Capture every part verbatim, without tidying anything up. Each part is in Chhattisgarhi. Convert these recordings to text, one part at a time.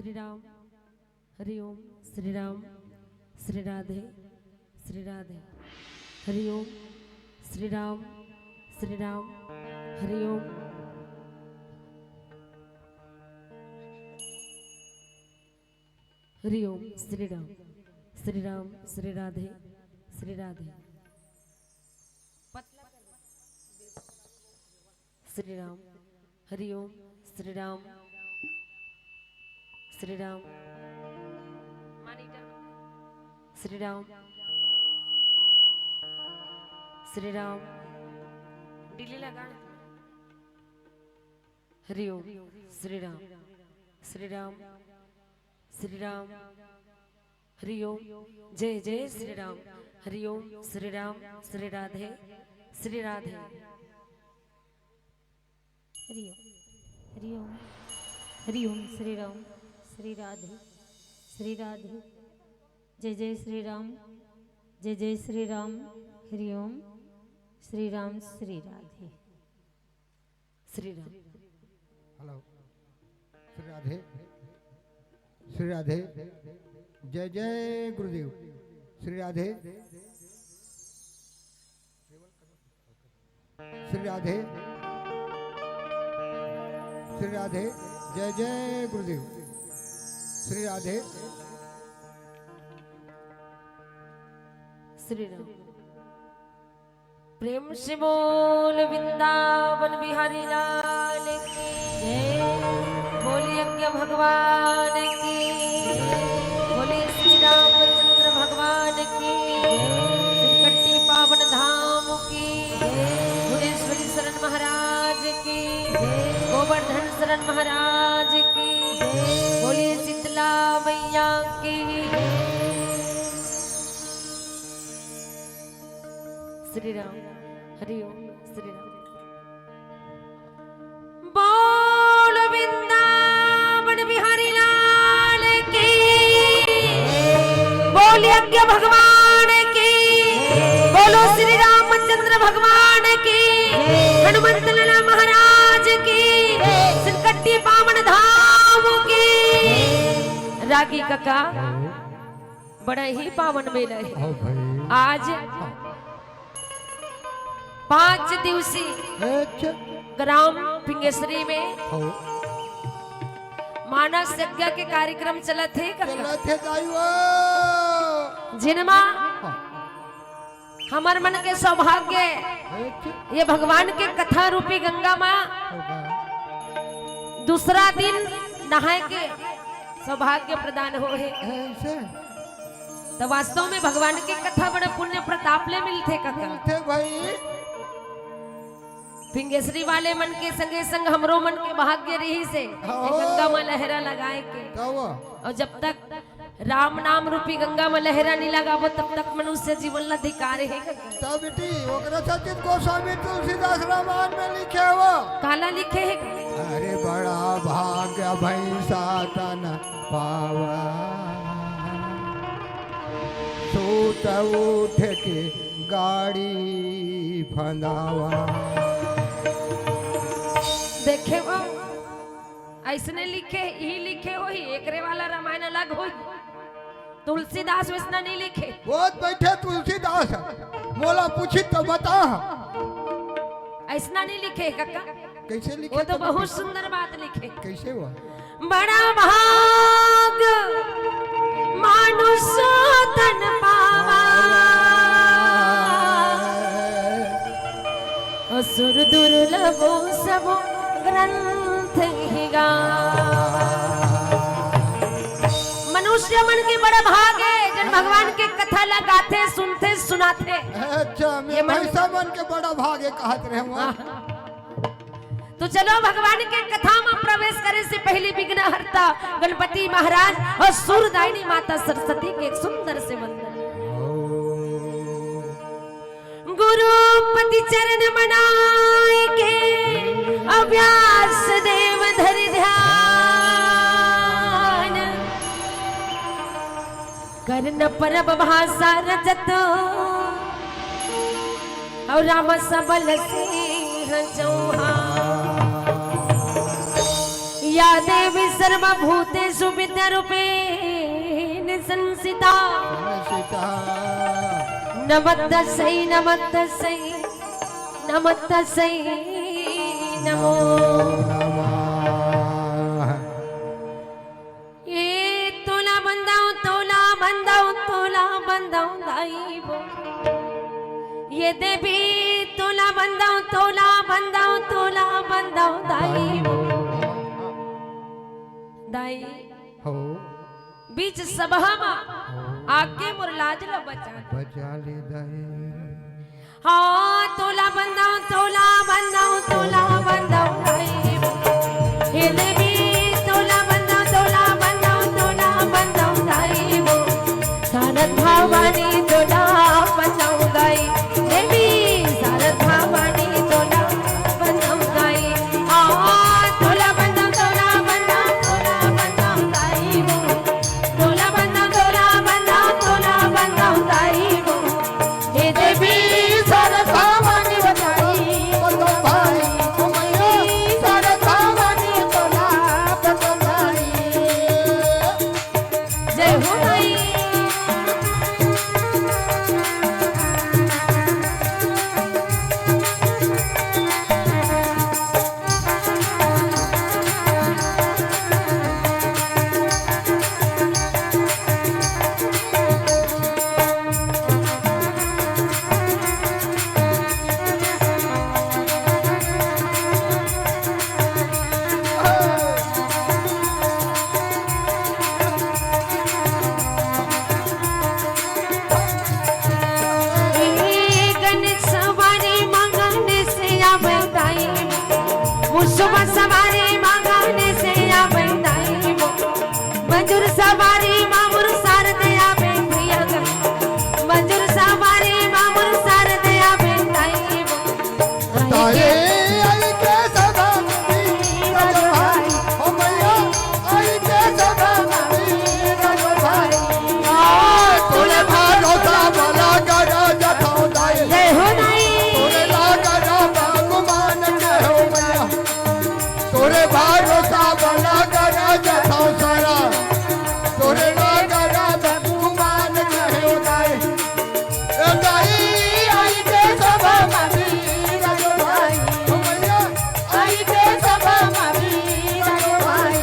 श्री राम। हरि ओम। श्री राम। श्री राधे। श्री राधे। हरि ओम। श्री राम। श्री राम। हरि ओम। हरि ओम। श्री राम। श्री राम। श्री राधे। श्री राधे। श्री राम। हरि ओम। श्री राम। श्री राम। श्री राम। श्री राम। डिले लगा। हरि ओम। श्री राम। श्री राम। श्री राम। हरि ओम। जय जय श्री राम। हरि ओम। श्री राम। श्री राधे। श्री राधे। हरि ओम। हरि ओम। हरि ओम। श्री राम। श्री राधे। श्री राधे। जय जय श्री राम। जय जय श्री राम। हरि ओम। श्री राम। श्री राधे। श्री राम। हेलो। श्री राधे। श्री राधे। जय जय गुरुदेव। श्री राधे। श्री राधे। श्री राधे। जय जय गुरुदेव। श्री राधे। श्री राम। प्रेम से बोल वृंदावन बिहारी लाल की। जय। बोलिए यज्ञ भगवान की। बोलिए श्री रामचंद्र भगवान की। श्री कट्टी पावन धाम की। भुवनेश्वरी शरण महाराज की। गोवर्धन शरण महाराज की। बोलिए शीतला मैया की। श्री राम। हरि ओम। श्री राम। बोल वृंदावन बिहारी लाल की। बोल यज्ञ भगवान की। बोलो श्री रामचंद्र भगवान की। हनुमंत लाला महाराज की। श्री कट्टी पावन धाम की। रागी काका, बड़ा ही पावन मेला है। आओ भाई। आज पाँच दिवसीय अच्छा। ग्राम फिंगेश्वरी में आओ। मानस यज्ञ के कार्यक्रम चलत हे काका। चलत हे दाई वो। जिनमा हाँ। हमर मन के सौभाग्य अच्छा। ये भगवान के कथा रूपी गंगा माँ आओ बा। दूसरा दिन नहाए के सौभाग्य प्रदान हो हे। ऐसे? तो वास्तव में भगवान के कथा बड़े पुण्य प्रताप ले मिलथे काका। मिलथे भाई। फिंगेश्वरी वाले मन के संगे संग हमरो मन के भाग्य रहिसे, हाँ। ये गंगा में लहरा लगाए के। तब? और जब तक राम नाम रूपी गंगा में लहरा नहीं लगाबो, तब तक मनुष्य जीवन ला धिक्कार हे। तब बेटी, ओकरा सचित गोस्वामी तुलसीदास रामायण में लिखे हो। काला लिखे हे? अरे बड़ा भाग्य भैंसा तन पावा, सूत उठ के गाड़ी फंदावा। देखे वो, ऐसने लिखे, ही लिखे होही, एकरे वाला रामायण अलग होही। तुलसीदास वैसना नहीं लिखे। बहुत बैठे तुलसीदास, मोला पूछी तो बता। ऐसना नहीं लिखे काका। कैसे लिखे वो तो तो बहुत बता। सुंदर बात लिखे। कैसे हुआ? बड़ा भाग मानुष तन पावा, असुर दुर्लभ सब ग्रंथ ही गा। मनुष्य मन के बड़ा भाग हे, जन भगवान के कथा ला गाथे, सुनथे, सुनाथे। अच्छा, ये मैं मन भैंसा मन के बड़ा भाग हे कहत रहे हुआ। हाँ। तो चलो, भगवान के कथा में प्रवेश करे से पहले विघ्नहर्ता गणपति महाराज और सूरदायिनी माता सरस्वती के एक सुंदर से वंदन। गुरुपति चरण मनाय के, अव्यास देव धरि ध्यान। कर्ण परब भाषा रचत, और राम सबल सिंह चौहान। या देवी सर्वभूते सुविद्या रूपेण संसिता। संसिता। नमस्तस्यै, नमस्तस्यै, नमस्तस्यै नमो नमः। ए तोला बंधव, तोला बंधव, तोला बंधव दाई वो। ए देवी तोला बंधव, तोला बंधव, तोला बंधव दाई वो। दाई हो। बीच सभा म हो। आके मोर लाज ल बचा ले। बचा ले दाई। हाँ, तोला बंधव, तोला बंधव, तोला बंधव दाई वो। हे देवी, तोला बंधव, तोला बंधव, तोला बंधव दाई वो। शारद भवानी तोला बंधव दाई। देवी, शारद भवानी तोला बंधव दाई। आ, तोला बंधव, तोला बंधव, तोला बंधव दाई वो। तोला बंधव, तोला बंधव, तोला बंधव दाई वो। हे देवी, शारद भवानी बताई, बताओ भाई, ओ मैया, शारद भवानी तोला बताई। जय हो माई। ए गणेश सवारी मांगने से आवे दाई वो। मुसवा सवारी मांगने से आवे दाई वो। मंजूर सवारी मामुर सार दया बे भैया गा। मंजूर सवारी मामुर सार दया बे दाई वो। तारे आई के सदा वीर जो भाई, ओ मैया, आई के सदा वीर जो भाई। आ, तोरे भरोसा वाला गरज थो दाई। जय हो दाई। तोरे लाग रहा गुमान के हो मैया। तोरे भरोसा वाला गरज थो सारा। तोरे लाग रहा गुमान के हो दाई। ए दाई, आई के सभा म वीर जो भाई, ओ मैया, आई के सभा म वीर जो भाई।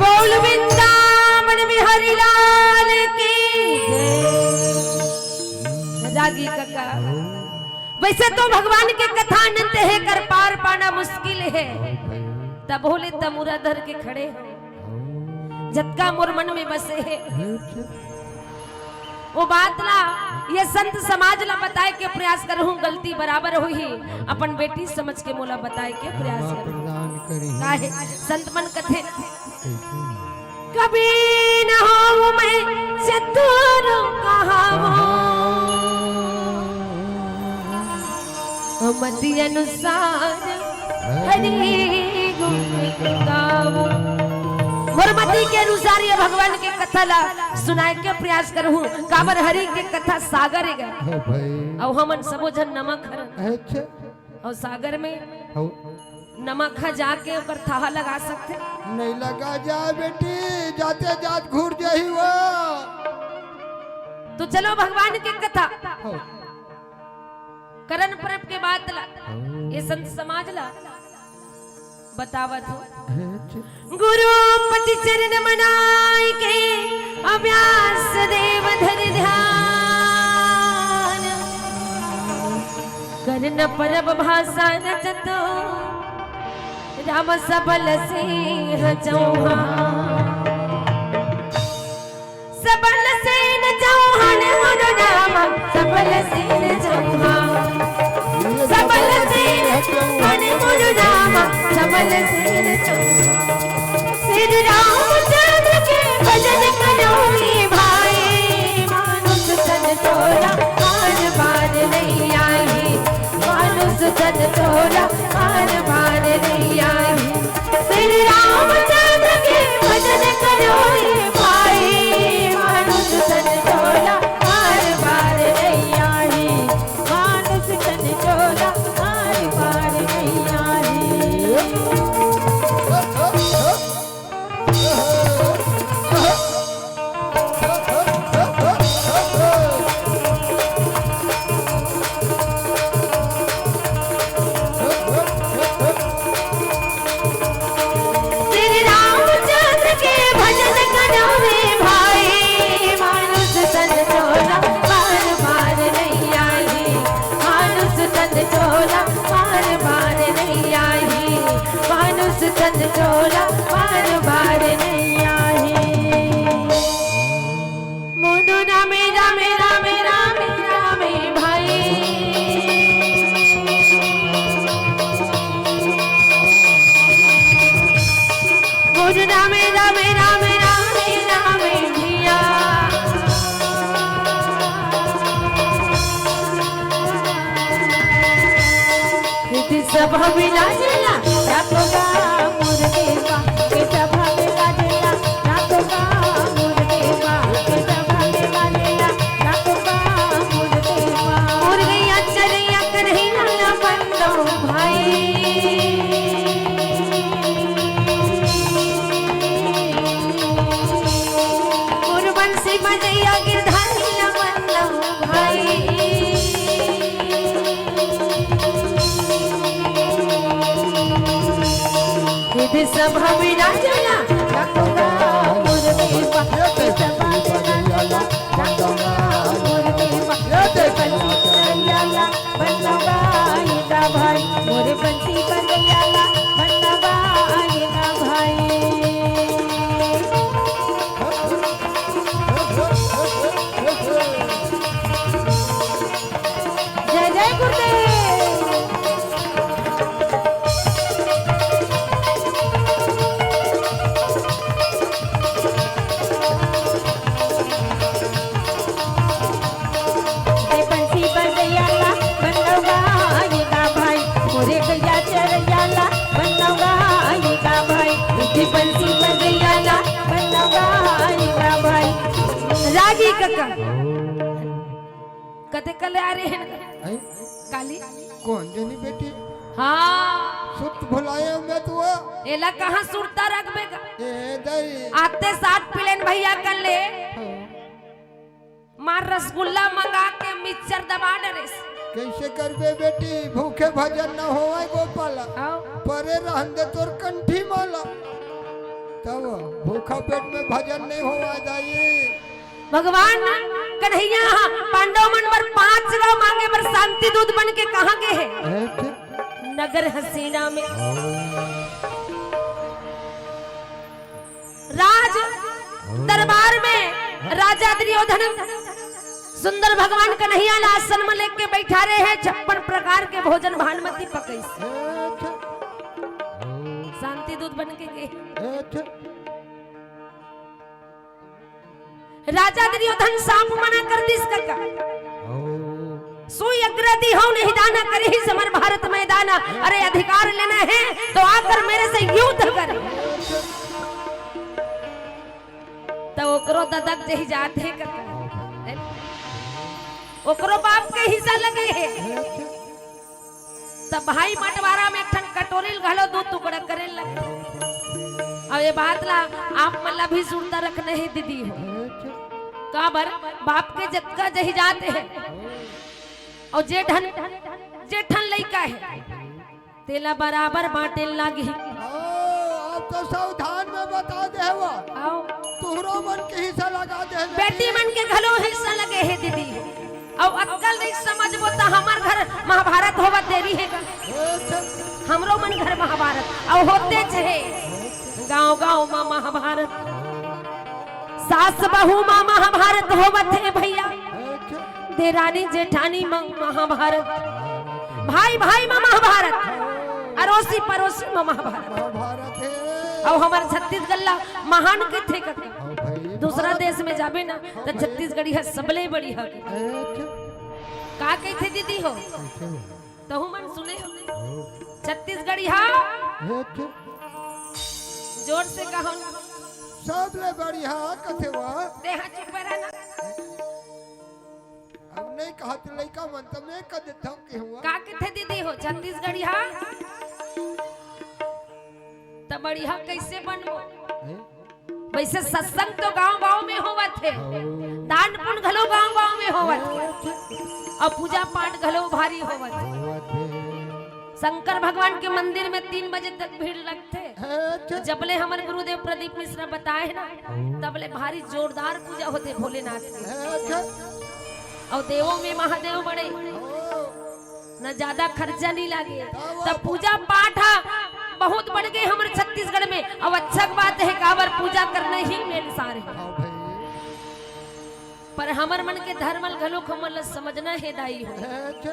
बोल वृंदावन बिहारी लाल की जय। रागी काका, वैसे तो भगवान के कथा अनंत हे, कर पार पाना मुश्किल हे, तब होले तमुरा धर के खड़े हो, जतका मोर मन में बसे हे। वो बात ला ये संत समाज ला बताए के प्रयास करहूँ, गलती बराबर होही, अपन बेटी समझ के मोला बताए के प्रयास करहूँ। प्रदान करी। काहे संत मन कथे, कैसे? कभी न होऊं मैं चतुर कहावो, मति अनुसार हरि गुण गावो। मोर मति के अनुसार ये भगवान के कथा ला सुनाए के प्रयास करहूँ। काबर हरि के कथा सागर हे गा। हो भाई। अउ हमन सबो झन नमक हरन। अच्छा। अउ सागर में हो। नमक ह जाके ओकर थाह लगा सकथे? नहीं लगा जा बेटी, जाते जात घुर जाही वो। तो चलो भगवान के कथा हो। करन परब के बात ला, हो। ये संत समाज ला बतावत हो। हे च- गुरुपति चरण मनाई के अभ्यास देव धरि ध्यान। करन परब भाषा रचतो राम सबल सिंह चौहान। सबल सेन चौहान मोर राम, सबल सेन चौहान। सबल सेन चौहान मोर श्री रामचंद्र के भजन करो रे भाई, मानुष तन तोला बार बार नहीं आई, मानुष तन तोला बार बार नहीं आई। श्री रामचंद्र के भजन करो रे भाई, मानुष तन तोला बार बार नहीं आई, मानुष तन तोला बार बार नहीं आई। श्री रामचंद्र के भजन करो रे भाई, मानुष तन तोला बार बार नहीं आई, मानुष तन तोला बार बार नहीं आई, मानुष तन तोला बार बार नहीं आई। मोनू रामे रामे रामे रामे रामे भाई। मोनू रामे रामे रामे रामे रामे भैया। यदि सभा में लाजेला, रातों का मोर देवा। के सभा में लाजेला, रातों का मोर देवा। के सभा में लाजेला, रातों का मोर देवा। मोर गैया चरैया कन्हैया ला बंदो भाई। मोर बंसी बजैया गिरधारी ला बंदो भाई। यदि सभा में लाजेला, रातों का मोर देवा। के सभा में लाजेला, रातों का मोर देवा। के बंसी बजैया ला बंदो भाई। मोरे बंसी बजैया ला बंदो भाई। जय जय गुरुदेव। मोरे बंसी बजैया ला बंदो भाई। मोरे गैया चरैया ला बंदो भाई। मोरे बंसी बजैया ला बंदो भाई। रागी कका। कते कले आ रहे हैं? हैं? काली? कौन जनी बेटी? हाँ। सुत भुलाए मैं तू। एला कहाँ सुरता रखबे का? ए दई। आते साथ पिलेन भैया कर ले। हाँ। मार रसगुल्ला मंगा के मिक्सचर दबा डरेस। कैसे करबे बेटी, भूखे भजन न होवय गोपाल। आओ। परे रहन दे तोर कंठी माला। तब भूखा पेट में भजन नहीं होवय दाई। भगवान कन्हैया ह पांडव मन बर पांच गांव मांगे बर शांति दूत बन के कहाँ गे हे? नगर हसीना में। राज दरबार में राजा दुर्योधन सुंदर भगवान कन्हैया ला आसन में लेके बैठा रहे हैं, छप्पन प्रकार के भोजन भानमती पकईस। शांति दूत बन के गे। राजा दुर्योधन साफ मना कर दिस कका। सुई अग्रदी हो नहीं दाना, करी ही समर भारत मैदाना। अरे अधिकार लेना है तो आकर मेरे से युद्ध कर। तो ओकरो ददक जही जात हे कका। ओकरो बाप के हिस्सा लगे हे। तब भाई बंटवारा में एक ठन कटोरी ल घलो दू टुकड़ा करे लग। अब ये बात ला आप मन ला भी सुरता रखना हे दीदी हो। काबर बाप के जतका जही जात हे। अउ जे ठन, जे ठन लइका हे, तेला बराबर बांटे लागी। ओ, अब तो सावधान में बता दे हवा। आओ। तुहरो मन के हिस्सा लगा दे हे बेटी। बेटी मन के घलो हिस्सा लगे हे दीदी। अउ अक्कल नहीं समझबो त हमर घर महाभारत होवत देरी हे का? हमरो मन घर महाभारत अउ होते हे। गांव गांव मा महाभारत, सास बहू मा महाभारत होवत हे भैया। देरानी जेठानी मा महाभारत, भाई भाई मा महाभारत। अरोसी परोसी म महाभारत। महाभारत हे। अउ हमर छत्तीसगढ़ ला महान कथे कका। हाँ भाई, दूसरा महान। देश में जाबे ना, त छत्तीसगढ़िया सबले बढ़िया। अच्छा। का कथे दीदी हो? कैसे हो? तहु मन सुने हो? हो। छत्तीसगढ़िया। अच्छा। जोर से कहो ना। सबले बढ़िया कथे वा। देहा चुप रह ना। अब नहीं कहत लइका मन, त मैं कह देथव कि हुआ। का कथे दीदी हो छत्तीसगढ़िया? त बढ़िया कैसे बनबो? हैं? वैसे सत्संग तो गांव-गांव में होवत हे, हो। दान पुण्य घलो गांव-गांव में होवत हे, अउ पूजा पाठ घलो भारी होवत हे। होवत हे। शंकर भगवान के मंदिर में तीन बजे तक भीड़ लगथे। अच्छा। जबले हमर गुरुदेव प्रदीप मिश्रा बताए ना, हम्म। तबले भारी जोरदार पूजा होथे भोलेनाथ के। अच्छा। अउ देवों में महादेव बड़े, हम्म। न ज्यादा खर्चा नहीं लागे। तब पूजा पाठ ह बहुत बढ़ गे हमर छत्तीसगढ़ में। अब अच्छा के बात हे, काबर पूजा करना ही मेन सार हे। हाँ भाई। पर हमर मन के धर्म ल घलोक हमन ल समझना हे दाई हो। अच्छा।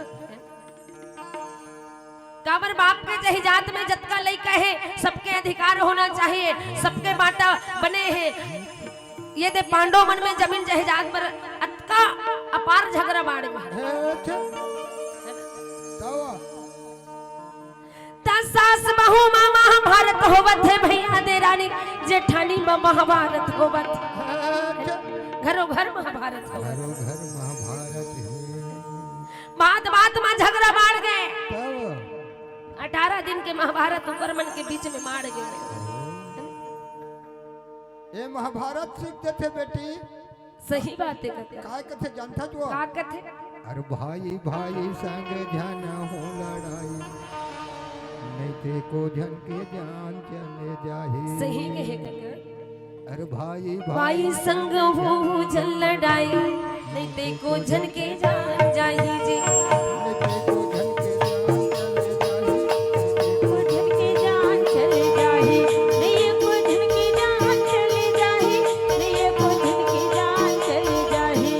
काबर बाप के जहिजात में जतका लइका हे, सबके अधिकार होना चाहिए, सबके बांटा बने हे। ये दे पांडव मन में जमीन जहिजात पर अतका अपार झगरा बाढ़ गे। हे, अच्छा। तवा। त सास बहू मा महाभारत होवत हे भैया देरानी जेठानी मा महाभारत होवत हे। अच्छा। घरो घर महाभारत होवत हे। घरो घर महाभारत हे। बात बात मा झगरा बाढ़ गे। तब? अठारह दिन के महाभारत ओकर मन के बीच में माढ़ गे। ए महाभारत सीख देथे बेटी। सही बात हे कका। काय कथे जानथा तो? का कथे? अरे भाई भाई संग झन हो लड़ाई, नहीं ते को झन के जान चले जाही। सही कहे कका। अरे भाई, भाई संग हो झन लड़ाई, नहीं ते को झन के जान जाही जी। नहीं ते को झन के जान चले जाही। को झन के जान चले जाही, नहीं को झन के जान चले जाही, नहीं को झन के जान चले जाही।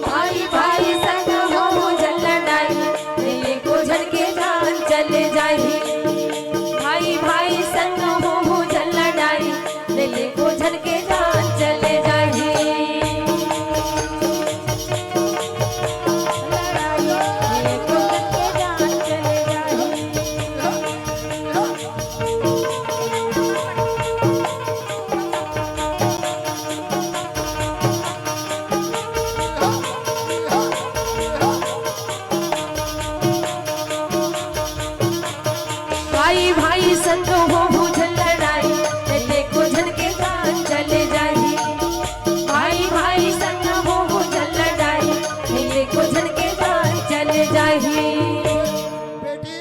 भाई, भाई संग हो झन लड़ाई, नहीं को झन के जान चले जाही। भाई, भाई संग हो झन लड़ाई, ले ले को झन के जान चले जाही। ले को झन के जान चले जाही। भाई भाई संग हो हो झन लड़ाई, ते को झन के जान चले जाही। भाई भाई संग हो हो झन लड़ाई, ते को झन के जान चले जाही। बेटी,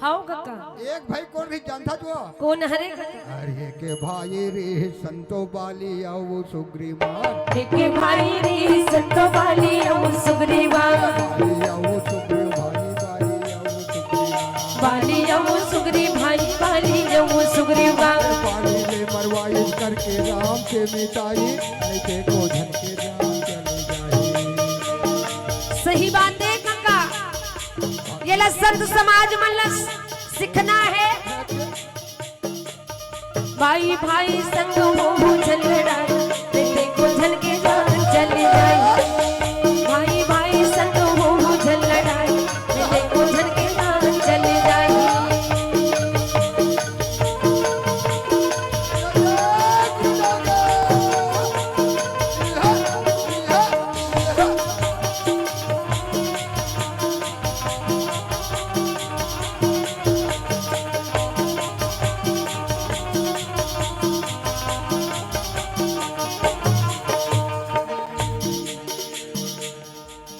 हव कका। एक भाई कोन रहिस जानथा तो? कोन हरे कका? अरे के भाई रे संतो बाली अउ सुग्रीवा। एक भाई रे संतो बाली अउ सुग्रीवा। बाली अउ सुग्रीव भाई, बाली अउ सुग्रीवा। बाली अउ सुग्रीव भाई, बाली अउ सुग्रीवा। बाली ले मरवाई करके राम के मिटाई, नहीं ते को झन के जान चले जाही। सही बात हे कका। ये ला संत समाज मन ला सीखना हे। भाई भाई संग हो हो झन लड़ाई, ते को झन के जान चले जाही। भाई भाई संग हो हो झन लड़ाई, ते को झन के जान चले जाही।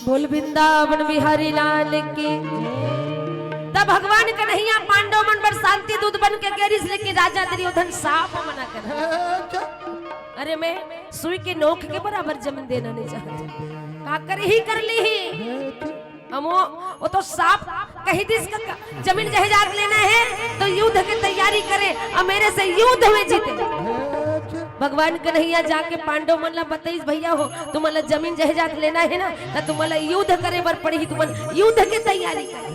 बोल वृंदावन बिहारी लाल की। तब भगवान कन्हैया पांडव मन बर शांति दूत बन के गे रिहिस, लेकिन राजा दुर्योधन साफ मना कर। अरे मैं सुई के नोक के बराबर जमीन देना नहीं चाहत। का कर ही कर ली ही। हम वो, वो तो साफ कही दिस कका, जमीन जायदाद लेना हे तो युद्ध के तैयारी करे, अउ मेरे से युद्ध में जीते। भगवान कन्हैया जाके पांडव मन ला बताइस, भैया हो, तुमन ला जमीन जायदाद लेना हे ना, त तुमन ला युद्ध करे बर पड़ही, तुमन युद्ध के तैयारी करे।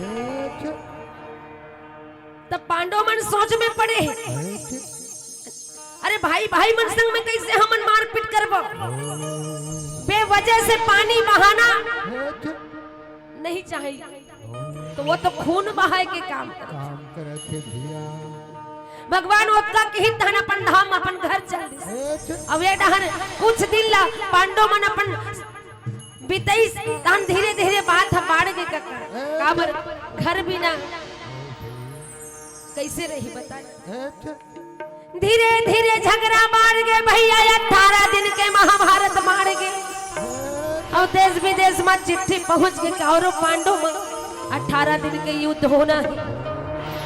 तब पांडव मन सोच में पड़े हे, अरे भाई भाई मन संग में कैसे हमन मारपीट करबो? बेवजह से पानी बहाना नहीं चाहिए, तो वो तो खून बहाए के काम करत हे। काम करत हे भैया। भगवान ओतका किहिन तहन अपन धाम, अपन घर चल दिस। अब ये डहर कुछ दिन ला पांडव मन अपन बितइस, तहन धीरे धीरे बात ह बाढ़ गे कका। काबर घर बिना कैसे रही बताए? धीरे धीरे झगड़ा बाढ़ गे भैया, अठारह दिन के महाभारत बाढ़ गे। अउ देश विदेश म चिट्ठी पहुंच गे कि कौरव पांडव म अठारह दिन के युद्ध होना हे।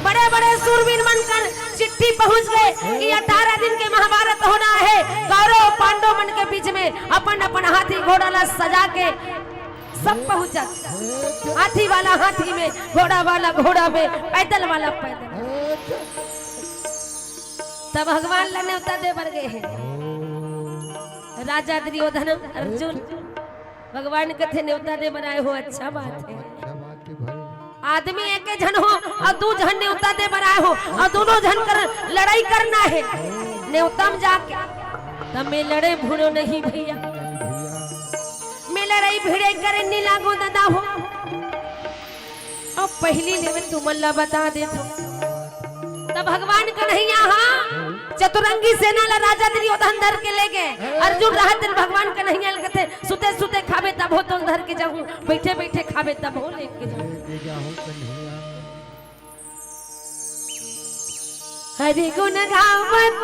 बड़े बड़े सूरवीर मन कर चिट्ठी पहुंच गे कि अठारह दिन के महाभारत होना हे। कौरव पांडव मन के बीच में अपन अपन हाथी घोड़ा ला सजा के सब पहुंचत। हाथी वाला हाथी में, घोड़ा वाला घोड़ा में, पैदल वाला पैदल। तब भगवान ला नेवता दे बर गे हे। राजा दुर्योधन, अर्जुन, भगवान कथे नेवता दे बर आए हो, अच्छा बात हे। अच्छा बात हे भाई। आदमी एके झन हो अउ दू झन नेवता दे बर आए हो अउ दूनों झन कर लड़ाई करना हे नेवता म जाके। तब मैं लड़े भिड़ों नहीं भैया, मैं लड़ाई भिड़े करे नी लागों ददा हो। अब पहिली ले मैं तुमन ला बता देथों। तब भगवान कन्हैया ह चतुरंगी सेना ला राजा दुर्योधन धर के ले गे। अर्जुन रहत दिन भगवान कन्हैया ल कथे, सुते सुते खाबे तभो तोल धर के जाहूं, बइठे बइठे खाबे तभो लेके जाहूं। लेके जाहूं कन्हैया। हरि गुण गावत,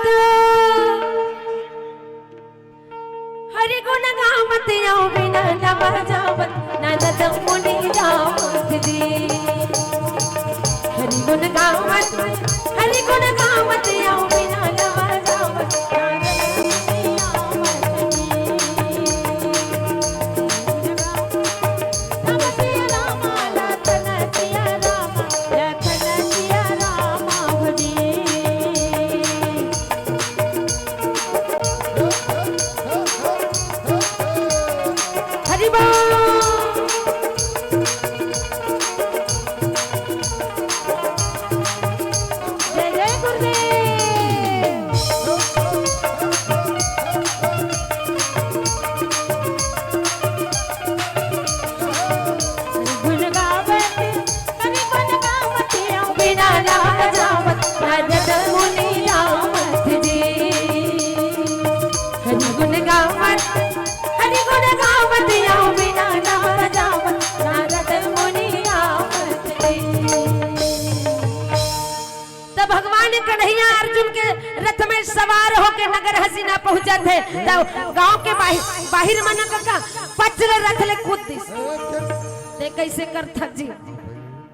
हरि गुण गावत अउ वीणा ला बजावत, नारद मुनि जावत जी। हरि गुण गावत, हरि गुण गावत अउ वीणा ला बजावत, नारद मुनि जावत जी। हरि बोल। जय जय गुरुदेव। गुण गावत, हरि गुण गावत, अउ वीणा ला बजावत, नारद मुनि जावत जी। हरि गुण गावत, हरि गुण गावत, अउ वीणा ला बजावत, नारद मुनि जावत जी। तब भगवान कन्हैया अर्जुन के रथ में सवार होके नगर हसीना पहुंचत हे। तब गांव के बाहिर, बाहिर मन कका पचले रथ ले कूद दिस। ते कैसे करथस जी?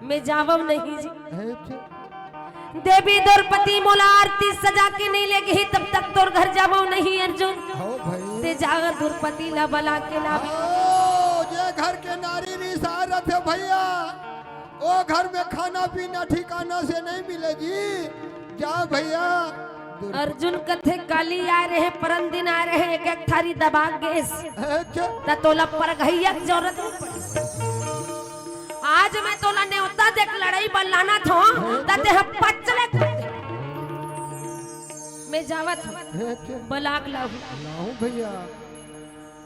मैं जावव नहीं जी। देवी द्रौपदी मोला आरती सजा के नहीं लेगही, तब तक तोर घर जावव नहीं अर्जुन। हो भाई। ते जा द्रौपदी ला बला के ला। हो, जे घर के नारी रिसा रथे भैया, ओ घर में खाना पीना ठिकाना से नहीं मिले जी। जा भैया। अर्जुन कथे, काली आए रहे, परन दिन आए रहे, एक एक थारी दबा गेस। अच्छा। त तोला परघइया के जरूरत नहीं पड़े। आज मैं तोला नेवता देख लड़ाई बर लानत हों, त तेह पचले। मैं जावत हों। अच्छा। बला के लाहूं। लाहूं भैया।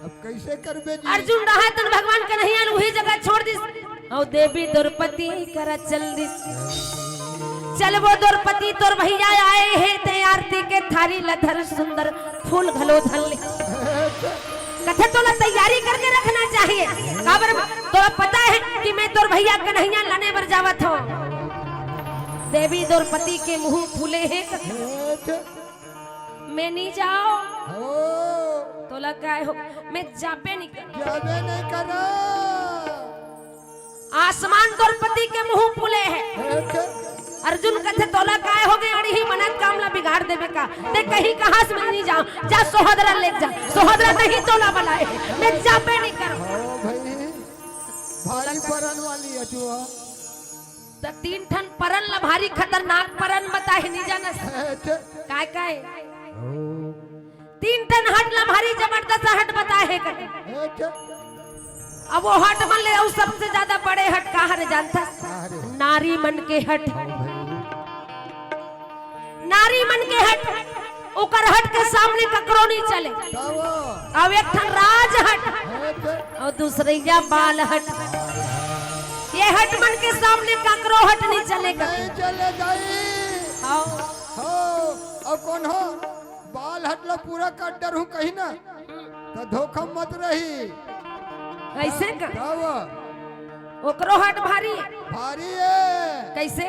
अब कैसे करबे जी? अर्जुन रहा तन भगवान कन्हैया ल उही जगह छोड़ दिस। अउ देवी द्रौपदी करा चल दिस। चल वो द्रौपदी, तोर भैया आए हे, ते आरती के थारी ल धर, सुंदर फूल घलो धर ले। कथे तोला तैयारी करके रखना चाहिए। काबर तोला पता हे कि मैं तोर भैया कन्हैया लाने बर जावत हों। देवी द्रौपदी के मुंह फूले हे। मैं नहीं जाओ। हो। तोला काय हो? मैं जाबे नहीं कर। जाबे नहीं कर। आसमान द्रौपदी के मुंह फूले हे। अच्छा। अर्जुन कथे, तोला काय हो गे? अड़ी ही मनत काम ला बिगाड़ देबे का? ते कहीं कहां से मैं नहीं जाओ। जा सोहदरा ले जा। सोहदरा नहीं तोला बलाए। मैं जाबे नहीं कर। हो भाई। भारी परन वाली हे तू। त तीन ठन परन ला भारी खतरनाक परन बताए हे, नहीं जानस? अच्छा। काय काय? ओ। तीन ठन हट ला भारी जबरदस्त हट बताए हे कथे। अच्छा। अब वो हट मन ले अउ सबसे ज्यादा बड़े हट का हरे जानथस? का हरे? नारी मन के हट। हाँ भाई। नारी मन के हट, ओकर हट के सामने ककरो नहीं चले। तब अब एक ठन राज हट हे ते। और दूसरैया बाल हट। ये हट मन के सामने ककरो हट नहीं चले। नहीं चले दाई। हाँ। हो, अब कौन हो? बाल हट ला पूरा कट डरहूं कही ना, त धोखा मत रही। कैसे का? तब ओकरो हट भारी। भारी हे। कैसे?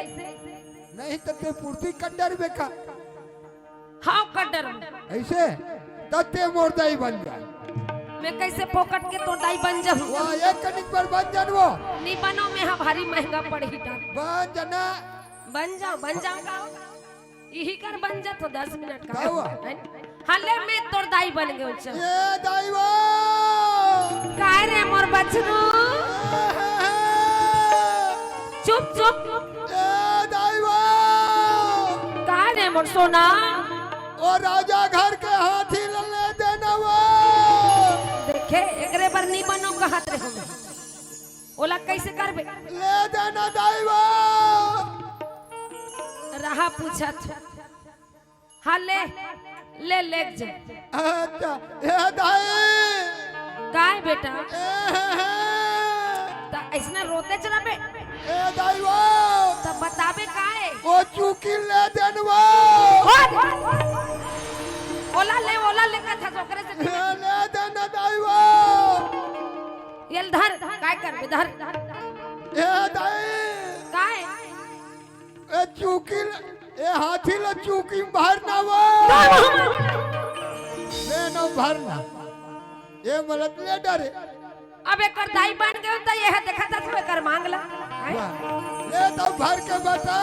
नहीं त ते पूर्ति कट डरबे का? हाँ, कट डरहूं। ऐसे? त ते मोर दाई बन जा। मैं कैसे फोकट के तोर दाई बन जाहूं? वाह, एक कनिक पर बन जान वो। नी बनो, मैं हा भारी महंगा पड़ही डर। बन जाना। बन जाओ, बन जाओ का? इही कर बन जा तो दस मिनट का। का हुआ? हैं? हाँ, ले, मैं तोर दाई बन गेंव, चल। ए दाई वो। काय रे मोर बछरू? चुप, चुप। ए दाई वो। काय रे मोर सोना? ओ राजा घर के हाथी ल ले देना वो। देखे, एकरे बर नी बनो कहत रहे हम। ओला कैसे करबे? ले देना दाई वो। रहा पूछत। हाँ, ले, ले, ले जा। अच्छा, ए दाई। काय बेटा? ए, त ऐसने रोते चला बे? ए दाई वो। त बताबे काय? वो चुकी ले देन वो। ओला ले, ओला ले, कथा ओकरे से। ए, ले देना दाई वो। ये ल धर, काय करबे, धर। ए दाई। काय? ए चुकी ल-, ए हाथी ल चुकी म भरना वो। ले न भरना। ए मलत ले डरे। अब एकर दाई बन गेंव त ये देखत हस एकर मांग ला। हैं? वाह। ले त भर के बता।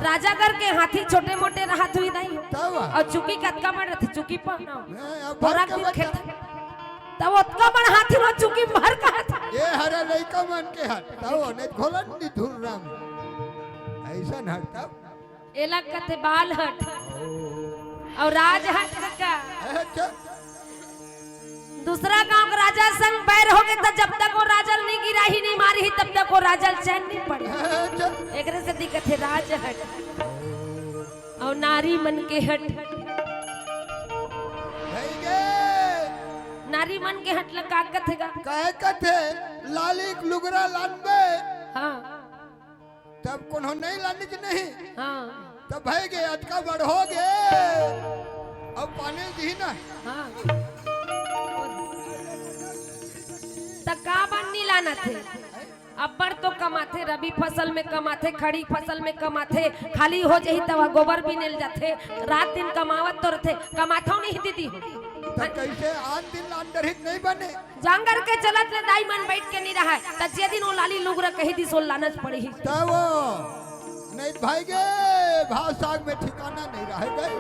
राजा घर के हाथी छोटे मोटे रहत हुई दाई। तब? और चुकी कतका बड़ रथे, चुकी पाना। ए, अब भर थोड़ा के दिन बता। खेत तब ओतका बड़ हाथी वो चुकी म भर कहत। ए हरा लइका मन के हट, तब ओने घोलन दी धुर्रा म। ऐसन हट तब। एला कथे बाल हट। और राज हट का? अच्छा। दूसरा गांव के राजा संग बैर होगे त जब तक वो राजा ल नी गिराही, नी मारही, तब तक वो राजा ल चैन नी पड़े। अच्छा। एकरे से दिक्कत हे राज हट। अउ नारी मन के हट। भई गे। नारी मन के हट ल का कथे गा? काहे कथे? लाली के लुगरा लानबे। हाँ। तब कोनो नहीं लानी कि नहीं? हाँ। तब भई गे, अतका बड़ होगे। अब पानी जी ना। हाँ। त का बन नी लानथे? अब्बड़ तो कमाथे, रबी फसल में कमाथे, खड़ी फसल में कमाथे, खाली हो जही तब गोबर बिने ल जाथे। रात दिन कमावत तो रथे, कमाथो नहीं दीदी हो। त कैसे आन दिन लान डरही त नहीं बने? जांगर के चलत ले दाई मन बैठ के नहीं रहा, त जे दिन वो लाली लुगरा कही दिस वो लानच पड़ही। त वो नहीं भई गे, भाव साग में ठिकाना नहीं रहे गई।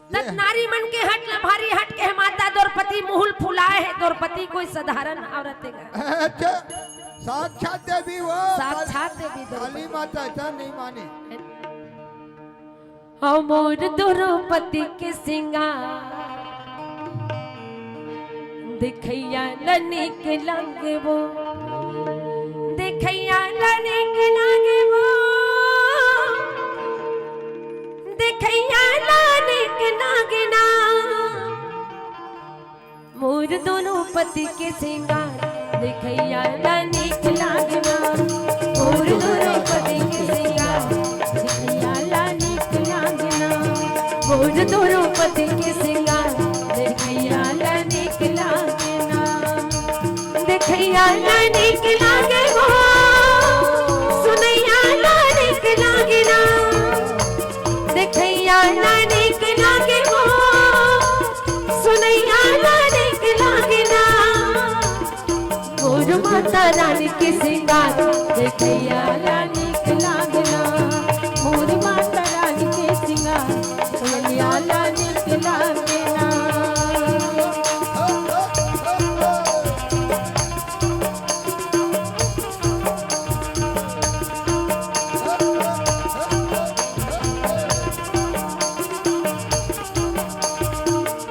तत नारी मन के हट ल भारी हट के माता द्रौपदी मुहुल फुलाए हे। द्रौपदी कोई साधारण औरत हे गा। अच्छा, साक्षात देवी वो। साक्षात देवी द्रौपदी। काली माता ऐसा नहीं माने। हव मोर द्रौपदी के सिंगार, देखइया ल नीक लागबो, देखइया ल नीक लागबो, देखइया ल नीक लागना। मोर दुनो पति के सिंगार, देखइया ल नीक लागना। मोर दुनो पति के सिंगार, देखइया ल नीक लागना। मोर दुनो पति के सिंगार, देखइया ल नीक लागना। देखइया ल नीक लागे हो, सुनइया ल नीक लागे ना। देखइया ल नीक लागे हो, सुनइया ल नीक लागे ना। मोर माता रानी के सिंगार, देखइया ल नीक लागे ना। मोर माता रानी के सिंगार, सुनइया ल नीक लागे ना।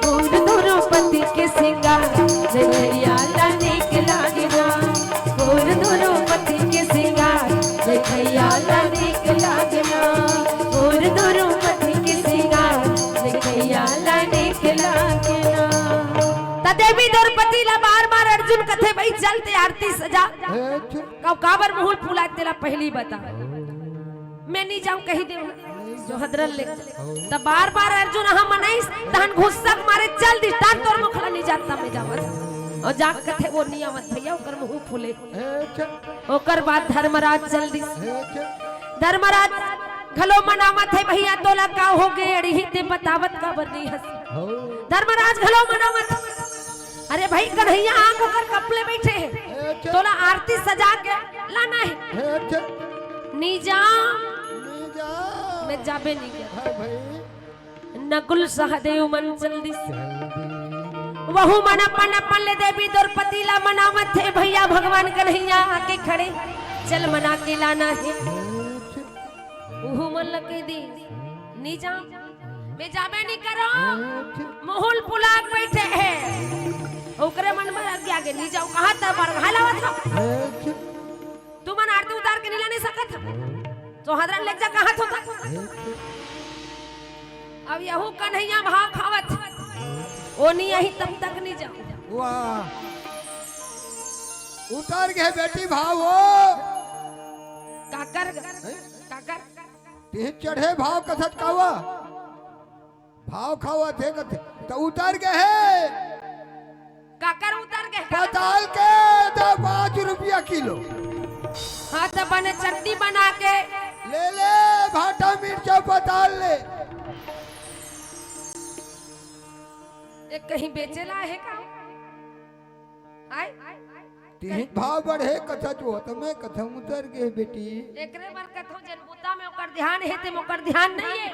मोर दुनो पति के सिंगार, देखइया ल नीक लागे ना। मोर दुनो पति के सिंगार, देखइया ल नीक लागे चल ते आरती सजा। हे, अच्छा। कब काबर मुहुल फुला तेला पहली बता। मैं नहीं जाऊं कही देव। जो हदरल ले। त बार बार अर्जुन ह मनइस, तहन गुस्सा के मारे चल दिस, तान तोर मुखला नहीं जाता मैं जावत। अउ जाके कथे वो नहीं आवत भैया, ओकर मुहूं फूले। हे, अच्छा। ओकर बाद धर्मराज चल दिस। हे, अच्छा। धर्मराज घलो मनावत हे, भैया तोला का होगे, अड़ही ते बतावत काबर नहीं हस। हो। धर्मराज घलो मनावत हे। अरे भाई, कन्हैया आंख ओकर कपले बइठे हे। हे, अच्छा। तोला आरती सजा के लाना हे। हे, अच्छा। नी जा। नी जा। मैं जाबे नहीं कर। हाँ भाई। नकुल सहदेव मन चल दिस। चल दिस। वहू मन अपन अपन ले देवी द्रौपदी ला मनावत हे, भैया भगवान कन्हैया आके खड़े, चल मना के लाना हे। उहू मन ला कह दिस, नी जा, मैं जाबे नहीं करो, मुहुल फुला के बइठे हे। ओकरे मन बर आगे आगे नी जाओ, कहा त बर घालावत हो। तुमन आरती उतार के नहीं लाने सकत हो। तो हदरन लेग जा, कहा थो। अब यहू कन्हैया भाव खावत, ओ नहीं आही तब तक नहीं जाओ। वाह, उतर गे बेटी भाव हो। काकर, हैं? काकर। तिही चढ़े भाव कथत कावा। भाव खावत हे कथे, त उतर गे हे। काकर उतर गे? पताल के, त पाँच रुपया किलो। हाँ, त बने चटनी बना के। ले ले, भाटा मिर्चा पताल ले। ये कहीं बेचे ला हे का? आय? तिही भाव बढ़े कथा जो, त मैं कथा उतर गे बेटी। एकरे बर कथो जन बुता में ओकर ध्यान हे, ते में ओकर ध्यान नहीं हे।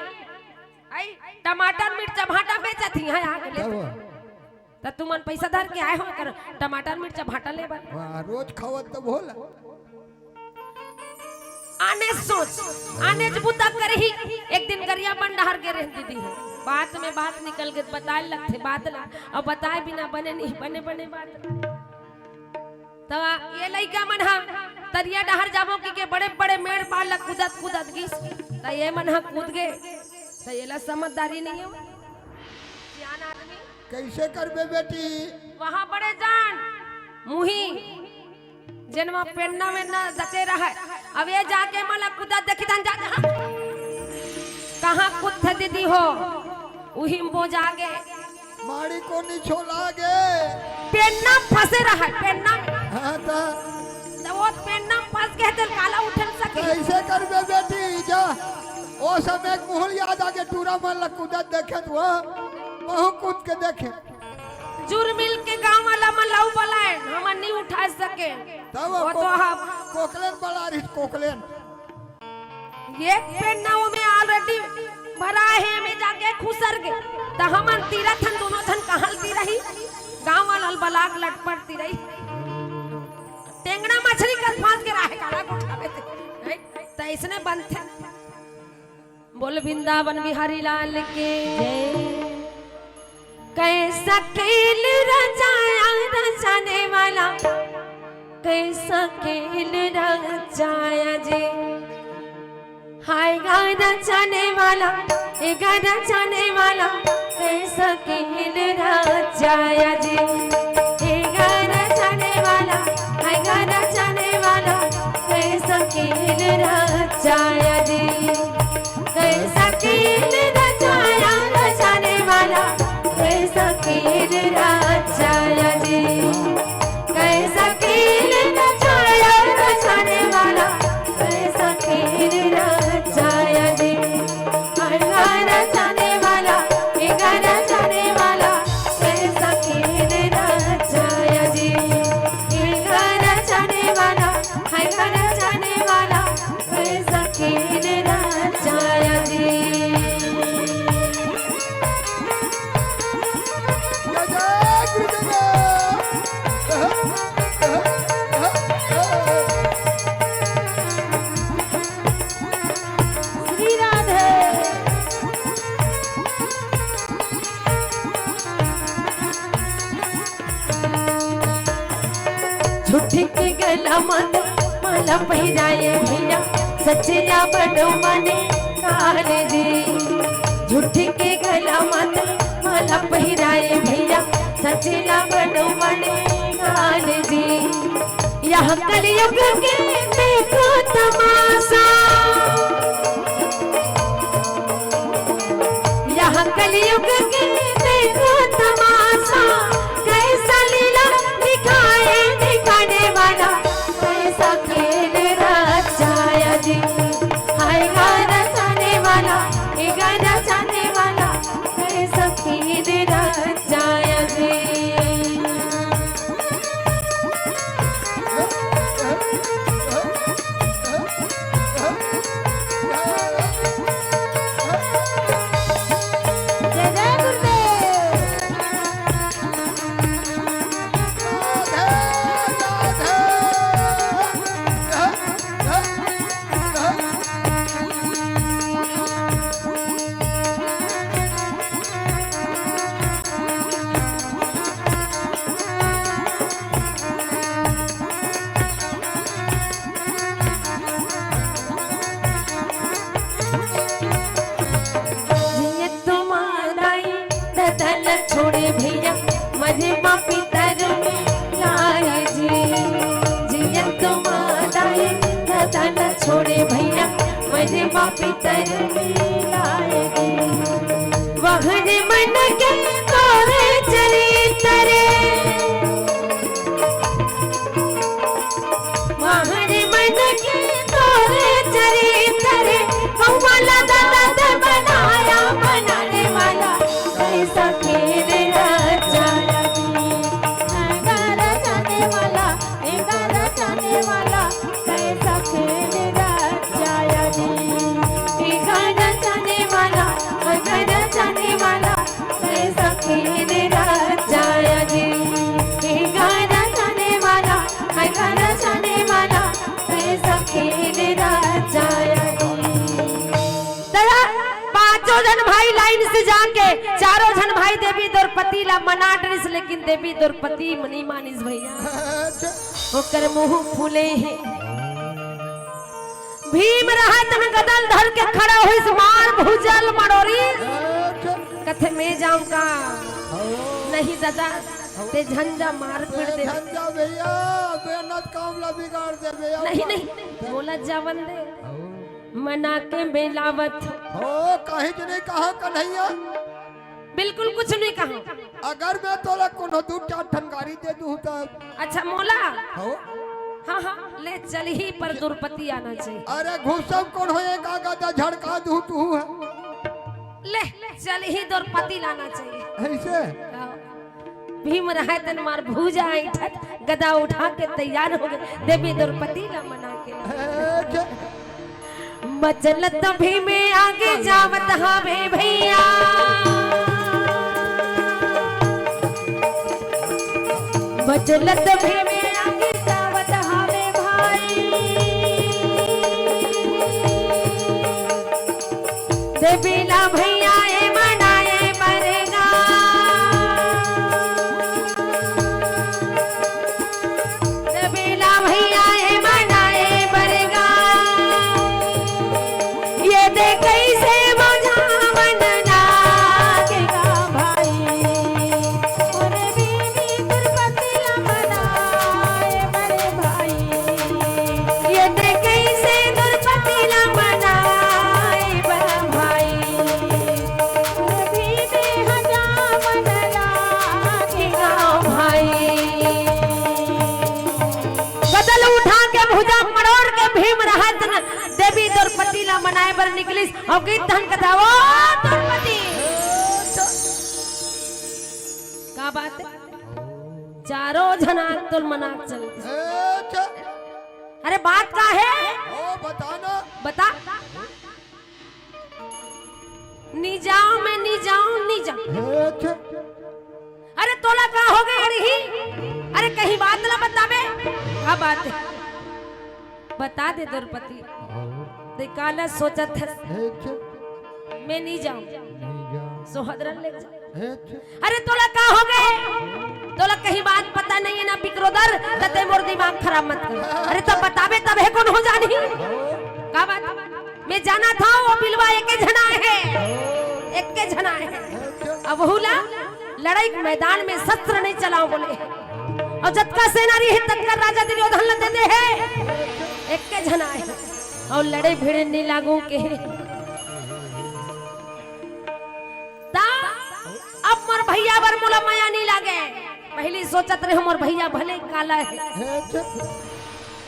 आई, टमाटर, मिर्चा, भाटा बेचत ही, हाँ, आके ले। तब? त तुमन पैसा धर के आए हो कर टमाटर, मिर्चा, भाटा ले बर। वाह, रोज खावत तब होला। आने सोच, आने ज बुता करही। एक दिन गरियाबंद डहर गे रहे दीदी हो, बात में बात निकल गे, बताए लगथे बात ला, अउ बताए बिना बने नहीं, बने बने बात। त ये लइका मन ह तरिया डहर जाबो कि के बड़े बड़े मेड़ पार ला कूदत कूदत गिस, त ये मन ह कूद गे, त येला समझदारी नहीं हे। सियान आदमी। कैसे करबे बेटी? वहाँ बड़े जान मुही, जेन मा पेन्ना वेन्ना दते रहे। अब ये जाके मला कूदत देखी तहन जा, जा। कहाँ कूदथे दीदी हो? उही में बोजा गे। माड़ी कोनी छोला गे। पेन्ना फंसे रहे, पेन्ना। हाँ, त? त वो पेन्ना फंस गे, तेल काला उठे न सके। कैसे करबे बेटी, जा। ओ समय एक मुहुल याद आगे, टूरा मन ला कूदत देखे त वो, महू कूद के देखे। जुरमिल के गांव वाला मन ला बलाए, हमन नहीं उठा सके। तब वो को-, तो हम कोकलेन बला रही, कोकलेन। एक पेन्ना में already भरा हे, में जाके खुसर गे। त हमन तीरथन दोनों झन कहल तीरही, गांव वाला बलाक लटपट तीरही। टेंगड़ा मछरी कस फंस गे रहे, काला गोठा में ते। नहीं, त इसने बनथे। बोल वृंदावन बिहारी लाल के जय। कैसा खेल रचाया रचाने वाला, कैसा खेल रचाया जी। हाय गा रचाने वाला, ए गा रचाने वाला, कैसा खेल रचाया जी। ए गा रचाने वाला, हाय गा रचाने वाला, कैसा खेल रचाया जी। कैसा खेल रचाया रचाने वाला, कैसा खेल रचाया जी। कैसा खेल रचाया रचाने वाला, कैसा खेल रचाया जी। हर गाना जाने वाला, ये गाना जाने वाला, कैसा खेल रचाया जी। ये गाना जाने वाला, हाय गाना जाने वाला, कैसा खेल रचाया जी। जय जय गुरुदेव। श्री राधे। झूठ के गला मन माला पहिराए भैया, सच्चे ला बनो मने काल जी। झूठ के गला मन माला पहिराए भैया, सच्चे ला बनो मने काल जी। यह कलयुग के देखो तमाशा, यह कलयुग के देखो तमाशा, कैसा लीला दिखाए दिखाने वाला, कैसा खेल रचाया जी। हाय गा रचाने वाला, हे गा रचाने वाला, कैसा खेल रचाया जी। जय जय गुरुदेव। जियत माँ दाई ददा ल छोड़े भैया, मरे माँ पितर में लाए जी। जियत माँ दाई ददा ल छोड़े भैया, मरे माँ पितर में लाए जी। वहन मन के तोरे चरित्र, वहन मन के तोरे चरित्र, कौआ ला ददा बनाया बनाने वाला, कैसा खेल रचाया जी। गारा जाने वाला, ए गारा जाने वाला, कैसा खेल रचाया जी। ए गारा जाने वाला, ए गारा जाने वाला, कैसा खेल रचाया जी। ए गारा जाने वाला, ए गारा जाने वाला, कैसा खेल रचाया जी। दादा, पांचों झन भाई लाइन से जाके, चारों झन भाई देवी द्रौपदी ला मना डरिस, लेकिन देवी द्रौपदी नइ मानिस भैया। ओकर मुंह फूले हे। भीम रहत में गदा ल धर के खड़ा होइस, मार भुजा ल मरोरिस। कथे, मैं जाऊं का? नहीं दादा, ते झन जा, मार पीट दे। झन जा भैया, मेहनत काम ला बिगाड़ दे भैया। नहीं, नहीं, मोला जावन दे। मना के बेलावत। हो, काहे के नहीं कहा कन्हैया? बिल्कुल कुछ नहीं कहा। अगर मैं तोला कोनो दू चार ठन गारी दे दूं तब? अच्छा, मोला? हो। हाँ, हाँ, ले चलही पर द्रौपदी आना चाहिए। अरे घुसब कोन होए, का गदा झड़का दूं तू है। ले चलही, द्रौपदी लाना चाहिए। ऐसे? हाँ। भीम रहत न मार भुजा ऐंठत, गदा उठा के तैयार हो गे, देवी द्रौपदी ला मना के ला। मचलत भीम आगे जावत हावे भैया, मचलत भीम आगे जावत हावे भाई। देवी ला भैया ए मनाए बरगा, देवी ला भैया ए मनाए बरगा, ये दे कैसे बुझावन लागेगा भाई। मोरे बीबी द्रौपदी ला मनाए बरे भाई। ये दे कैसे द्रौपदी ला मनाए बरे भाई। मोरे बीबी हजावन लागेगा भाई। गदा ल उठा के भुजा मरोड़ के भीम रहत न देवी द्रौपदी ला मनाए बर निकलिस। अउ गीत धन कथा, ओ द्रौपदी। का बात है? चारों झन आग तोल मनाक चल। ए, च- अरे बात का है? ओ, बता ना। बता। नी जाओ, मैं नी जाओ, नी जाओ। ए, च- अरे तोला का हो गए रही? अरे कहीं बात ला बताबे। का बात है? बता दे द्रौपदी। ओ। ते काला सोचत हस? ए, च- मैं नी जाओ। नी जाओ। सोहदरन ले जा। ए, च- अरे तोला का हो गए? तोला कहीं बात पता नहीं है ना बिकरोदर, त ते मोर दिमाग खराब मत कर। अरे तो बताबे तब है कौन हो जानी। का बात? मैं जाना था वो बिलवा एके झना है, एके झना है। अब हुला लड़ाई के मैदान में शस्त्र नहीं चलाओ बोले। अउ जतका सेना रही हे, ततका राजा दुर्योधन ल दे दे हे। एक्के झन आए अउ लड़े भिड़े नइ लागू के हे। त अब मोर भइया बर मोला मया नइ लागे। पहिली सोचत रहे मोर भइया भले काला हे, हे, अच्छा।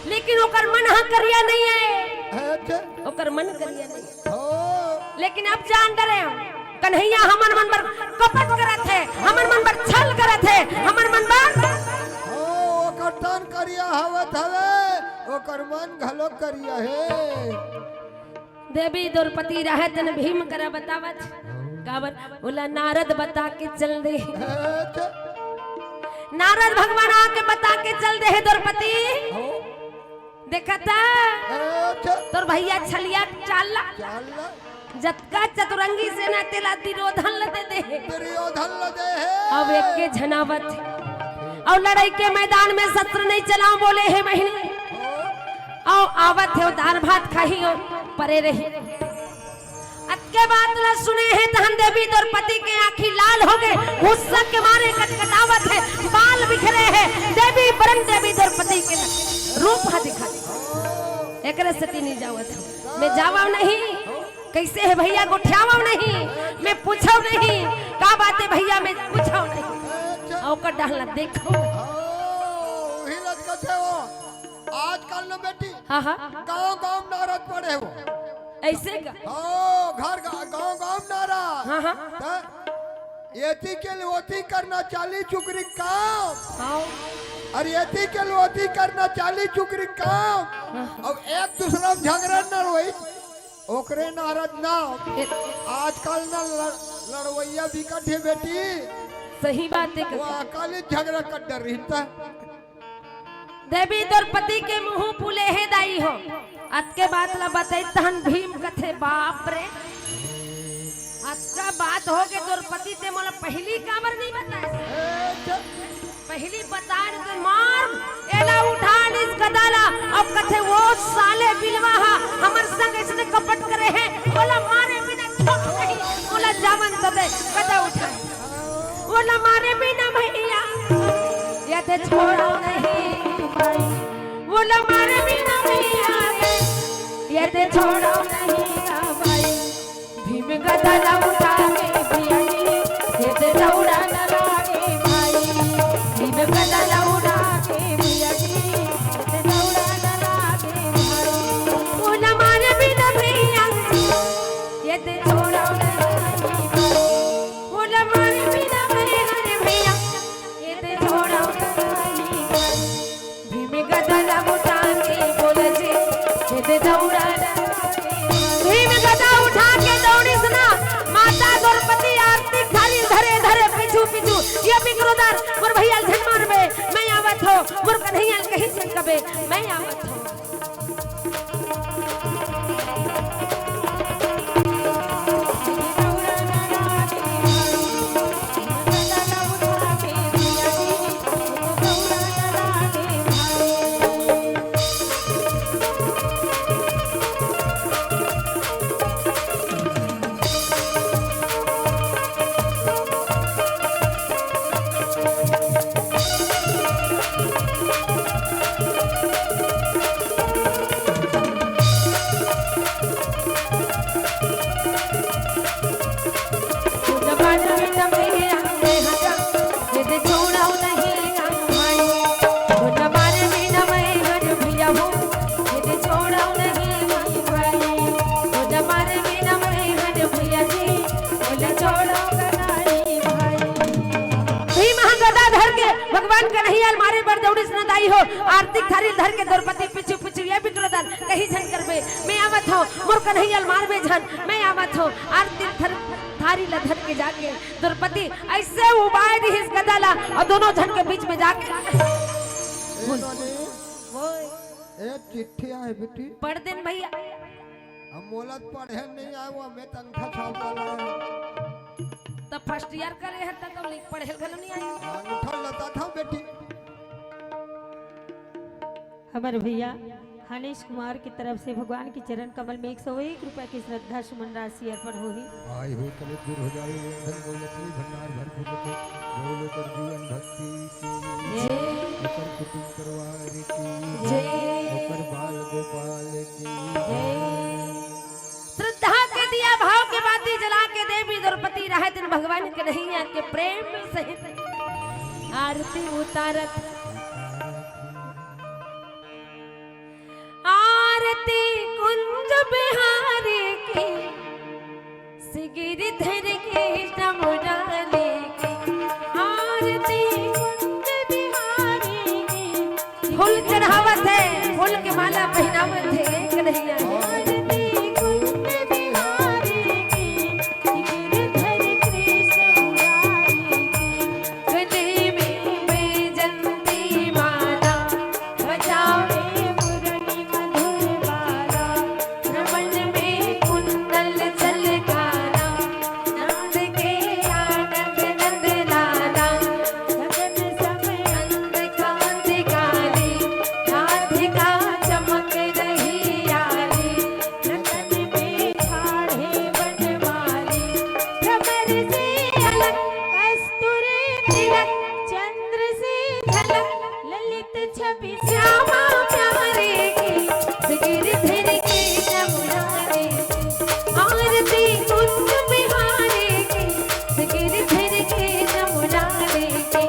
लेकिन ओकर मन ह करिया नइ आए। हे, अच्छा। ओकर मन करिया नइ आए। हो। लेकिन अब जान डरे हंव, कन्हैया हमन मन बर कपट करत हे, हमन मन बर छल करत हे, हमन मन बर हो, ओकर तन करिया होवत हवे, ओकर मन घलो करिया हे। देवी द्रौपदी रहय तेन भीम करा बतावत, काबर ओला नारद बता के चल दे। अच्छा। नारद भगवान आके बता के चल दे हे द्रौपदी। हो। देखत हे? अच्छा। तोर भइया छलिया चाल ला। चाल ला। जतका चतुरंगी सेना तेला दुर्योधन ल दे दे हे। दुर्योधन ल दे हे। अब एक्के झन आवत हे। अउ लड़ई के मैदान में शस्त्र नइ चलाव बोले हे बहिनी। हो। अउ आवत हे, अउ दार भात खाही अउ परे रही। अतके बात ल सुने हे तहन देवी द्रौपदी के आँखी लाल होगे, गुस्सा के मारे कटकटावत हे, बाल बिखरे हे। देवी बरन देवी द्रौपदी के रूप ह दिखा दे। एकरे सेती नइ जावत हंव। मैं जावंव नहीं। कइसे हे भइया, गोठियावंव नहीं। मैं पूछंव नहीं। का बात हे भइया, मैं पूछंव नहीं। अउ ओकर डाहना देखंव। हाँ, उही लचकत हे वो। आजकल न बेटी, हाँ, हाँ। गांव-गांव नारद पड़े हे वो। अइसे का? हाँ, घर गा-, गांव-गांव नारद। हाँ, हाँ। त एती के ले ओती करना चाली चुकरी काम। हाँ। अउ एती के ले ओती करना चाली चुकरी काम। हाँ। अउ एक दूसरा म झगरा न होई, ओकरे नारद नाम। ए- आजकल न लड़-, लड़वइया बिकट हे बेटी। सही बात हे वो काका। अकाली झगरा कर डर रही था। देवी द्रौपदी के मुंह फूले हे दाई हो। अतके बात ला बताइस तहन भीम कथे, "बाप रे, अतका बात होगे द्रौपदी, ते मोला पहिली काबर नइ बताइस? पहिली बता रहे ते मार, एला उठा लिस गदा ला।" अब कथे, "वो साले बिलवा हा हमर संग अइसने कपट करे हे, ओला मारे बिना छोड़ नहीं, ओला जावन तो दे, गदा उठा।" ओला मारे बिना भइया, एते छोड़ंव नहीं भाई। ओला मारे बिना भइया, एते छोड़ंव नहीं भाई। भीम गदा ला उठा के भइया जी, एते दौड़ा न लागे भाई। भीम गदा ला उठा के भइया जी, एते दौड़ा न लागे भाई। ओला मारे बिना भइया, एते छोड़ंव नहीं भाई। ओला मारे बिना मैं हरे भइया, एते छोड़ंव नहीं भाई। भीम गदा ला उठा के बोले जे, एते दौड़ा न लागे। भीम गदा उठा के दौड़िस ना, माता द्रौपदी आरती थारी धरे धरे पीछू पीछू, ए बिकरोदर, मोर भइया ल झन मारबे, मैं आवत हंव, मोर कन्हैया ल कहीं झन कबे, मैं आवत हंव। भीम ह गदा धर के भगवान कन्हैया ल मारे बर दौड़िस न दाई हो, आरती थारी धर के द्रौपदी पीछू पीछू, ए बिकरोदर, कहीं झन करबे, मैं आवत हंव, मोर कन्हैया ल मारबे झन, मैं आवत हंव। आरती थर-, थारी ला धर के जाके द्रौपदी अइसे उबाय दिहिस गदा ला, अउ दोनों झन के बीच में जाके ए ननी, ओए। ए चिट्ठी आय बेटी। पढ़ देन भइया। अब मोला त पढ़े नइ आय, वो मैं त अंगठा छाप वाला हंव। त first year करे हस त, त लिख पढ़े घलो नइ आय। अंगठा लता था बेटी। हमर भइया, हनीश कुमार की तरफ से भगवान के चरण कमल में एक सौ एक रुपए की श्रद्धा सुमन राशि अर्पण होही। आय होय कलेश दूर हो जाय, धन दौलत के भंडार भरपूर होथे, बोलो कर जीवन भक्ति की, जय। ओकर कुटुंब परिवार की, जय। ओकर बाल गोपाल की, जय। श्रद्धा के दिया, भाव के बाती जला के देवी द्रौपदी राहे दिन भगवान कन्हैया के प्रेम सहित आरती उतारत। आरती कुंज बिहारी की, श्री गिरिधर कृष्ण मुरारी की। आरती कुंज बिहारी की। फूल चढ़ावत हे, फूल के माला पहिनावत हे कन्हैया। आरती कुंज बिहारी की, श्री गिरिधर कृष्ण मुरारी की। गले में बैजंती माला, गजा में मुरली मधुर बाला, श्रवण में कुंडल झलकाना, नाद के आनंद नंद लाला, गगन सम अंधका अंधकारी, राधिका चमक रही आली, नगन में ठाढ़े बनवाली, भ्रमर से अलग कस्तूरी तिलक, चंद्र से झलक ललित छवि श्यामा प्यारी की, श्री गिरिधर कृष्ण मुरारी की। आरती कुंज बिहारी की, श्री गिरिधर कृष्ण मुरारी की।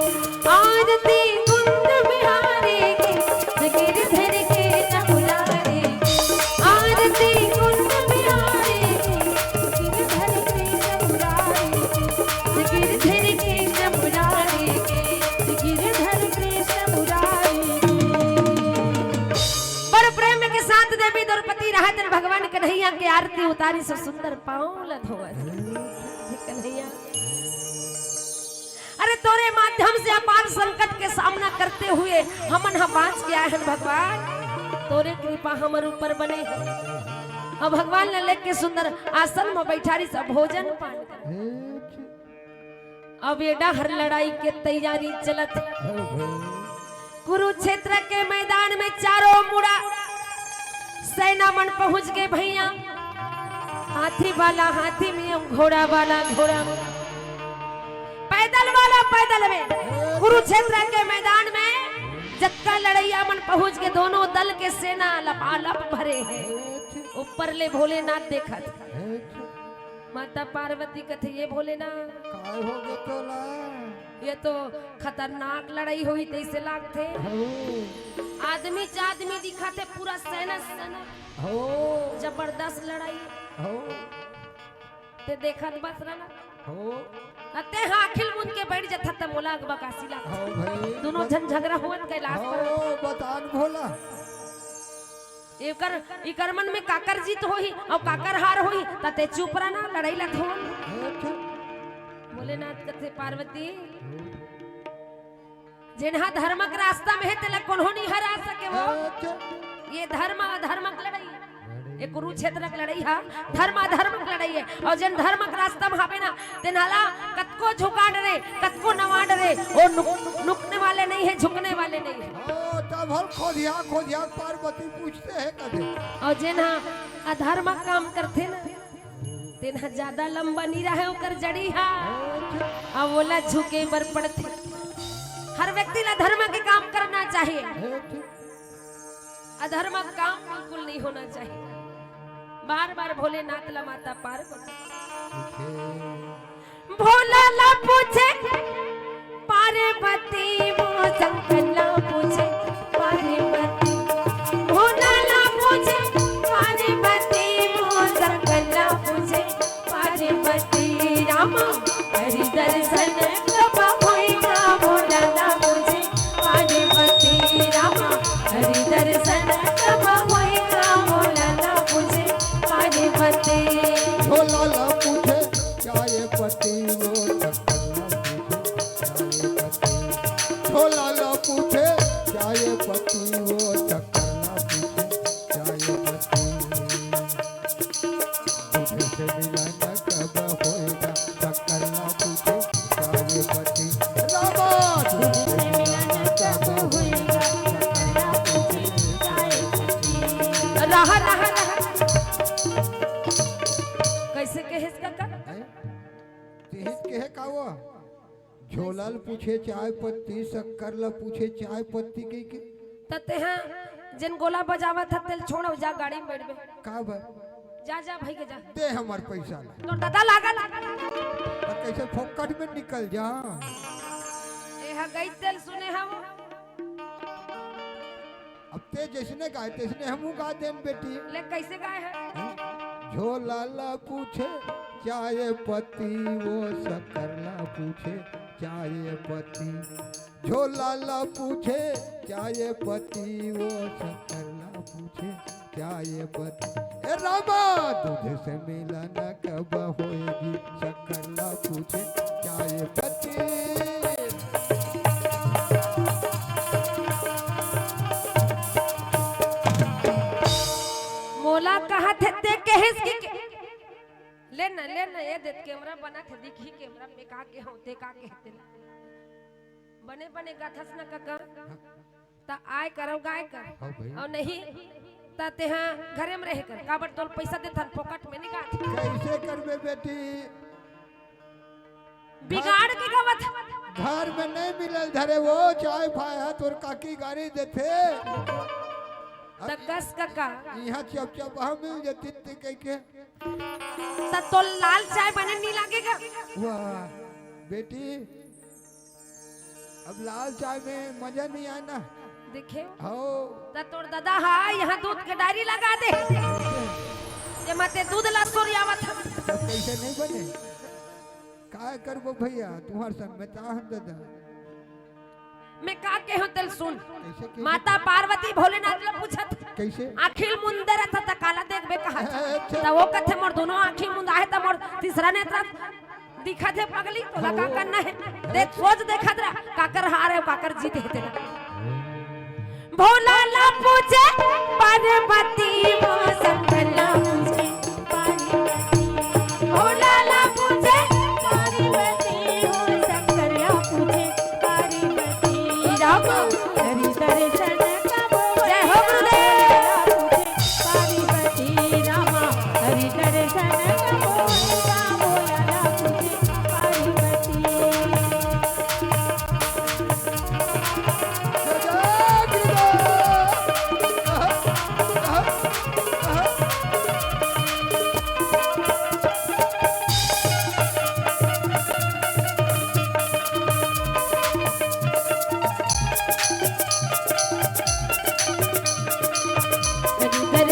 आरती कुंज बिहारी की, श्री गिरिधर कृष्ण मुरारी की। आरती कुंज बिहारी की, श्री गिरिधर कृष्ण मुरारी की। श्री गिरिधर कृष्ण मुरारी की, श्री गिरिधर कृष्ण मुरारी की। बड़ प्रेम के साथ देवी द्रौपदी राहे दिन भगवान कन्हैया के आरती उतारिस, सुंदर पाँव ल धोवत। कन्हैया, अरे तोरे माध्यम से अपार संकट के सामना करते हुए हमन ह बाँच के आए हन भगवान, तोरे कृपा हमर ऊपर बने हे। अब भगवान ल लेके सुंदर आसन म बैठारिस, भोजन पान कर। अब ये डहर लड़ाई के तैयारी चलत हे। कुरुक्षेत्र के मैदान में चारों मुड़ा सेना मन पहुंच गे भैया। हाथी वाला हाथी में, घोड़ा वाला घोड़ा में, पैदल वाला पैदल में। कुरुक्षेत्र के मैदान में जतका लड़ैया मन पहुंच गे, दोनों दल के सेना लपालप भरे हे। ऊपर ले भोलेनाथ देखत, माता पार्वती कथे, "ये भोलेनाथ, काय हो गे तोला? ये तो खतरनाक लड़ाई होही तइसे लागथे। हो। आदमी च आदमी दिखथे, पूरा सेना सेना। हो। जबरदस्त लड़ाई। हो। ते देखत बस रहना। हो। अते हाँ, आँखी ल मूंद के बैठ जथा त मोला अकबकासी लागथे। हो भाई। दोनों झन झगरा होवत कैलाश पर। हो, बतान भोला। एकर, इकर मन में काकर जीत होही अउ काकर हार होही, त ते चुप रहना, लड़ाई ला थोन। अच्छा। भोलेनाथ कथे, "पार्वती, जेनहा धर्मक रास्ता में हे, तेला कोनो नहीं हरा सके वो। अच्छा। ये धर्म अधर्मक लड़ाई, ये कुरुक्षेत्रक लड़ाई हा, धर्म अधर्मक लड़ाई हे। अउ जेन धर्मक रास्ता में हावे ना, तेनहा ला कतको झुका डरे, कतको नवा डरे, वो नुक-, नुकने वाले नहीं हे, झुकने वाले नहीं हे।" हाँ, तब हर खोदिया, खोदिया पार्वती पूछते हैं कदे। अउ जेनहा अधर्मक काम करथे ना, तेनहा ज्यादा लंबा नी रहे ओकर जड़ी हा। अउ ओला झुके बर पड़थे। हर व्यक्ति ला धर्म के काम करना चाहिए। अधर्म काम बिल्कुल नहीं होना चाहिए। बार बार भोलेनाथ ला माता पार्वती। भोला ला पूछे पार्वती, वो शंकर ला पूछे पार्वती। भोला ला पूछे पार्वती, वो शंकर ला पूछे पार्वती। रामा हरि दर्शन कब होइगा, भोला ला पूछे पार्वती। रामा हरि दर्शन कब होइगा, भोला ला पूछे पार्वती। भोला ला पूछे चाय पत्ती वो शंकर ला पूछे चाय पत्ती। भोला ला पूछे चाय पत्ती वो शंकर ला पूछे चाय पत्ती। तुझसे मिलन कब होएगा, शंकर ला पूछे चाय पत्ती। रामा, तुझसे मिलन कब होएगा, शंकर ला पूछे चाय पत्ती। कहिस कका? हैं? तिहिस कहे का वो? झोला ल पूछे चाय पत्ती, शक्कर ल पूछे चाय पत्ती कहिके। त तेहा जेन गोला बजावत ह, तेल छोड़, अउ जा गाड़ी में बैठबे। का बर? जा, जा भाई के जा। दे हमर पैसा ला। तोर ददा लागत। त कैसे फोकट में निकल जा? ए ह गई तेल सुने हव। अब ते जैसने गाए, तैसने हमहू गा देन बेटी। ले, कैसे गाए है? हैं? झोला ला पूछे चाय पत्ती, वो शक्कर ला पूछे चाय पत्ती। झोला ला पूछे चाय पत्ती, वो शक्कर ला पूछे चाय पत्ती। ए रामा, दूध से मिलन कब होएगी, शक्कर ला पूछे चाय पत्ती। मोला कहत हे ते कहिस कि के-, ले न, ले न, ये देख कैमरा बनत हे, दिखही कैमरा में का के होथे, का के होथे। बने बने गाथस न कका। त आय कर अउ गाय कर। हाँ भाई। अउ नहीं त तेहा घरे में रहे कर, काबर तोल पैसा देथन, फोकट में नहीं गात। कैसे करबे बेटी? बिगाड़ के गावत। घर में नहीं मिलल धरे वो चाय फाय ह, तोर काकी गारी देथे। त कस कका। इहाँ चपचपा मिल जतिस ते कहिके। त तोल लाल चाय बने नहीं लागेगा। वाह बेटी, अब लाल चाय में मजा नहीं आए ना। देखे? हो। त तोर ददा हा यहाँ दूध के डायरी लगा दे। ये मते दूध ला सोरियावत ह। तब कैसे नहीं बने? का करबो भैया, तुम्हार संग में ताहन ददा। मैं का कहूँ तेल सुन। कैसे, कैसे? माता पार्वती भोलेनाथ ला पूछत। कैसे? आँखी ल मुंदे रहत त काला देखबे कहत। अच्छा। त वो कथे मोर दोनों आँखी मुंदा हे त मोर तीसरा नेत्र दिखत हे पगली, तोला का करना हे? देख, सोच देखत रह, काकर हार हे, काकर जीत हे तेला। भोला ला पूछे पार्वती वो शंकर ला पूछे पार्वती। भोला ला पूछे पार्वती वो शंकर ला पूछे पार्वती। राम हरि दर्शन कब होए जय हो गुरुदेव। पार्वती रामा हरि दर्शन कब होए राम भोला ला पूछे पार्वती।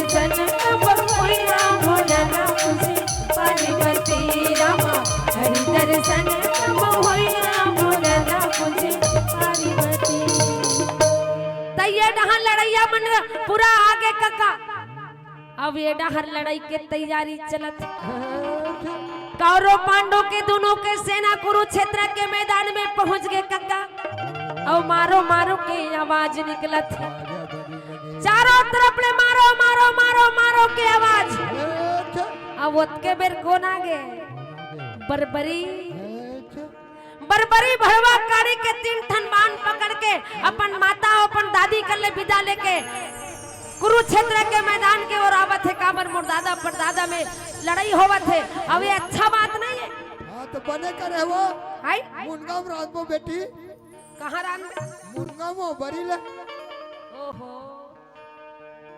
दर्शन कब होई राम भोला राम जी, पार्वती रामा। हरि दर्शन कब होई राम भोला राम जी, पार्वती। त ये डहर लड़ैया मन पूरा आगे कका। अब ये डहर लड़ाई के तैयारी चलत हे। कौरव पांडव के दोनों के सेना कुरुक्षेत्र के मैदान में पहुंच गे कका। अउ मारो मारो के आवाज निकलत हे। चारों तरफ ले मारो, मारो, मारो, मारो के आवाज। अब ओतके बेर कोन आगे? बरबरी। बरबरी भड़वा काढ़ी के तीन ठन बाण पकड़ के अपन माता अउ अपन दादी कर ले बिदा लेके कुरुक्षेत्र के मैदान के ओर आवत हे। काबर मोर दादा परदादा में लड़ाई होवत हे, अउ ये अच्छा बात नहीं हे। हाँ, त बने करे वो। हाय? मुनगा में राजबो बेटी। कहाँ रान? मुनगा में बरी ले। ओहो।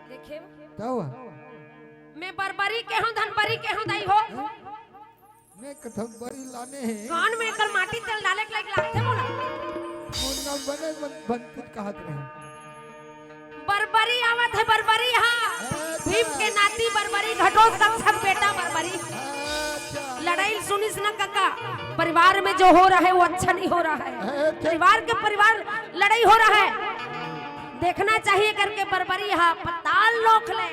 देखे? का हुआ? मैं बरबरी के हूँ, धनबरी के हूँ, दाई हो। मैं कथम बरी लाने हे। कान में एकर माटी तेल डाले के लायक लागथे मोला। मुनगा बने बन, बन कुछ कहत रहे। बरबरी आवत हे, बरबरी, हाँ। अच्छा। भीम के नाती बरबरी, घटोत्कच के बेटा बरबरी। अच्छा। लड़ाई सुनिस न कका, परिवार में जो हो रहा है वो अच्छा नहीं हो रहा है। अच्छा। परिवार के परिवार लड़ाई हो रहा है। देखना चाहिए करके बरबरी हा पताल लोक ले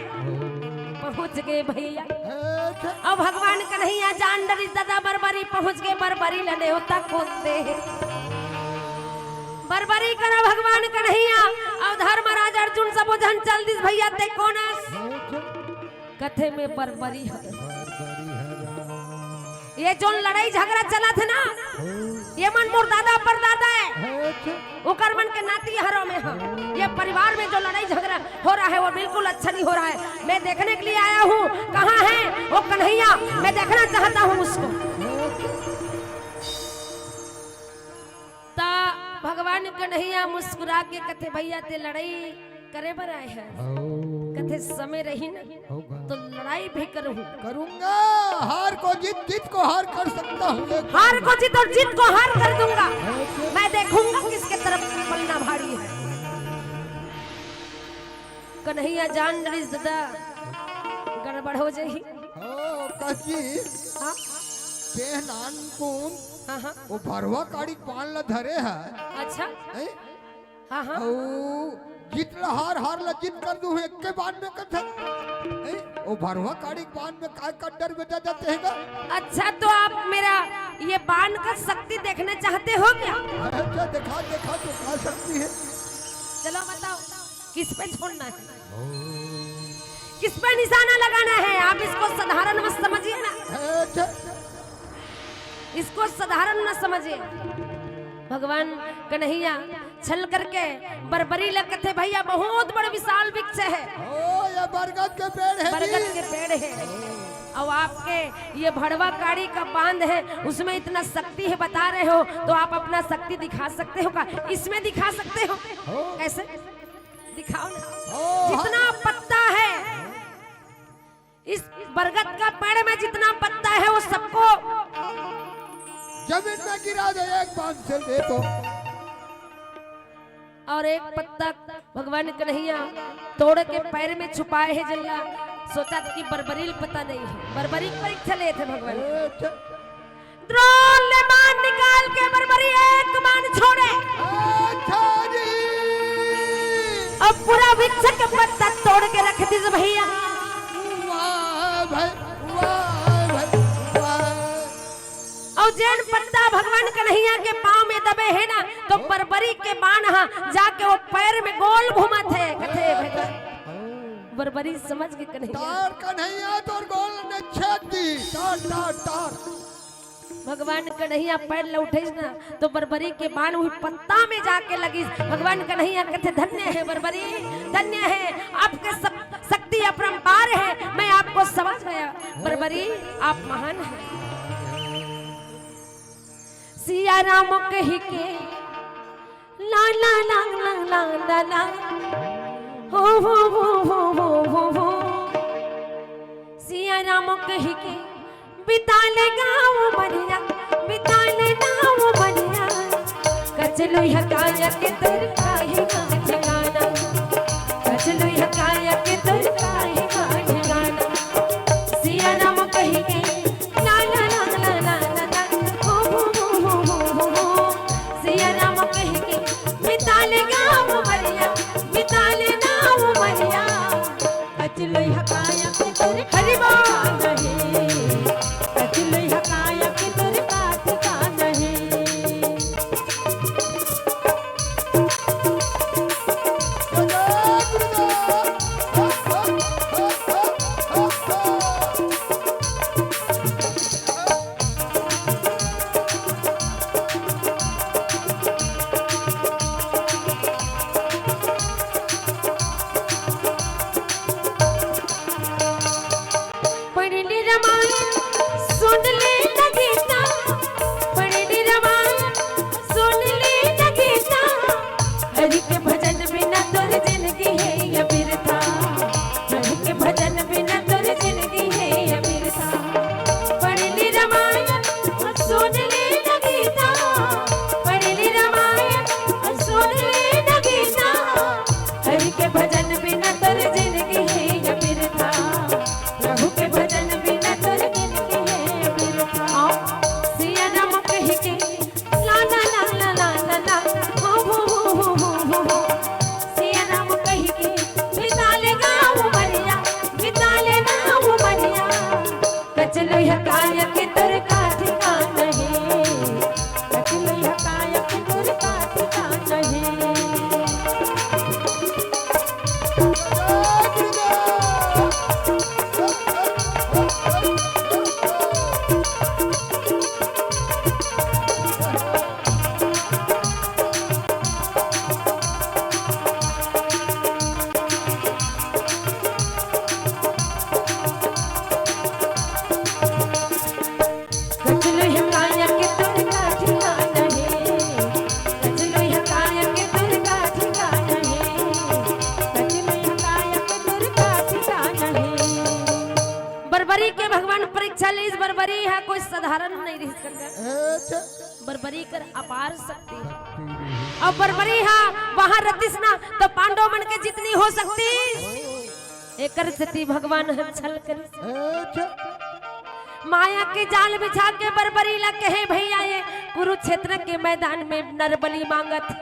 पहुंच गे भैया। अच्छा। अउ भगवान कन्हैया जान डरिस दादा बरबरी पहुंच गे, बरबरी ल नेवता कोन दे हे? बरबरी करा भगवान कन्हैया अउ धर्मराज अर्जुन सबो झन चल दिस भैया ते कोन अस? अच्छा। कथे में बरबरी हर। बरबरी हर। ये जोन लड़ाई झगड़ा चलत हे ना, हो। ये मन मोर दादा परदादा है, ओकर मन के नाती हरो मैं। हाँ, ये परिवार में जो लड़ाई झगड़ा हो रहा है, वो बिल्कुल अच्छा नहीं हो रहा है। मैं देखने के लिए आया हूँ, कहाँ है वो कन्हैया, मैं देखना चाहता हूँ उसको। ता भगवान कन्हैया मुस्कुरा के कथे, "भैया, ते लड़ाई करे बर आए हैं?" कथे, "समय रही ना तो लड़ाई भी करूँ।" करूँगा। हार को जीत, जीत को हार कर सकता हूँ। हार को जीत और जीत को हार कर दूँगा। मैं देखूँगा किसके तरफ पलना भारी है। कन्हैया जान डरिस, दादा, गड़बड़ हो जाही। ओ, कस जी, हाँ? के नानकुन, हाँ, हाँ। वो भरवा काड़ी के बान ला धरे है। अच्छा। हैं? हाँ, हाँ। अउ जीत ला हार, हार ला जीत कर दूँ, एक के बान में कथे। हैं? वो भरवा काड़ी के बान में काय कड्डर बेटा जाते हैं ना? अच्छा, तो आप मेरा ये बान का शक्ति देखना चाहते हो क्या? अच्छा, दिखा, दिखा, तो क्या शक्ति है? चलो बताओ। किस पे छोड़ना है, किस पे निशाना लगाना है। आप इसको साधारण मत समझिए ना, अच्छा। इसको साधारण न समझिए। भगवान कन्हैया छल करके बरबरी ला कथे, "भैया, बहुत बड़ा विशाल वृक्ष है, ओ, ये बरगद के पेड़ है, बरगद के पेड़ है, और आपके ये भड़वा काड़ी का बांध है, उसमें इतना शक्ति है, बता रहे हो, तो आप अपना शक्ति दिखा सकते हो का? इसमें दिखा सकते हो।" कैसे? दिखाओ ना। ओ, जितना पत्ता है इस बरगद का पेड़ में, जितना पत्ता है, वो सबको जमीन में गिरा दे, एक बांध से दे तो। और एक पत्ता भगवान कन्हैया तोड़ के पैर में छुपाए है जल्ला। सोचा था कि बरबरी पता नहीं है, बरबरी परीक्षा लेत है भगवान। अच्छा। द्रोण ले बाण निकाल के बरबरी एक बाण छोड़े। अच्छा जी। अब पूरा वृक्ष के पत्ता तोड़ के रख दीस भैया। वाह भाई, वाह भाई, वाह। और जेन पत्ता भगवान कन्हैया के पाँव में दबे है ना, तो बरबरी के बाण हा जाके वो पैर में गोल घूमत है। कथे भैया, बरबरी समझ के कन्हैया। तार कन्हैया तोर गोल ने छेद दी। तार, तार, तार। भगवान कन्हैया पैर ल उठेस ना, तो बरबरी के बाण वही पत्ता में जाके लगिस। भगवान कन्हैया कथे, "धन्य है बरबरी, धन्य है, आपके शक-, शक्ति अपरंपार है, मैं आपको समझ गया बरबरी, आप महान है।" सिया राम कहि के ला ला ला ला ला ला ला। हो हो हो हो हो हो हो। सिया राम कहि के बिता ले गाँव मरिया, बिता ले गाँव मरिया। कचलुई हकाया के तोर काहे का ठिकाना। कचलुई हकाया के तोर काहे का ठिकाना। सिया राम कहि के ला ला ला ला ला ला ला। हो हो हो हो हो हो हो। सिया राम कहि के बिता ले गाँव मरिया, बिता ले गाँव मरिया। कचलुई हकाया के तोर हरि बोल। काठी का नहीं। कचलुई हकाया के तोर काठी का नहीं। बरबरी हा कोई साधारण नहीं रहिस कका। अच्छा। बरबरी कर अपार शक्ति हे। अउ बरबरी हा वहाँ रतिस ना, त पांडव मन के जितनी हो सकती, एकर सेती भगवान ह छल करिस। अच्छा। माया के जाल बिछा के बरबरी ला कहे, "भैया, ये कुरुक्षेत्र के मैदान में नरबलि मांगत हे।"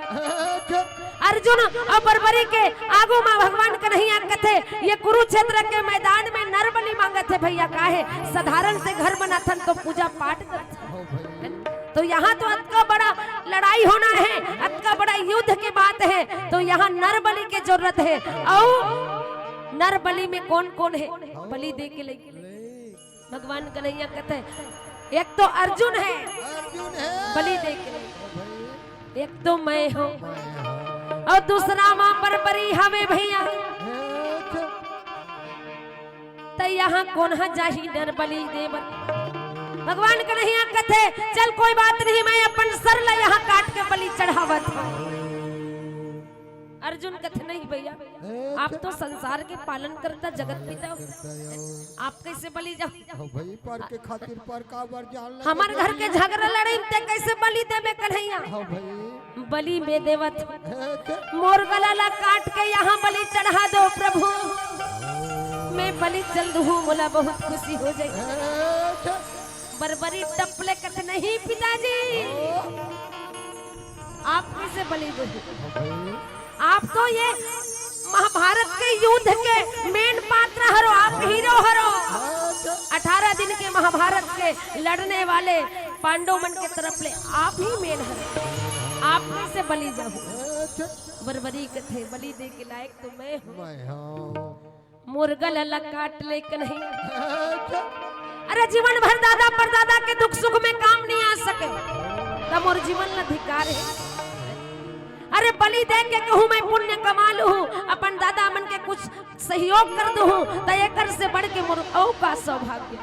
अच्छा। अर्जुन अउ बरबरी के आगू मा भगवान कन्हैया कथे, "ये कुरुक्षेत्र के मैदान में नरबलि मांगत हे भैया, काहे? साधारण से घर बनाथन तो पूजा पाठ करथन।" हो भाई। तो यहाँ तो अतका बड़ा लड़ाई होना हे, अतका बड़ा युद्ध के बात हे, तो यहाँ नरबलि के जरूरत हे। अउ नरबलि में कौन कौन हे? बलि दे के लइक भगवान कन्हैया कथे, एक तो अर्जुन हे, अर्जुन हे। बलि दे के लइक। एक तो मैं हंव, मैं हंव। अउ दूसरा मा बरबरी हवे भैया। अच्छा। त यहाँ कोन ह जाही नरबलि दे बर? भगवान कन्हैया कथे, "चल कोई बात नहीं, मैं अपन सर ला यहाँ काट के बलि चढ़ावत हंव।" अर्जुन कथे, "नहीं भैया, आप तो संसार के पालन करता, जगत पिता हो, आप कैसे बलि जाहू?" हो भाई, पर के खातिर पर का बर जान लगे हमर घर के झगड़ा लड़ाई में ते कैसे बलि देबे कन्हैया? हो भाई। बलि में देवत। अच्छा। मोर गला ला काट के यहाँ बलि चढ़ा दो प्रभु, मैं बलि चल दूँ, मोला बहुत खुशी हो जाए। अच्छा। बरबरी टपले कथे, "नहीं पिताजी, आप कैसे बलि दे?" हो भाई। आप तो ये महाभारत के युद्ध के main पात्र हरो, आप hero हरो। अठारह दिन के महाभारत के लड़ने वाले पांडव मन के तरफ ले आप ही main हरो, आप कैसे बलि जाहू? बरबरी कथे, बलि दे के लायक तो मैं हूँ। मैं हूँ। मोर गला ला काट ले कन्हैया। अच्छा। अरे जीवन भर दादा परदादा के दुख सुख में काम नहीं आ सके, त मोर जीवन ला धिक्कार हे। अरे बलि दे के कहूँ मैं पुण्य कमा लूँ, अपन दादा मन के कुछ सहयोग कर दूँ, त एकर से बढ़ के मोर अउ का सौभाग्य।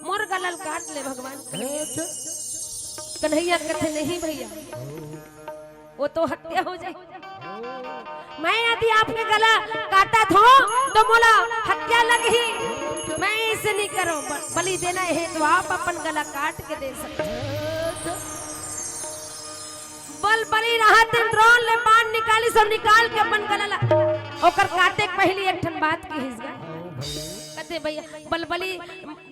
मोर गला ला काट ले भगवान। अच्छा। कन्हैया कथे, "नहीं भैया, वो तो हत्या हो जाही। मैं यदि आपके गला काटत हूँ तो मोला हत्या लगही, मैं ऐसे नहीं करो। ब-, बलि देना हे तो आप अपन गला काट के दे सकते।" बल बलि रहा तेन द्रोण ले बाण निकालिस अउ निकाल के अपन गला ला, ओकर काटे के पहिली एक ठन बात किहिस गा। कथे, "भैया, बल बलि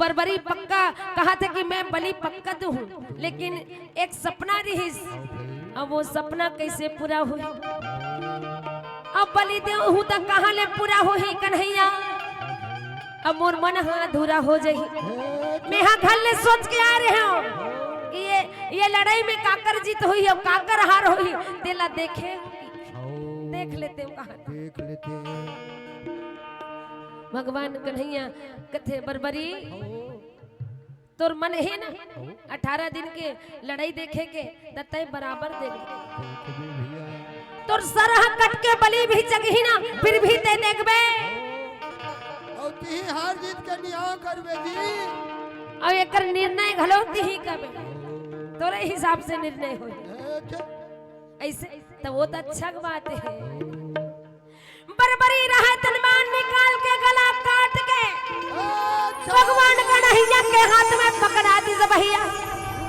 बरबरी पक्का कहत हे कि मैं बलि पक्का दूँ, लेकिन एक सपना रिहिस, अब वो सपना कैसे पूरा होही? अब बलि देहूँ त कहाँ ले पूरा होही कन्हैया? अब मोर मन ह अधूरा हो जाही। मैं हा घर ले सोच के आ रहे हूँ कि ये, ये लड़ाई में काकर जीत होही अउ काकर हार होही, तेला देखे, देख लेते हूँ कहाँ।" देख लेते हैं। भगवान कन्हैया कथे, बरबरी, तोर मन हे ना, अठारह दिन के लड़ाई देखे के, त तैं बराबर देखबे। देखबे भैया। तोर सर ह कट के बलि भी चघही ना, फिर भी तैं देखबे। अउ तिही हार जीत के निहां करबे जी। अउ एकर निर्णय घलो तिही करबे, तोरे हिसाब से निर्णय होही। अच्छा। ऐसे त वो त अच्छा बात हे। बरबरी रहा तेन बाण निकाल के गला काट के भगवान कन्हैया के हाथ में पकड़ा दिस भैया।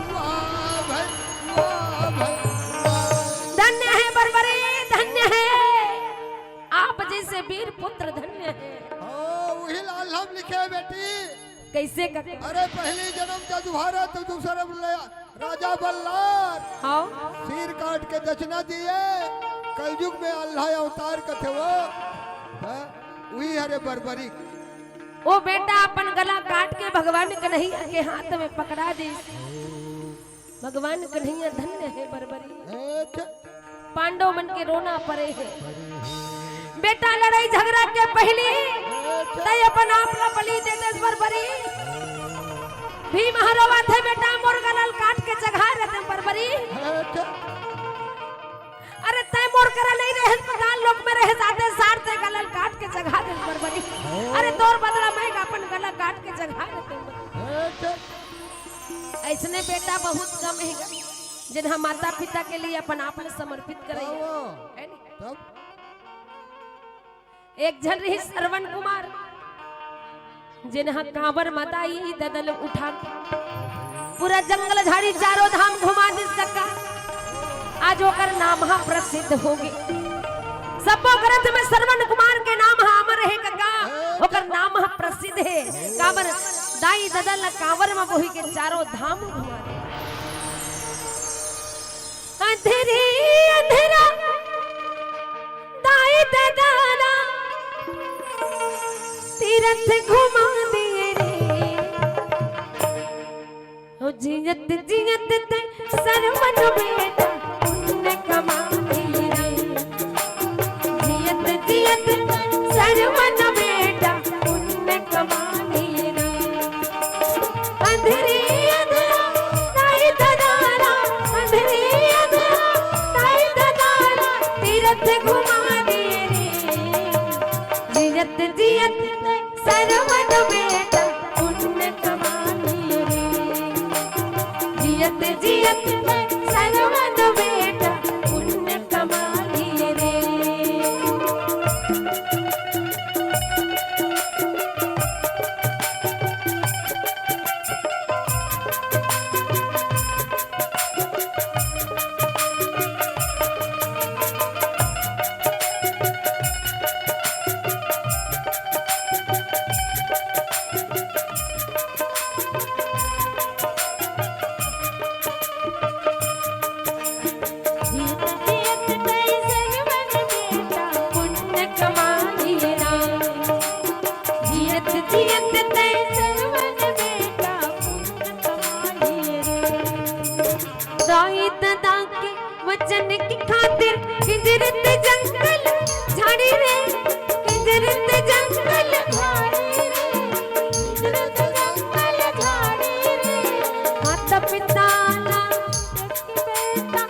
वाह भाई, वाह भाई, वाह। धन्य हे बरबरी, धन्य हे। आप जैसे वीर पुत्र धन्य हे। ओ, वही लाल हम लिखे बेटी। कैसे कथे? अरे पहली जन्म जदुभारा तो दूसरा बोले राजा बल्लार। हाँ। सिर काट के दक्षिणा दिए, कलयुग में अल्लाह अवतार कथे वो। हाँ? वही हरे बरबरी। वो बेटा अपन गला काट के भगवान कन्हैया के हाथ में पकड़ा दिस। भगवान कन्हैया धन्य हे बरबरी। अच्छा। पांडव मन के रोना परे हे। बेटा लड़ाई झगड़ा के पहिली तैं अपन आप ला बलि दे देस बरबरी। भीम ह रोवत हे, बेटा मोर गला ल काट के चघा देतेंव बरबरी। अच्छा। अरे तैं मोर करा नहीं रहेस, पताल लोक में रहेस, आते सार तैं गला ल काट के चघा देस बरबरी। अरे तोर बदला मैं अपन गला काट के चघा देतेंव बरबरी। अच्छा। अइसने बेटा बहुत कम हे गा, जेन ह माता पिता के लिए अपन आप ल समर्पित करइया। हाँ। हे नी? तब? एक झन रिहिस श्रवण कुमार, जेन ह कांवर म दाई ददा ल उठा के पूरा जंगल झाड़ी चारों धाम घुमा दिस कका। आज ओकर नाम ह प्रसिद्ध होगे। सब्बो ग्रंथ में श्रवण कुमार के नाम ह अमर हे कका, ओकर नाम ह प्रसिद्ध हे। काबर दाई ददा ल कांवर म बोही के चारों धाम घुमा दे। अंधेरे अंधेरा दाई ददा ला तीरथ घुमा दिए रे। ओ जियत जियत ते सरवन बेटा पुण्य कमा दिए रे। जियत जियत ते सरवन बेटा पुण्य कमा दिए रे। अंधेरे अंधेरा दाई ददा ला, अंधेरे अंधेरा दाई ददा ला तीरथ घुमा दिए रे। जियत जियत ते सरवन बेटा पुण्य कमा दिए रे। जियत जियत ते सरवन बेटा पुण्य कमा दिए रे। दाई ददा के वचन की खातिर हिजरत जंगल झाड़ी रे, हिजरत जंगल झाड़ी रे, हिजरत जंगल झाड़ी रे। माता पिता ला बेटा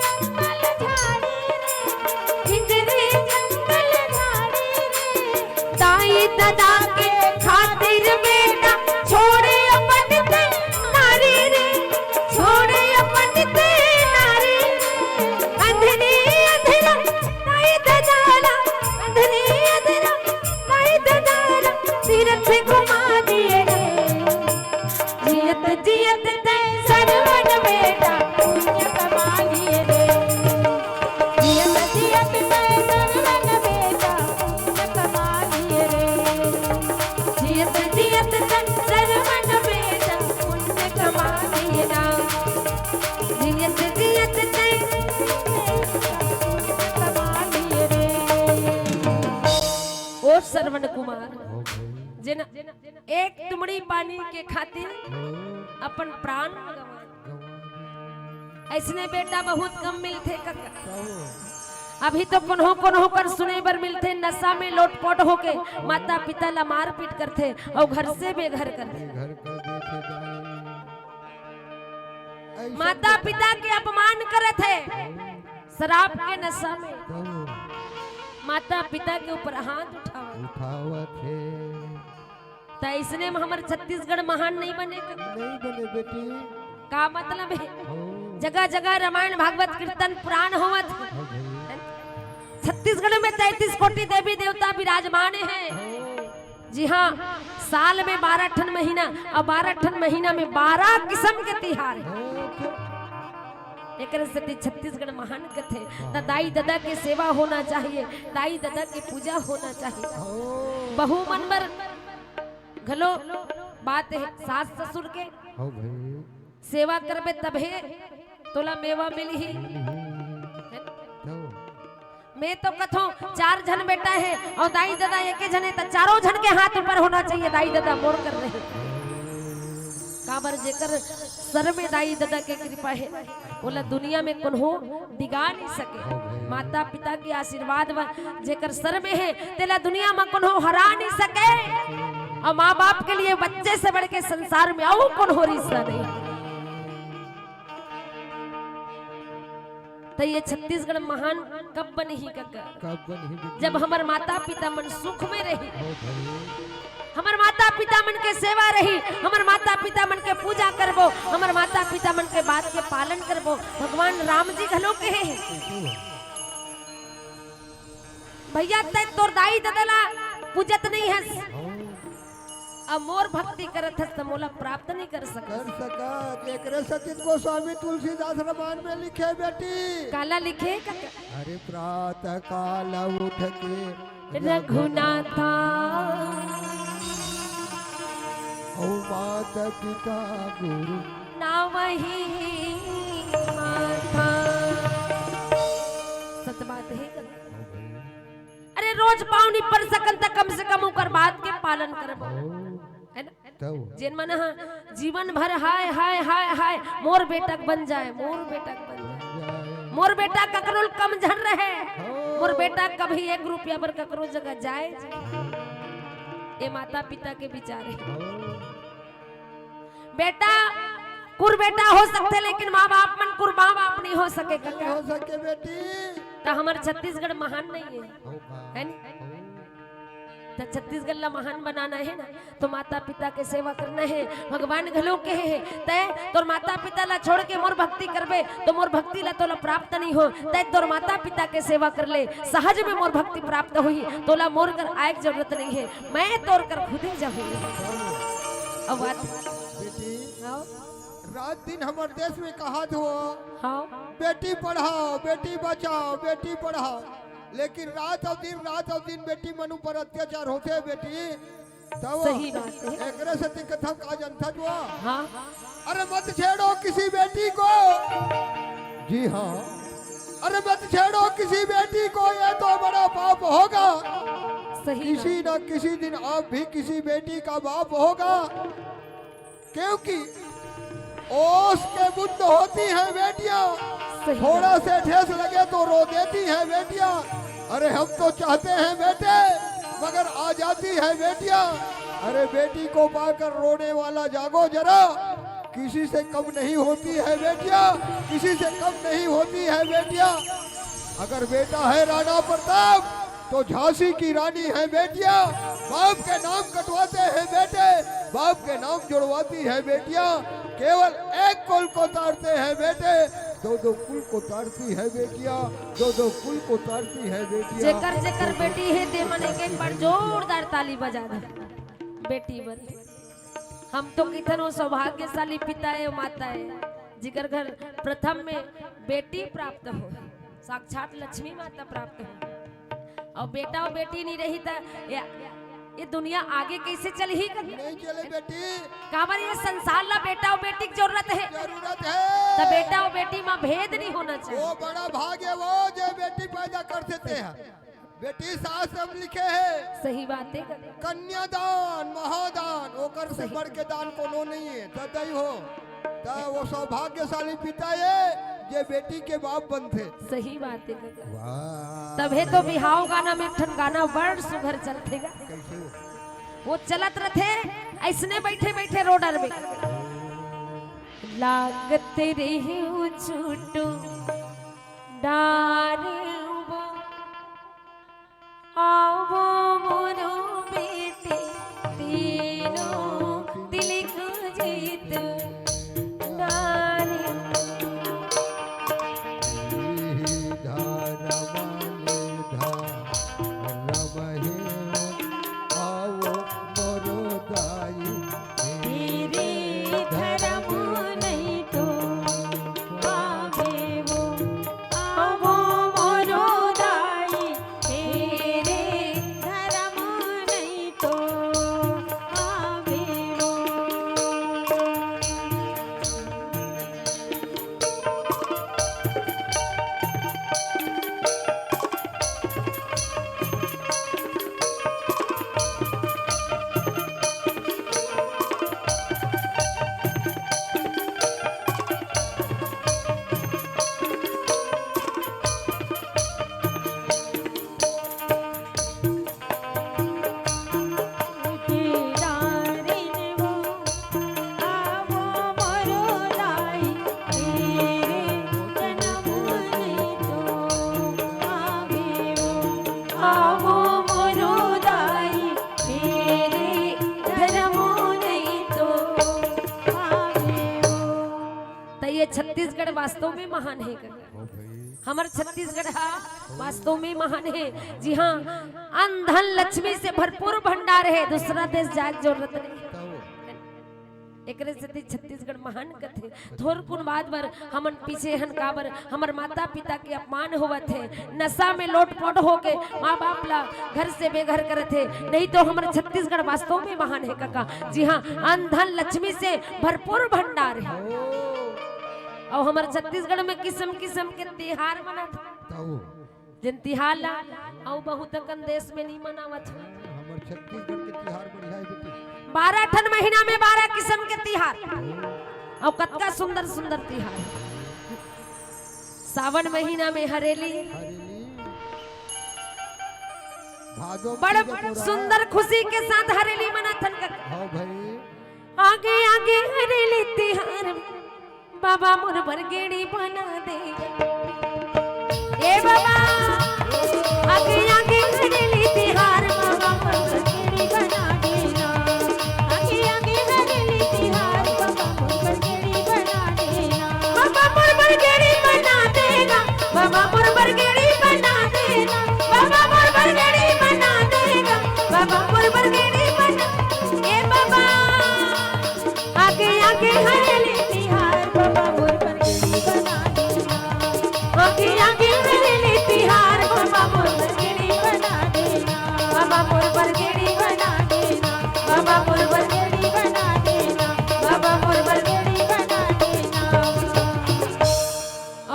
जंगल झाड़ी रे, हिजरे जंगल झाड़ी रे। दाई ददा के खातिर बेटा छोड़े अपन ते नारी रे, छोड़े अपन ते नारी रे। अंधेरे अंधेरा दाई ददा ला, अंधेरे अंधेरा दाई ददा ला तीरथ घुमा दिए रे। जियत जियत ते सरवन बेटा पुण्य कमा लिए रे। जियत जियत ते सरवन बेटा पुण्य कमा लिए रे। जियत जियत ते सरवन बेटा पुण्य कमा लिए रे। जियत जियत ते पुण्य कमा लिए रे। ओ श्रवण कुमार, ओ भाई। जेन एक तुमड़ी पानी के खातिर अपन प्राण गंवा दे। अइसने बेटा बहुत कम मिलथे कका। अभी तो कोनो कोनो कर सुने बर मिलथे, नशा में लोटपोट होके माता पिता ला मारपीट करथे अउ घर से बेघर करथे। माता पिता के अपमान करत हे, शराब के नशा में माता पिता के ऊपर हाथ उठावत। त अइसने में हमर छत्तीसगढ़ महान नहीं बने का? नहीं बने बेटी। का मतलब हे? जगह जगह रामायण भागवत कीर्तन पुराण होवत हे। छत्तीसगढ़ में तैंतीस कोटि देवी देवता विराजमान हे। जी हाँ, साल में बारह ठन महीना अउ बारह ठन महीना में बारह किसम के तिहार हे। एकरे सेती छत्तीसगढ़ महान कथे। त दाई ददा के सेवा होना चाहिए, दाई ददा के पूजा होना चाहिए। बहू मन बर घलो बात हे, सास ससुर के सेवा करबे तभे तोला मेवा मिलही। मैं तो कथों, चार झन बेटा हे अउ दाई ददा एके झन हे, त चारों झन के हाथ ऊपर होना चाहिए, दाई ददा मोर कर रहे। काबर जेकर सर में दाई ददा के कृपा हे, ओला दुनिया में कोनो डिगा नहीं सके। माता पिता के आशीर्वाद म जेकर सर में हे, तेला दुनिया म कोनो हरा नहीं सके। अउ माँ बाप के लिए बच्चे से बढ़ के संसार में अउ कोनो रिश्ता नहीं। त ये छत्तीसगढ़ महान कब बनही कका? कब बनही बेटी? जब हमर माता पिता मन सुख में रही, हमर माता पिता मन के सेवा रही, हमर माता पिता मन के पूजा करबो, हमर माता पिता मन के बात के पालन करबो। भगवान राम जी घलो कहे हे, भैया तैं तोर दाई ददा ला पूजत नहीं हस, अब मोर भक्ति करत हस त मोला प्राप्त नहीं कर सकत। कर सकत। एकरे सेती गोस्वामी तुलसीदास रामायण में लिखे बेटी। काला लिखे कका? अरे प्रातः काल उठ के रघुनाथा। ओ माता पिता गुरु। नावहि माथा। सच बात हे कका? अरे रोज पाँव नहीं पर सकन त कम से कम ओकर बात के पालन करबो। हे ना? तब। जेन मन ह जीवन भर हाय, हाय, हाय, हाय, मोर बेटा बन जाए, मोर बेटा बन जाए। मोर बेटा ककरो ल कम झन रहे। हाँ। मोर बेटा कभी एक रुपया बर ककरो जगह जाए। हाँ। ए माता पिता के विचार हे। हाँ। बेटा, कुर बेटा हो सकथे, लेकिन माँ बाप मन कुर माँ बाप नहीं हो सके, नहीं कका। हो सके बेटी। त हमर छत्तीसगढ़ महान नहीं हे। हो का? हे नहीं? हो। त छत्तीसगढ़ ला महान बनाना हे ना, तो माता पिता के सेवा करना हे। भगवान घलो कहे हे, "तै तोर माता पिता ला छोड़ के मोर भक्ति करबे, तो मोर भक्ति ला तोला प्राप्त नहीं हो। तै तोर माता पिता के सेवा कर ले, सहज में मोर भक्ति प्राप्त होही, तोला मोर कर आए के जरूरत नहीं हे, मैं तोर कर खुदे जाहूँ।" अब बात बेटी, हाँ? रात दिन हमर देश में कहात हो, हाँ। बेटी पढ़ाओ, बेटी बचाओ, बेटी पढ़ाओ, लेकिन रात अउ दिन, रात अउ दिन बेटी मन ऊपर अत्याचार होथे बेटी। तब सही बात हे। एकरे सेती कथन का जनता जो, हाँ। अरे मत छेड़ो किसी बेटी को। जी हाँ। अरे मत छेड़ो किसी बेटी को, ये तो बड़ा पाप होगा। सही बात। किसी ना किसी दिन आप भी किसी बेटी का बाप होगा। क्योंकि ओस के बूंद होती हैं बेटियां, सही थोड़ा बात। से ठेस लगे तो रो देती हैं बेटियां। अरे हम तो चाहते हैं बेटे, मगर आ जाती हैं बेटियां। अरे बेटी को पाकर रोने वाला जागो जरा, किसी से कम नहीं होती है बेटियां, किसी से कम नहीं होती है बेटियां। अगर बेटा है राणा प्रताप, तो झांसी की रानी है बेटियां, बाप के नाम कटवाते हैं बेटे, बाप के नाम जुड़वाती है बेटियां, केवल एक कुल को तारते हैं बेटे, दो दो कुल को तारती है बेटियां, दो दो कुल को तारती है बेटियां। जेकर जेकर बेटी हे, ते मन एक एक बार जोरदार ताली बजा दे बेटी बर। हम तो किथन वो सौभाग्यशाली पिता हे, माता हे, जिकर घर प्रथम में बेटी प्राप्त हो, साक्षात लक्ष्मी माता प्राप्त हो। अउ बेटा अउ बेटी नहीं रही त ये, ये दुनिया आगे कैसे चलही? नहीं चले बेटी। काबर ये संसार ला बेटा अउ बेटी के जरूरत हे। जरूरत हे। त बेटा अउ बेटी मा भेद नहीं होना चाहिए। वो बड़ा भाग्य वो जे बेटी पैदा कर देते हैं। बेटी शास्त्र में लिखे हे। सही बात हे। कन्यादान महादान, ओकर से सही। बढ़ के दान कोनो नहीं हे। त दई हो, त वो सौभाग्यशाली पिता हे जे बेटी के बाप बनथे। सही बात हे कका। वाह। तभे तो बिहाव गाना में एक ठन गाना बड़ सुघर चलथे गा। कैसे? वो चलत रथे, अइसने बैठे बैठे रो डरबे। लागत रहे छूटू डार वो, आवो मोरो बेटी, तीनों तिलक जीत डार। तेरे धर्म नहीं तो आवे वो, आवो मोरो दाई, तेरे धर्म नहीं तो आवे वो। त ये छत्तीसगढ़ वास्तव में महान हे कका। हमर छत्तीसगढ़ हा वास्तव में महान हे। जी हाँ, अन्न धन लक्ष्मी से भरपूर भंडार हे, दूसरा देश जाए के जरूरत नहीं। एकरे सेती छत्तीसगढ़ महान कथे। थोरकुन बात बर हमन पीछे हन, काबर हमर माता पिता के अपमान होवत हे। नशा में लोटपोट होके माँ बाप ला घर से बेघर करत हे, नहीं तो हमर छत्तीसगढ़ वास्तव में महान हे कका। जी हाँ, अन्न धन लक्ष्मी से भरपूर भंडार हे। अउ हमर छत्तीसगढ़ में किसम किसम के तिहार मनत हे। ताऊ। जेन तिहार ला अउ बहुत अकन देश में नहीं मनावत हे। हमर छत्तीसगढ़ के तिहार बढ़िया हे बेटी। बारह ठन महीना में बारह किसम के तिहार, अउ कतका सुंदर सुंदर तिहार। सावन महीना में हरेली, हरेली। भादो बड़ पूजा के सुंदर खुशी के साथ हरेली मनाथन कका। हाँ भाई। आगे आगे हरेली तिहार, बाबा मोर बर गेड़ी बना दे। ए बाबा, आगे आगे हरेली तिहार, बाबा मोर बर गेड़ी बना देना। आगे आगे हरेली तिहार, बाबा मोर बर गेड़ी बना देना। बाबा मोर बर गेड़ी बना देना, बाबा मोर बर गेड़ी बना देना, बाबा मोर बर गेड़ी बना देना, बाबा मोर बर गेड़ी बना, ए बाबा। आगे आगे हरेली तिहार, बाबा मोर बर गेड़ी बना देना। आगे आगे हरेली तिहार, बाबा मोर बर गेड़ी बना देना। बाबा मोर बर गेड़ी बना देना। बाबा मोर बर गेड़ी बना देना। बाबा मोर बर गेड़ी बना देना।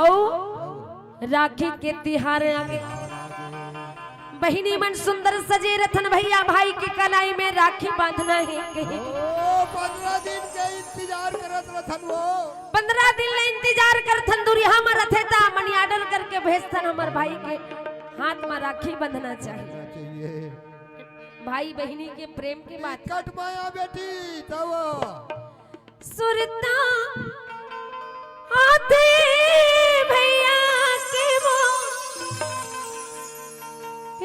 अउ राखी के तिहार आगे। बहिनी मन सुंदर सजे रथन भैया, भाई के कलाई में राखी बांधना हे कही। ओ, पंद्रह दिन के इंतजार करत रथन वो। पंद्रह दिन ले इंतजार करथन, दुरिहा म रथे ता money order करके भेजथन, हमर भाई के हाथ म राखी बंधना चाहिए। चाहिए। भाई बहिनी के प्रेम के बात। कट माया बेटी, तब सुरता आथे भैया के वो,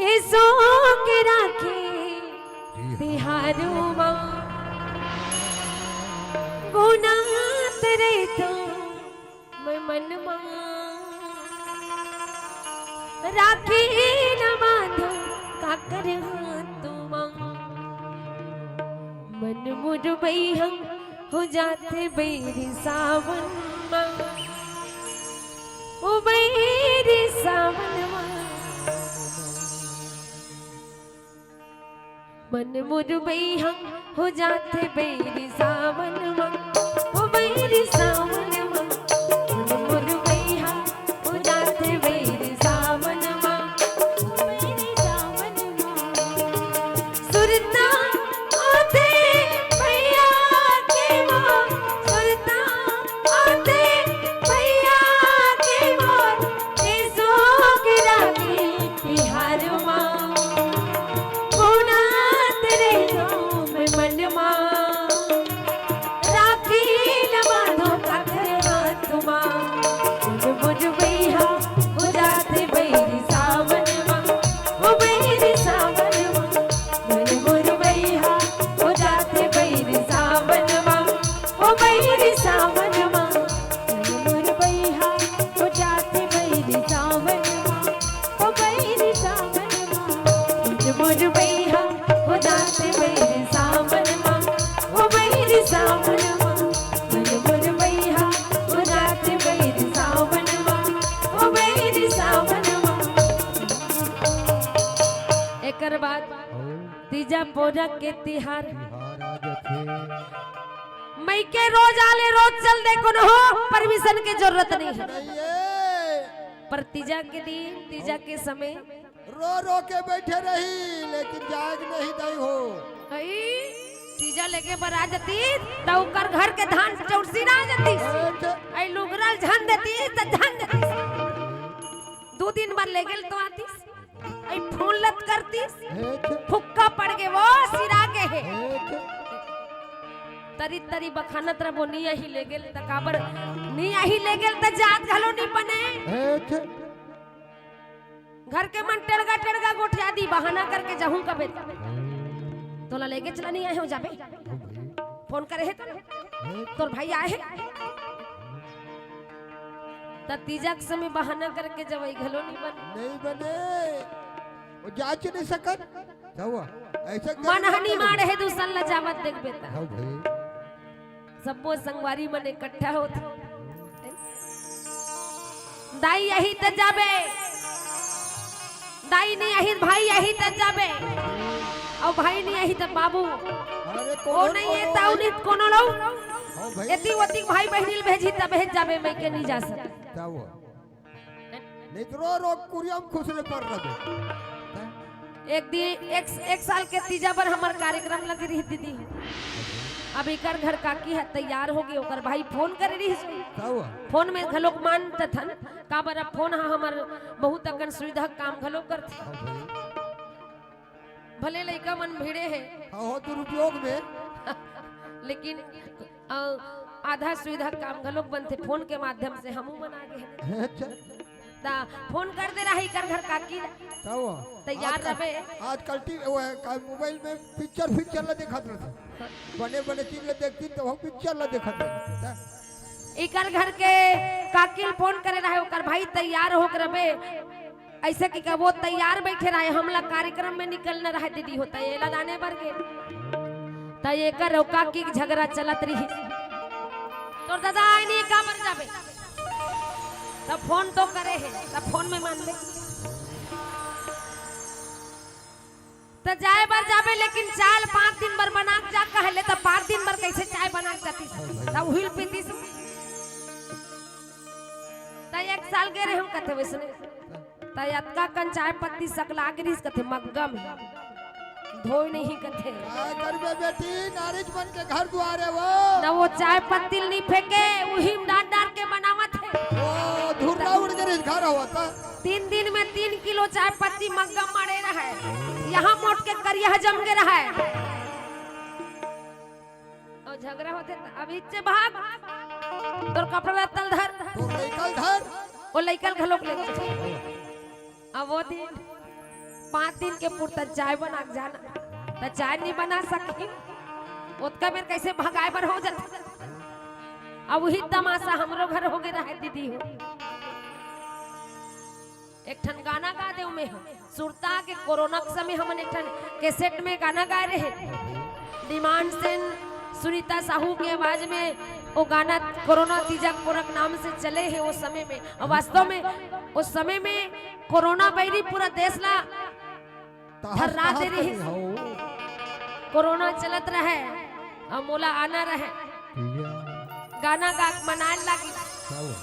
एसो के राखे तिहारू मा, गुनात रहितो मैं मन मा। राखी न बांधो काकर हाथ मा, मन मुरबई हम हो जाथे बैरी सावन मा, ओ बैरी सावन मा। मन मुरबई हम हो जाथे बैरी सावन मा, हो बैरी सावन मा। मन मुरबई हम हो जाथे बैरी सावन मा, हो बैरी सावन मा। सुरता आथे भैया के मोर, सुरता आथे भैया के मोर, एसो के राखे तिहार मा। गुनात रहितो मैं मन मा, राखी न बांधो काकर हाथ मा। मुझ मुझ भैया हो जाथे बैरी सावन मा, हो बैरी सावन मा। मन मुरबई हम हो जाथे बैरी सावन मा, हो बैरी सावन मा। मन मुरबई हम हो जाथे बैरी सावन मा, हो बैरी सावन मा। मन मुरबई हम हो जाथे बैरी सावन मा, हो बैरी सावन मा। मन मुरबई हम हो जाथे बैरी सावन मा, हो बैरी सावन मा। एकर बाद तीजा पोरा के तिहार। तिहार आ जाथे। मइके रोज आले, रोज चल दे, कोनो permission के जरूरत नहीं हे। नहीं हे। पर तीजा के दिन, तीजा के समय रो रो के बैठे रही, लेकिन जाग नहीं दई हो। अई, तीजा लेके बर आ जाती, त ओकर घर के धान चौरसी ना आ जाती। अच्छा। अई लुगरा ल झन देती, त झन देती। दू दिन बर ले गेल तो आती। अई फोन लत करतीस, हे छे। फुक्का पड़ गे वो सिरा गे हे। हे छे। तरी तरी बखानत रबो, नी आही ले गेल त काबर, नी आही ले गेल त जात घलो नी बने। हे छे। घर के मन टेड़गा टेड़गा गोठिया दी, बहाना करके जहूं कबे। तोला लेगे चला नी आए हो जाबे। फोन करे हे तो, तोर भाई आए हे। त तीजा के समय बहाना करके जवई घलो नी बने। नहीं बने। वो जाच नहीं सकत। क्या हुआ? ऐसा मन हनी माड़ हे, दूसर ला जावत देखबे त। हाँ भाई। सबो संगवारी मन इकट्ठा होत। दाई आही त जाबे, दाई नइ आही त भाई आही त जाबे, अउ भाई नइ आही त बाबू। अरे ओ कोनो, नइ हे कोनो त भाई। उनी कोनो लो। हाँ भाई। एती ओती भाई बहिनी ल भेजी तबे जाबे, मइके नइ जा सकत। क्या हुआ? नहीं तो रो रो कुरिया म खुसरे पर रहे। हैं? एक दिन, एक, एक साल के तीजा बर हमर कार्यक्रम लगे रही दीदी। अब इकर घर काकी ह तैयार होगे, ओकर भाई फोन करे रही। क्या हुआ? फोन में घलोक मान तथन, काबर अब फोन ह हमर बहुत अकन सुविधा काम घलोक करथे। हाँ भाई। भले लइका मन भिड़े हे। हाँ, हो दुरुपयोग में। लेकिन, अ, आधा सुविधा काम घलोक बनथे, फोन के माध्यम से हमू मन आगे हे। अच्छा। ता फोन कर दे रहा इकर घर काकी ला। का हुआ? तैयार आजकल, रहे। आजकल टी-, वो है, का मोबाइल में पिक्चर, पिक्चर ला देखत रहथे। बने, बने चीज ला देखती तो हम पिक्चर ला देखत रहथे। इकर घर के काकी ल फोन करे रहे, ओकर भाई तैयार होके रहे। अइसे कि का वो तैयार बइठे रहे, हमला कार्यक्रम में निकलना रहे दीदी हो, त एला लाने बर गे। त एकर अउ काकी के झगरा चलत रही। तोर ददा आय नइ, काबर जाबे? त फोन तो करे हे, त फोन में मान ले। त जाय बर जाबे, लेकिन चाय ल पाँच दिन बर बना के जा कहले, त पाँच दिन बर कइसे चाय बना के जातिस? त उही ल पीतिस। त एक साल गे रहे हम कथे वइसने। त अतका कन चाय पत्ती सकला गे रिहिस कथे मग्गा में। धोय नहीं कथे। का करबे बेटी, नारीच मन के घर दुआर हे वो। न वो चाय पत्ती ल नइ फेंके, उही म डार डार के बनावत हे। वो धुर्रा उड़ गे रिहिस घर होवत। तीन दिन में तीन किलो चाय पत्ती मग्गा मारे रहे। यहाँ मोट के करिया जम गे रहे। अउ झगरा होथे त अब इच्चे भाग, तोर कपड़ा लत्ता ल धर, तोर लइका ल धर। ओ लइका ल घलोक ले। अब वो दिन पाँच दिन के पुरता चाय बना के जाना, त चाय नइ बना सकही, ओतका बेर कइसे भगाय बर हो जाथे। अब उही तमाशा हमरो घर होगे रहे दीदी हो। एक ठन गाना गा देव में ह। सुरता के कोरोना के समय हमन एक ठन कैसेट में गाना गाए रहे। डिमांड सेन, सुनीता साहू के आवाज में वो गाना कोरोना तीजा कोरक नाम से चले हे वो समय में। अउ वास्तव में उस समय में कोरोना बैरी पूरा देश ला तहस थर्रा दे तहस रिहिस। करे हो। कोरोना चलत रहे, अउ मोला आना रहे। भैया। गाना गा के मनाए लागी। क्या हुआ?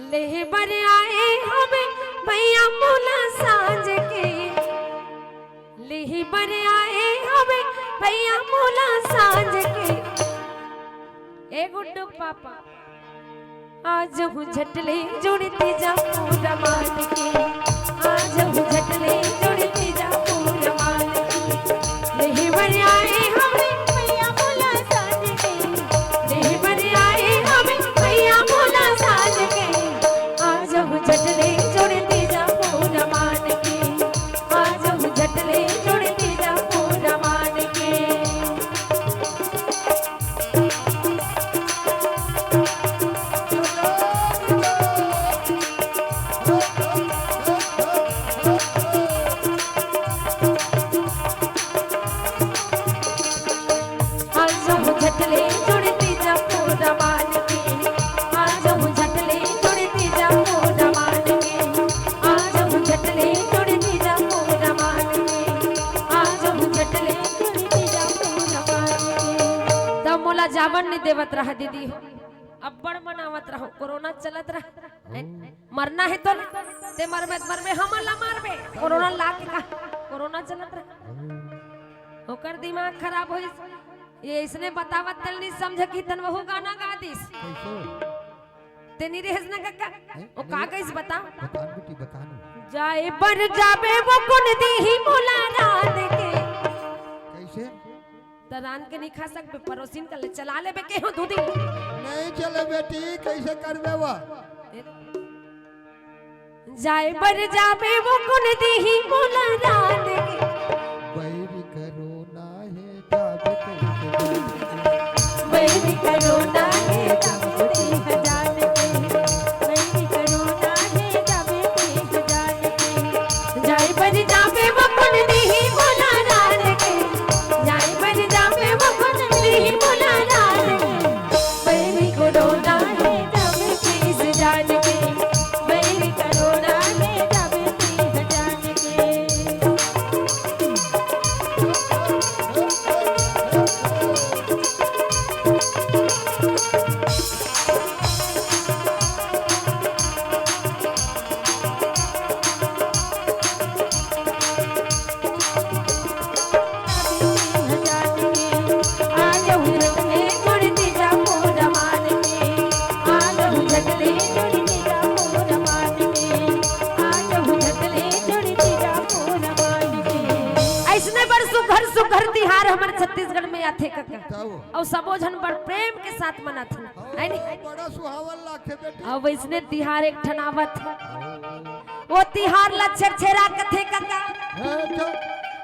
लेहे बर आए हवे भैया मोला सांझ के, लेहे बर आए हवे भैया मोला सांझ के। ए गुड्डू पापा, आज हूँ झटले जुड़ती जा पूरा मान के, आज हूँ झटले जुड़ती जा पूरा मान के। लेहे बर आए हवे भैया मोला सांझ के, लेहे बर आए हवे भैया मोला सांझ के। आज हूँ झटले जुड़ती जा पूरा मान के, आज हूँ झटले जुड़ती जा पूरा मान के। आज हूँ झटले जुड़ती जा पूरा मान के, आज हूँ झटले जुड़ती जा पूरा मान के, आज हूँ झटले जुड़ती जा पूरा मान के, आज हूँ झटले जुड़ती जा पूरा मान के। तब मोला जावन नइ देवत रहा दीदी हो, अब्बड़ मनावत रहो, कोरोना चलत रहा। मरना हे तो ना, ते मरबे त मरबे, हमन ला मारबे। कोरोना ला के का? कोरोना चलत रहा। ओकर दिमाग खराब होइस। ये इसने बतावत तेल नहीं समझ कि तन वहू गाना गा दिस। कैसे? ते नहीं रहस ना कक्का। हैं? वो का नहीं। कइस बता? बतान बेटी, बतान। जाए बर जाबे वो कोन दीही मोला रांध के। कैसे? त रांध के नहीं खा सकबे, परोसिन कर ले, चला लेबे केहो दू दिन। नहीं चले बेटी, कैसे करबे वो? जाए बर जाबे वो कोन दीही मोला रांध के। बैरी करोना हे जाबे कैसे जान के। बैरी करोना हे जाबे कैसे जान के। बैरी करोना हे जाबे कैसे जान के। जाए बर जाबे वो कोन दीही मोला रांध के। जाए बर जाबे वो कोन दीही मोला रांध के। अरे हमर छत्तीसगढ़ में आथे कका। तब? अउ सबो झन बड़ प्रेम के साथ मनाथे, हाँ, है नी? बड़ा सुहावन लागथे बेटी। अब इसने तिहार एक ठन आवत हे। वो तिहार ला छेरछेरा कथे कका। हाँ, तो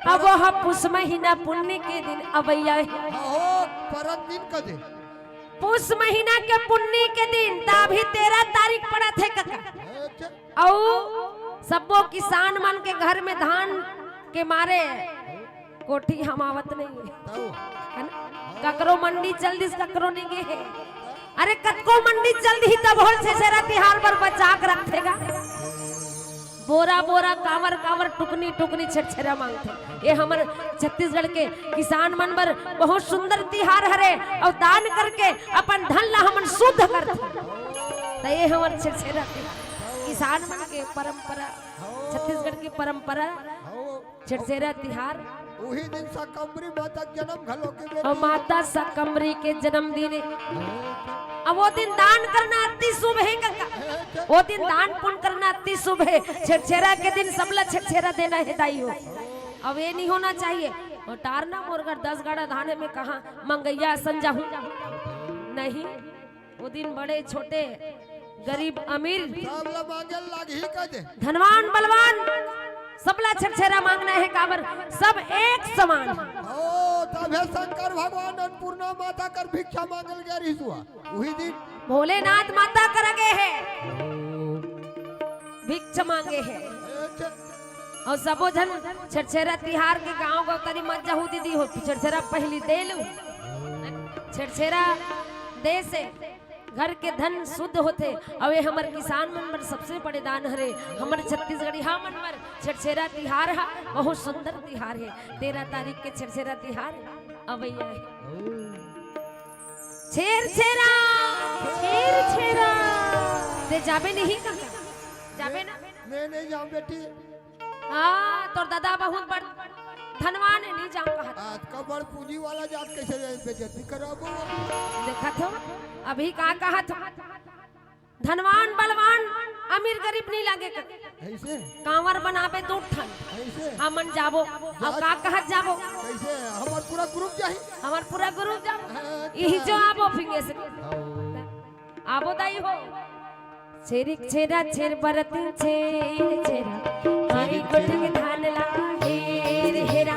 अब वो ह पुस महीना पुन्नी के दिन अवइया हे। हाँ, हो, परत दिन कथे। पुस महीना के पुन्नी के दिन, त अभी तेरह तारीख पड़त हे कका। हाँ, तो अउ सब्बो किसान मन के घर में धान के मारे कोठी हमावत नहीं हे। तब? है ना? ककरो मंडी चल दिस, ककरो नहीं गे हे। अरे कतको मंडी चल दिही तब होल छेरछेरा तिहार बर बचा के रखथे गा। बोरा बोरा, कावर कावर, टुकनी टुकनी छेरछेरा मांगथे। ये हमर छत्तीसगढ़ के किसान मन बर बहुत सुंदर तिहार हरे, अउ दान करके अपन धन ला हमन शुद्ध करथे। त ये हमर छेरछेरा तिहार किसान मन के परंपरा, छत्तीसगढ़ के परंपरा। छेरछेरा तिहार। उही दिन सकम्बरी माता के जन्म घलो के बेटी। अउ माता सकम्बरी के जन्मदिन हे। अब वो दिन दान करना अति शुभ हे कका। वो दिन दान पुण्य करना अति शुभ हे। छेरछेरा के दिन सबला छेरछेरा देना हे दाई हो। अब ये नहीं होना चाहिए। अउ टारना मोर घर दस गाड़ा धाने में कहाँ मंगइया असन जाहूं। नहीं। वो दिन बड़े छोटे, गरीब अमीर, सबला मांगे लागही कथे। धनवान बलवान, सबला छेरछेरा मांगना हे, काबर सब एक समान। ओ, तभे शंकर भगवान अन्नपूर्णा माता कर भिक्षा मांगे ल गे रिहिस हुआ। उही दिन भोलेनाथ माता करा गे हे, भिक्षा मांगे हे। अच्छा। अउ सबो झन छेरछेरा तिहार के गांव गौतरी मत जाहू दीदी हो, छेरछेरा पहिली दे लू। छेरछेरा दे से घर के धन शुद्ध होथे। अउ ये हमर किसान मन बर सबसे बड़े दान हरे। हमर छत्तीसगढ़िया मन बर छेरछेरा तिहार हा बहुत सुंदर तिहार हे। तेरह तारीख के छेरछेरा तिहार अवइया हे। छेरछेरा, छेरछेरा। ते जाबे नहीं कका? जाबे ना? मैं नहीं जाऊं बेटी। हाँ, तोर दादा बहुत बड़ धनवान हे, नहीं जाऊं कहत। आज का बड़ पूंजी वाला जात कैसे जाए बेइज्जती कराबो? देखत हो, अभी का कहत हो? धनवान, बलवान, अमीर गरीब नहीं लागे कका। ऐसे? कांवर बनाबे दू ठन। ऐसे? हमन जाबो। अब का कहत जाबो? कैसे? हमर पूरा ग्रुप जाही? हमर पूरा ग्रुप जाबो। हाँ, इही अच्छा। जो आबो फिंगे से। हाँ। आबो दाई हो। छेरिक छेरा छेर बरत छेर छेरा, माई कोठी के धान ला हेर हेरा।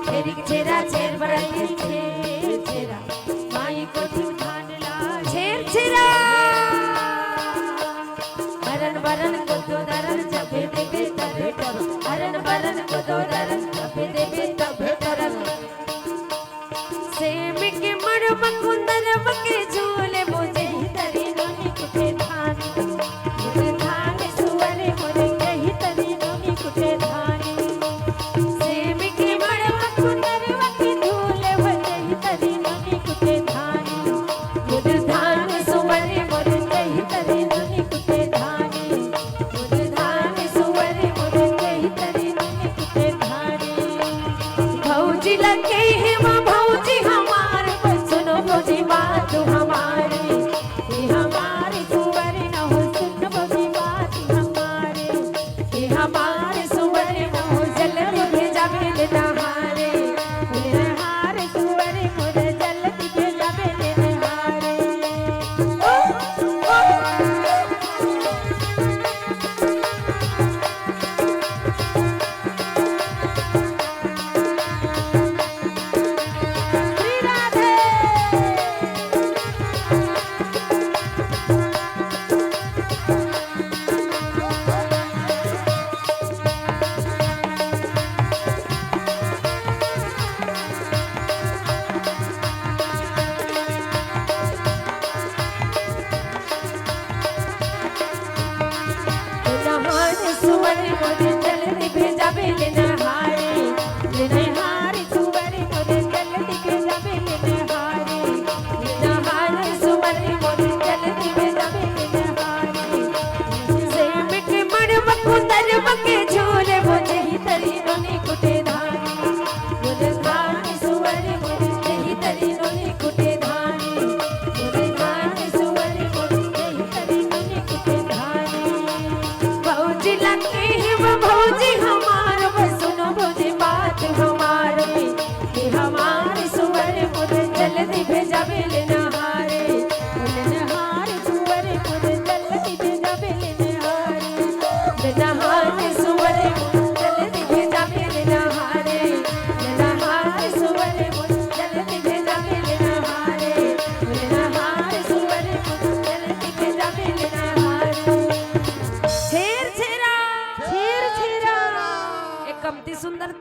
छेरिक छेरा छेर बरत छेर छेरा, माई कोठी के धान ला हेर छेरा। हरन बरन को दो दरन जबे देबे तबे तरन। हरन बरन को दो दरन जबे देबे तबे तरन। सेम के मड़वा कुंदरवा के झूले, मोजही तरी नोनी कुटे धान। मोर धान सुअर मोर जही तरी नोनी कुटे धान। सेम के मड़वा कुंदरवा के झूले, मोजही तरी नोनी कुटे धान। मोर धान सुअर मोर जही तरी नोनी कुटे धान। मोर धान सुअर मोर जही तरी नोनी कुटे धान। भौजी ला कहे मा भौजी हमार, सुनो भौजी बात हमारी। ये हमारी सुअर न हो, सुन भौजी बात हमारी। ये हमारी सुअर न हो, जल्दी भेजाबे ले नहारे। ये हमारी सुअर मोर जल्दी भेजाबे ले नहारे। ओ, ओ, श्री राधे।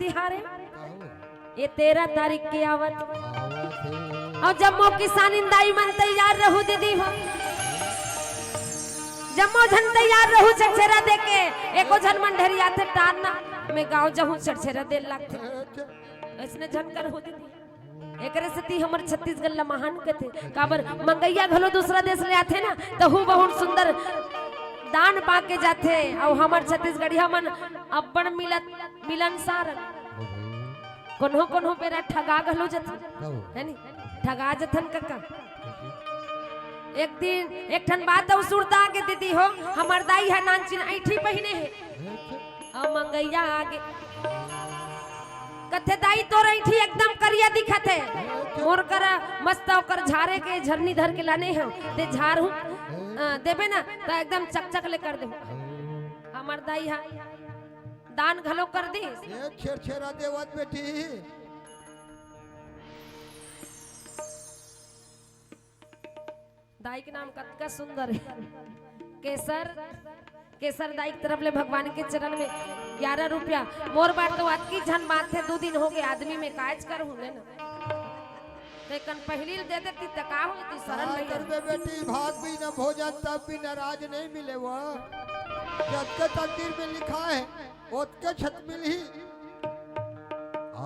तिहार हे, ये तेरह तारीख के आवत। अउ जम्मो किसानिन दाई मन तैयार रहू दीदी हो, जम्मो झन तैयार रहू छेरछेरा दे के। एको झन मन ढेरियाथे टारना, मैं गाँव जाहूँ छेरछेरा दे लागथे, अइसने झन करहू दीदी। एकरे सेती हमर छत्तीसगढ़ ला महान कथे। काबर मंगइया घलो दूसरा देश ले आथे ना, तहू बहुत सुंदर दान पाके जाथे। अउ हमर छत्तीसगढ़िया मन अब्बड़ मिलत मिलनसार, कोनो कोनो बेरा ठगा घलो जथन, हे नी? ठगा जथन कका। एक दिन एक ठन बात अउ सुरता आगे दीदी हो, हमर दाई ह नानचिन ऐठी पहिने हे, अउ मंगइया आगे कथे, "दाई, तोर ऐठी एकदम करिया दिखत हे, मोर करा मस्त ओकर झारे के झरनी धर के लाने हँव, ते झारहूँ, अ, देबे ना, त एकदम चकचक ले कर देहूँ।" हमर दाई ह दान घलो कर दिस। ए छेरछेरा देवत बेटी। दाई के नाम कतका सुंदर हे। केसर, केसर दाई के तरफ ले भगवान के चरण में ग्यारह रुपया। मोर बर तो अतकी झन बात हे, दू दिन होगे आदमी में कायच करहूँ ले ना। तेकन पहिली दे देती त का होती शरण काय में। करबे बेटी, भाग बिना भोजन तप बिना राज नहीं मिले वो। जतके तकदीर में लिखा हे, ओतके छत मिलही।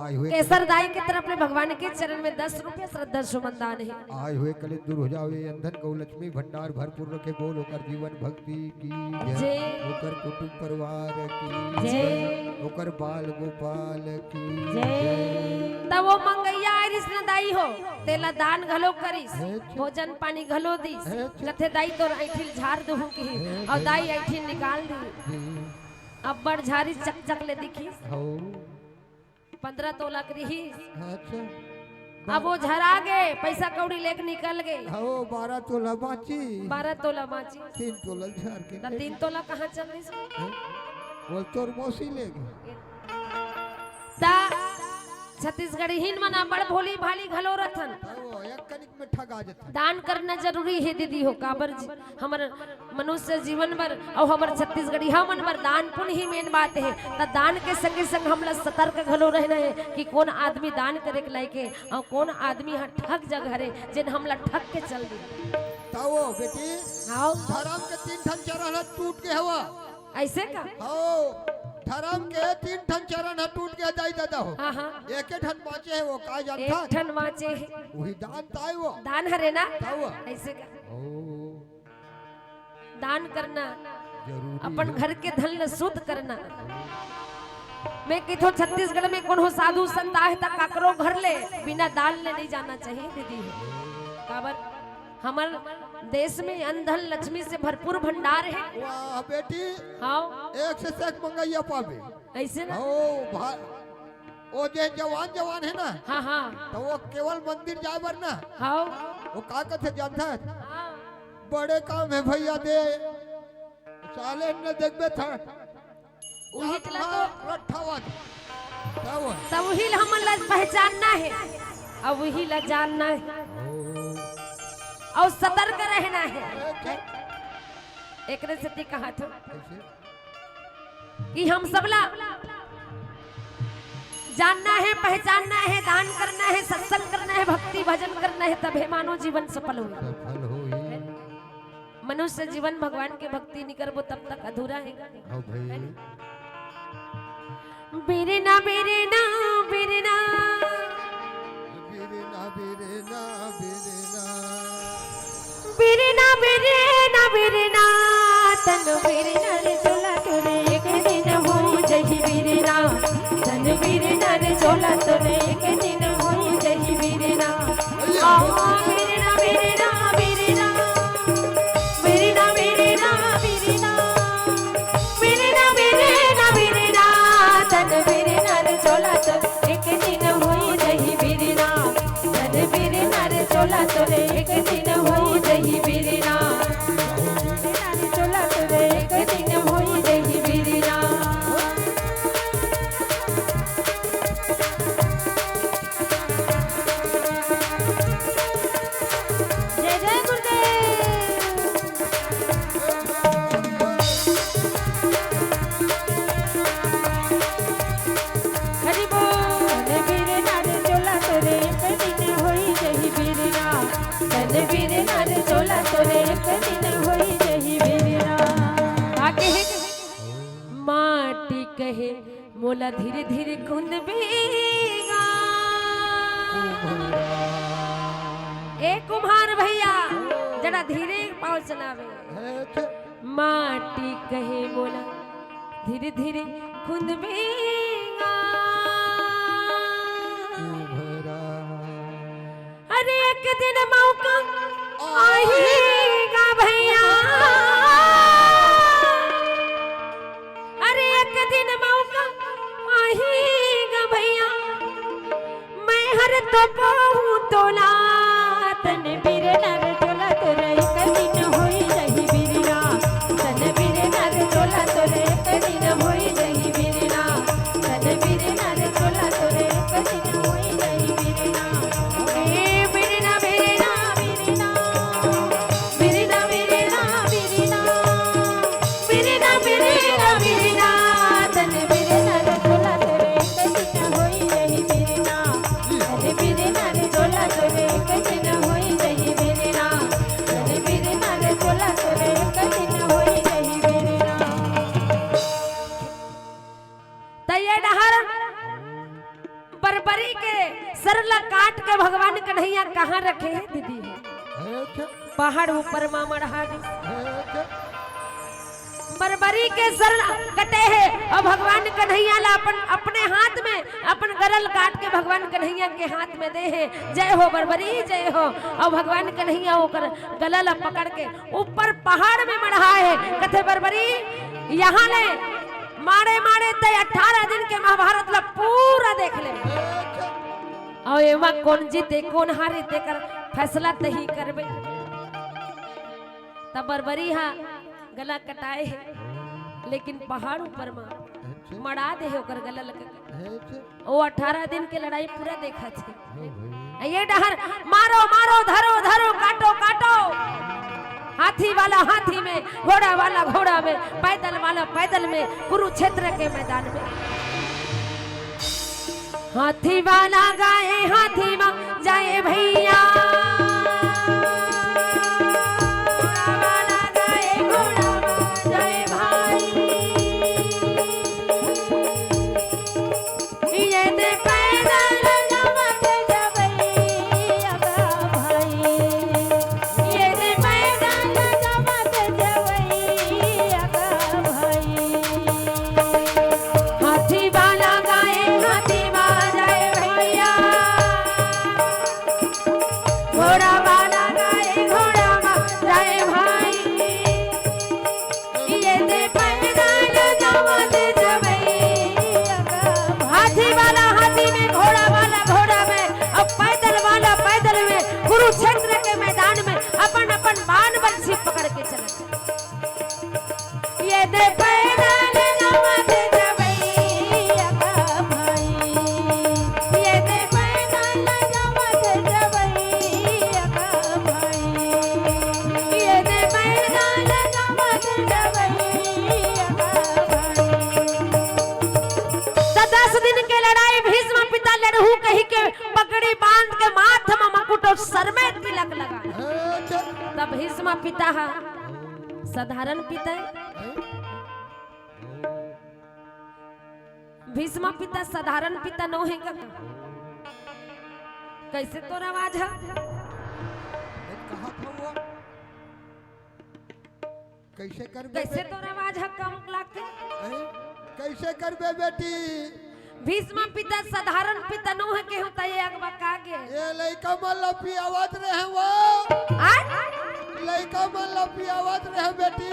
आए हुए केसर दाई के तरफ ले भगवान के चरण में दस रुपया श्रद्धा सुमन दान हे। आए हुए कलेश दूर हो जावे, अंधन गौ लक्ष्मी भंडार भरपूर रखे, बोल ओकर जीवन भक्ति की जय। जय। ओकर कुटुंब परिवार की जय। जय। ओकर बाल गोपाल की जय। जय। तब वो मंगइया आए रिस न दाई हो, तेला दान घलो करिस, हे जय। भोजन पानी घलो दिस। हे जय। कथे, "दाई, तोर ऐठी ल झार दुहूँ," किहिस, हे अउ जय। दाई ऐठी ल निकाल दिस। जय। अब्बड़ झारिस, चकचक ले दिखिस। हौ। पंद्रह तोला के रिहिस। अच्छा। अब वो झरा गे, पइसा कौड़ी लेके निकल गे। हाँ, वो बारह तोला बाँची। बारह तोला बाँची। तीन तोला झार के त ले तीन गे। तोला कहाँ चल दिस? हैं? वो तोर मौसी ले गे। त छत्तीसगढ़िन मन अब्बड़ भोली भाली घलो रथन। हाँ, वो एक कनिक में ठगा जथे। दान करना जरूरी हे दीदी हो, काबर जी, हमर मनुष्य जीवन बर अउ हमर छत्तीसगढ़िया मन बर दान पुण्य ही मेन बात हे। त दान के संगे संग हमला सतर्क घलो रहना हे कि कोन आदमी दान करे के लायक हे अउ कोन आदमी ह ठग जग हरे, जेन हमला ठग के चल दे। त वो बेटी, हाँ। धरम के तीन ठन चरण ह टूट गे हवय। अइसे का? हाँ, धरम के तीन ठन चरण ह टूट गे दाई ददा हो। हाँ, हाँ। एके ठन बाँचे हे, वो का जानथस? एक ठन बाँचे हे। उही दान ताय वो। दान हरे ना? त वो। अइसे का? ओ। दान करना, जरूरी अपन हे। घर के धन ल शुद्ध करना। मैं कहिथों छत्तीसगढ़ में कोनो साधु संत आए त काकरो घर ले बिना दान ले नहीं जाना चाहिए दीदी। काबर हमर देश में अन्न धन लक्ष्मी से भरपूर भंडार हे। वाह बेटी। हाँ। एक से एक मंगइया पाबे। अइसे ना? ओ भा-, ओ जे जवान जवान हे ना, हाँ, हाँ। त वो केवल मंदिर जाए बर ना, हाँ। वो का कथे जानथस? हाँ। बड़े काम हे भइया दे, साले न देखबे था। उही ला तो रट्ठावत। तब तब उही ला हमन ला पहचानना हे, अब उही ला जानना हे। ओ। अउ सतर्क रहना हे। अच्छा। एकरे सेती कहाथों। कइसे? कि हम सबला जानना हे, पहचानना हे, दान करना हे, सत्संग करना हे, भक्ति भजन करना हे, तभे मानव जीवन सफल होही। सफल होही। मनुष्य जीवन भगवान के भक्ति नइ करबो तब तक अधूरा हे। हाँ भाई। बिरना, बिरना, बिरना। बिरना, बिरना, बिरना। बिरना, बिरना, बिरना, तन बिरना रे चोला तोरे एक दिन हो जही बिरना, तन बिरना रे चोला तोरे एक दिन हो जही बिरना। आ, बिरना, बिरना, बिरना, बिरना, बिरना, बिरना, बिरना, बिरना, बिरना, तन बिरना रे चोला तोरे एक दिन हो जही बिरना। तन बिरना रे चोला तोरे एक दिन हो जही बिरना। बिरना रे चोला तोरे एक दिन हो जही बिरना। नर चोला तोरे एक दिन होई जही बिरना। आगे है, माटी कहे मोला धीरे धीरे खुंदबेगा। ए कुम्हार भैया, जरा धीरे पाँव चलावे। माटी कहे मोला धीरे धीरे खुंदबेगा। अरे एक दिन मौका आहीगा भैया, अरे एक दिन मौका आहीगा भैया, मैं हर तो पाहूँ तोला। तन बिरना रे चोला तोरे एक दिन होई जही बिरना, तन बिरना रे चोला तोरे एक दिन होई जही बिरना, तन बिरना रे चोला तोरे एक दिन होई जही बिरना। ए बिरना, बिरना, बिरना। बिरना, बिरना, बिरना। बिरना, बिरना, बिरना। तन बिरना रे चोला तोरे एक दिन होई जही बिरना। तन बिरना रे चोला तोरे एक दिन होई जही बिरना। तन बिरना रे चोला तोरे एक दिन होई जही बिरना। त ये डहर बरबरी के सर ला काट के भगवान कन्हैया कहाँ रखे हैं दीदी? पहाड़ ऊपर मा मढ़ा दी। बरबरी के सर ला कटे है और भगवान कन्हैया ला अपन, अपने हाथ में, अपन गला ला काट के भगवान कन्हैया के हाथ में दे है। जय हो बरबरी, जय हो। और भगवान कन्हैया ओकर गला ला पकड़ के ऊपर पहाड़ में मढ़ाए है। कथे बरबरी यहाँ ले माड़े माड़े तय अठारह दिन के महाभारत ला पूरा देख ले। और एमा कौन जीते कौन हारे तेकर फैसला तही करबे। तब बरबरी हा गला कटाए है, लेकिन पहाड़ ऊपर मा मड़ा दे है ओकर गला लग। ओ अठारह दिन के लड़ाई पूरा देखा थे। ये डहर मारो मारो, धरो धरो, काटो काटो। हाथी वाला हाथी में, घोड़ा वाला घोड़ा में, पैदल वाला पैदल में, कुरुक्षेत्र के मैदान में। हाथी वाला गाए हाथी मा जाए भैया, घोड़ा वाला गाए घोड़ा मा जाए भाई। ये दे पैदल जावत जवैया का भाई, ये दे पैदल जावत जवैया का भाई। हाथी वाला गाए हाथी मा जाए भैया, घोड़ा वाला गाए घोड़ा मा जाए भाई। ये दे पैदल जावत जवैया का भाई। हाथी वाला हाथी में, घोड़ा वाला घोड़ा में, अब पैदल वाला पैदल में, कुरुक्षेत्र के मैदान में अपन अपन बाण बंसी पकड़ के चला। ये दे पैदल जावत जवैया का भाई, ये दे पैदल जावत जवैया का भाई, ये दे पैदल जावत जवैया का भाई। त दस दिन के लड़ाई भीष्म पिता लड़हू कही के पगड़ी बांध के माथ म मुकुट और सर में तिलक लगा। त भीष्म पिता हा साधारण पिता है। भीष्म पिता साधारण पिता नो है का? कैसे तोर आवाज है? कहाँ था वो? कैसे करबे कैसे बेटी? तोर आवाज है कम लागथे? हैं? कैसे करबे बेटी? भीष्म पिता साधारण पिता नो है केहू त ये अगबा का गे? ये लइका मन ला पियावत रहे वो। आय? लइका मन ला पियावत रहे बेटी।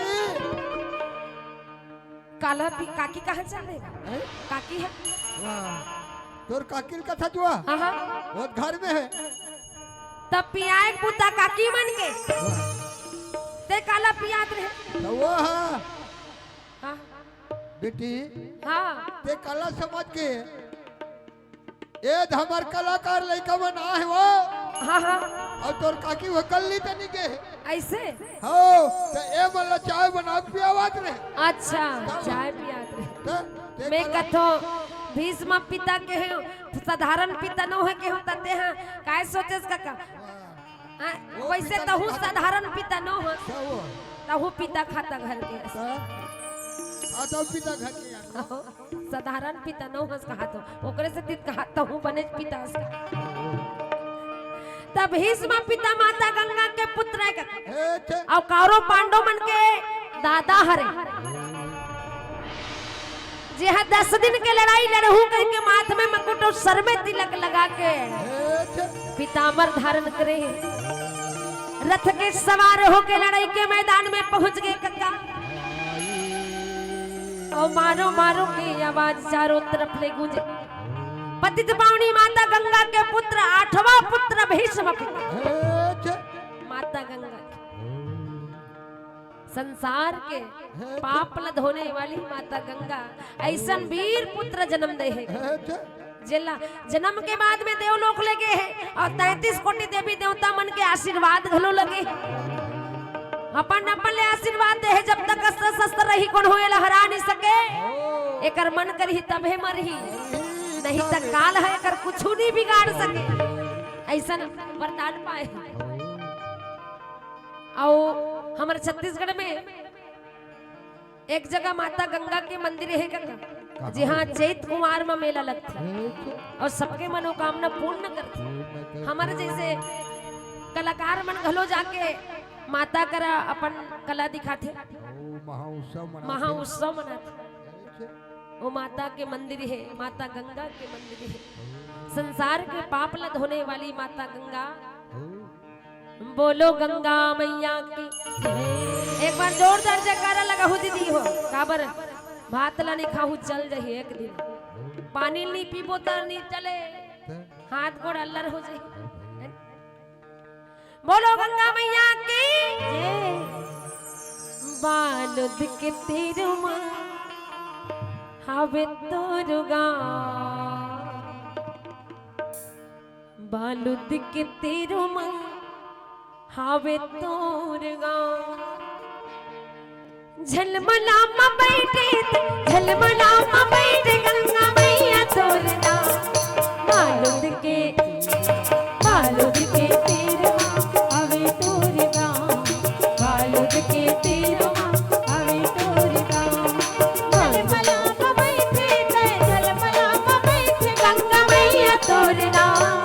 काला पी-, काकी कहाँ चल रहे? हैं? काकी है? वाह, तोर काकी ल कथा जुआ? हाँ, हाँ। वो घर में है। तब पियाए के बुता काकी मन के। वाह। ते काला पियात रहे? तो वो हाँ। हाँ। बेटी, हाँ। ते काला समझ के ए हमर कलाकार लइका मन आए हे वो। हाँ, हाँ। अउ तोर काकी वो कल्ली तनी के हे। ऐसे? हो, त ए मन ला चाय बना के पियावत रहे। अच्छा, तब चाय पियात रहे। त ते मैं कला कथो भीष्म पिता के हे, साधारण पिता नो हे के हो तते हाँ, काय सोचेस काका? वाह। हाँ, वो वैसे पिता तहू नहीं खाता। साधारण पिता नो हस। क्या हुआ? तहू पिता खाता घर के हस। हाँ? हाँ, तहू पिता घर के यार। साधारण पिता नो हस कहा तो, ओकरे से तित कहा तहू बने पिता हस। तब भीष्म पिता माता गंगा के पुत्र है का? ए, छे। अउ कौरव पांडव मन के दादा हरे। जेहा दस दिन के लड़ाई लड़हूं कहिके माथ में मुकुट अउ सर में तिलक लगा के पीतांबर धारण करे हे। रथ के सवार होके लड़ाई के मैदान में पहुंच गे कका। अउ मारो मारो के आवाज चारों तरफ ले गूंजे। पतित पावनी माता गंगा के पुत्र, आठवां पुत्र भीष्म पिता। माता गंगा के संसार के हे, पाप ल धोने वाली माता गंगा अइसन वीर पुत्र जन्म दे हे। हे, हे। जेला जन्म के बाद में देवलोक ले गे हे अउ तैंतीस कोटि देवी देवता मन के आशीर्वाद घलो लगे। अपन अपन ले आशीर्वाद दे हे, जब तक अस्त्र शस्त्र रही, कोनो एला हरा नहीं सके। ओ। एकर मन करही तभे मरही, नहीं त काल हे एकर कुछु नहीं बिगाड़ सके। अइसन वरदान पाए हे। अउ हमर छत्तीसगढ़ में एक जगह माता गंगा के मंदिर हे कका, कहाँ? जिहाँ चैत कुंवार म मेला लगथे हे तो। अउ सबके मनोकामना पूर्ण करथे। पूर्ण करथे। हमर जइसे कलाकार मन घलो जाके माता करा अपन कला दिखाथे। ओ, महाउत्सव मनाथे। महाउत्सव मनाथे। हे तो। ओ माता के मंदिर हे, माता गंगा के मंदिर हे। संसार के पाप ल धोने वाली माता गंगा। बोलो गंगा मैया की। एक बार जोरदार जयकारा लगाहू दीदी हो। काबर भात ला नहीं खाहू, चल जाही एक दिन। पानी नहीं पीबो त नहीं चले, हाथ गोड़ अल्लर हो जाही। बोलो गंगा मैया की। जय। बालुद के तीर मा हावे तोर गाँव। बालुद के तीर मा हावे तोर गाँव। झलमला म बइठे, झलमला म बइठे गंगा मैया तोर नाम। बालुद के, बालुद के तीर मा हवे तोर गाँव। बालुद के तीर मा हवे तोर गाँव। झलमला म बइठे, झलमला म बइठे गंगा मैया तोर नाम।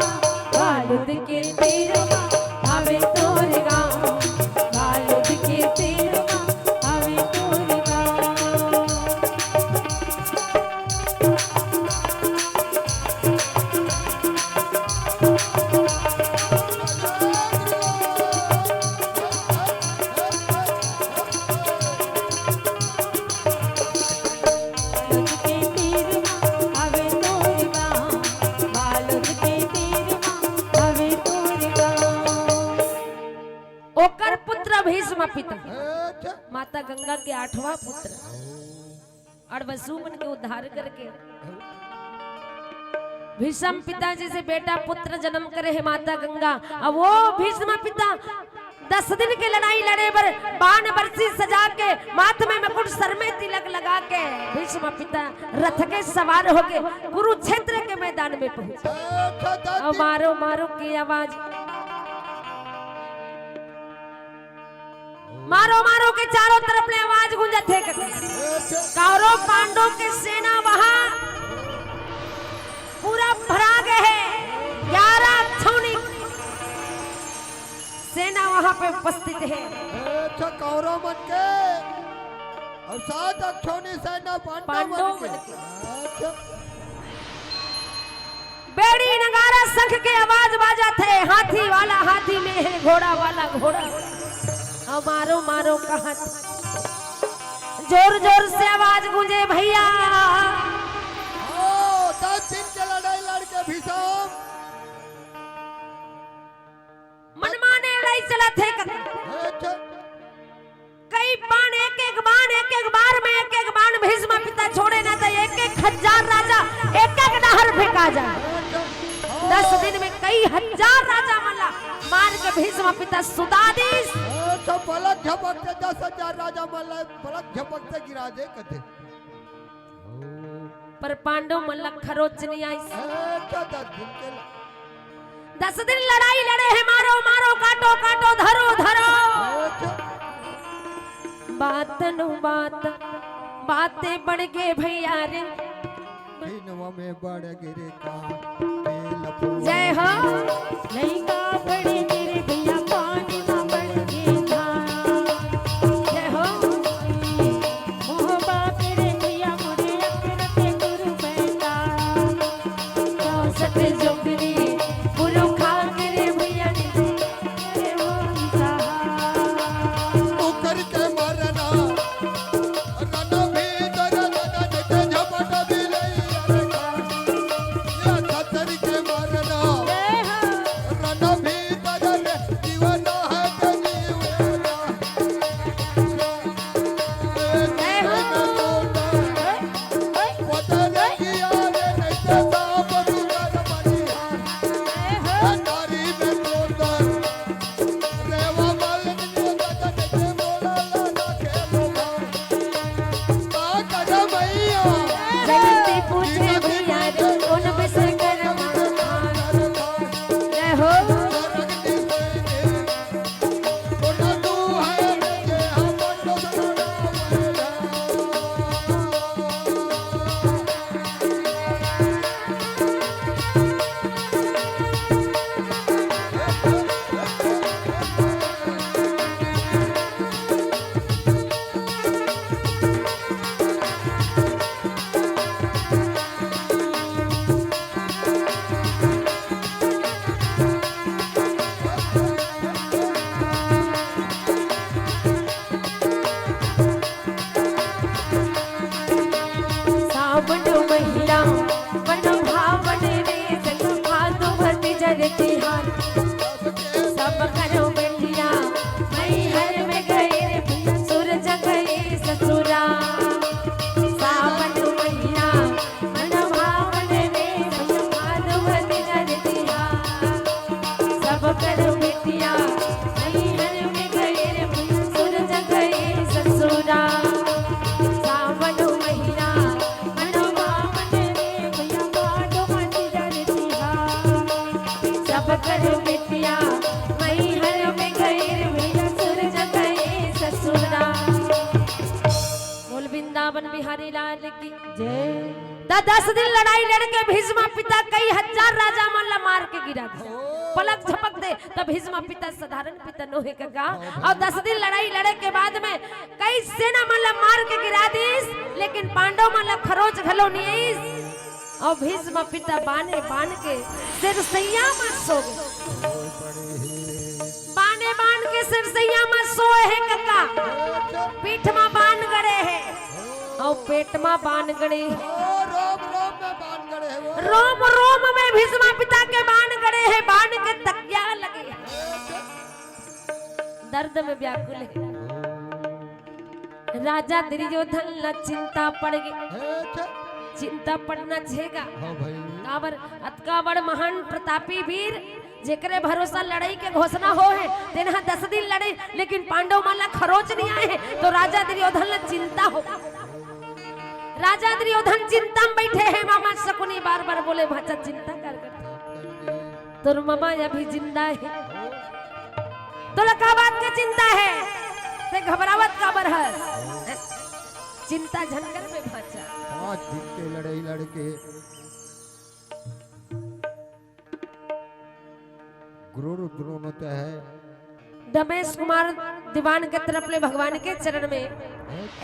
बालुद के तीर मा हवे तोर गाँव, बालुद के तीर मा हवे तोर गाँव। बालुद के तीर मा हवे तोर गाँव, बालुद के तीर मा हवे तोर गाँव। ओकर पुत्र भीष्म पिता, अच्छा। माता गंगा के आठवां पुत्र, अड़बसू मन के उद्धार करके भीष्म पिता जइसे बेटा पुत्र जन्म करे हे माता गंगा। अब वो भीष्म पिता दस दिन के लड़ाई लड़े बर बाण बरसी सजा के, माथ में मुकुट, सर में तिलक लगा के, भीष्म पिता रथ के सवार होके कुरुक्षेत्र के मैदान में पहुंचे। अउ मारो मारो की आवाज, मारो मारो के चारों तरफ ले आवाज गूंजत हे। कौरव पांडव के सेना वहां पूरा भरा गए हे, ग्यारह छौनी सेना वहां पे उपस्थित हे। अच्छा, कौरव मन के अउ सात अक्षौनी सेना पांडव पांडव मन के। मन के। अच्छा। बेड़ी नगारा शंख के आवाज बाजत हे, हाथी वाला हाथी में हे, घोड़ा वाला घोड़ा। अउ मारो मारो कहत जोर जोर से आवाज गूंजे भैया। ओ, दस दिन के लड़ाई लड़ के भीषम मनमाने लड़ाई चलत हे कका। अच्छा। कई बाण, एक एक बाण, एक एक बार में एक एक बाण भीष्म पिता छोड़े ना, त एक एक हजार राजा एक एक डहर फेंका जाए। दस दिन में कई हजार राजा मन ला मार के भीष्म पिता सुता दिस। अच्छा, पलक झपकते दस हजार राजा मन ला पलक झपकते गिरा दे कथे। पर पांडव मन ला खरोच नहीं आइस। अच्छा, दस दिन के ला- दस दिन लड़ाई लड़े हे, मारो मारो, काटो काटो, धरो धरो। बात नु बात, बातें बढ़ गे भैया रे। दिनवा में बढ़ गे रे का, तेल फूल। जय हो। लइका बढ़ गे रे भैया, पानी में बढ़ गे धान। जय हो। मोह बाप रे भैया, मोरे अखरते गुरु बैठा। चौसठ जोगरी पुरखा के रे भैया, निजे रे वो सहा। ओकर के मरना, रन भीतर रन के झपट बिलैया रे खा। या छतर के मरना, जय हो। रन भीतर रे जीवन है के जीवेगा। जय हो। जगती पूछे भैया रे, कौन विश्वकर्मा? जय हो। सावन महिना मन भावन रे, जग भादो भतीजर तिहार। सब करो बेटिया मैहर में गए रे भैया, सूरज गए ससुरा। सावन महिना मन भावन रे भैया, भादो भतीजर तिहार। सब कर बिटिया मैहर में गए रे भैया, सूरज गए ससुरा। सावन महिना मन भावन रे भैया, भादो भतीजर तिहार। सब कर बिटिया मैहर में गए रे भैया, सूरज गए ससुरा। बोल वृंदावन बिहारी लाल की जय। त दस दिन लड़ाई लड़ के भीष्म पिता कई हजार राजा मन ला मार के गिरा दे। पलक झपक दे, त भीष्म पिता साधारण पिता नोहे कका। अउ दस दिन लड़ाई लड़े के बाद में कई सेना मन ला मार के गिरा दिस, लेकिन पांडव मन ला खरोच घलो नइ आइस। अउ भीष्म पिता बाने बान के सिरसैया म सो गे। बाने बान के सिरसैया म सोए हे कका, पीठ म बान गड़े हे, अउ पेट म बान गड़े हे। ओ, रोम रोम में बान गड़े हे, ओ। रोम रोम में भीष्म पिता के बान गड़े हे, बान के तकिया लगे हे। दर्द में व्याकुल हे। राजा दुर्योधन ला चिंता पड़ गे। हे, अच्छा। चिंता पड़ना छेगा। हाँ भाई। काबर अतका बड़ महान प्रतापी वीर, जेकरे भरोसा लड़ई के घोषणा हो हे, तेन ह दस दिन लड़े, लेकिन पांडव मन ला खरोच नइ आए हे, तो राजा दुर्योधन ला चिंता हो। राजा दुर्योधन चिंता में बैठे हे। मामा शकुनी बार बार बोले, भांचा चिंता कर कर। तोर ममा अभी जिंदा हे, तोला का बात के चिंता हे? ते घबरावत काबर हस? चिंता झन कर बे भांचा। पांच दिन के लड़ई लड़के गुरु द्रोण तय हे। रमेश कुमार दीवान के तरफ ले भगवान के चरण में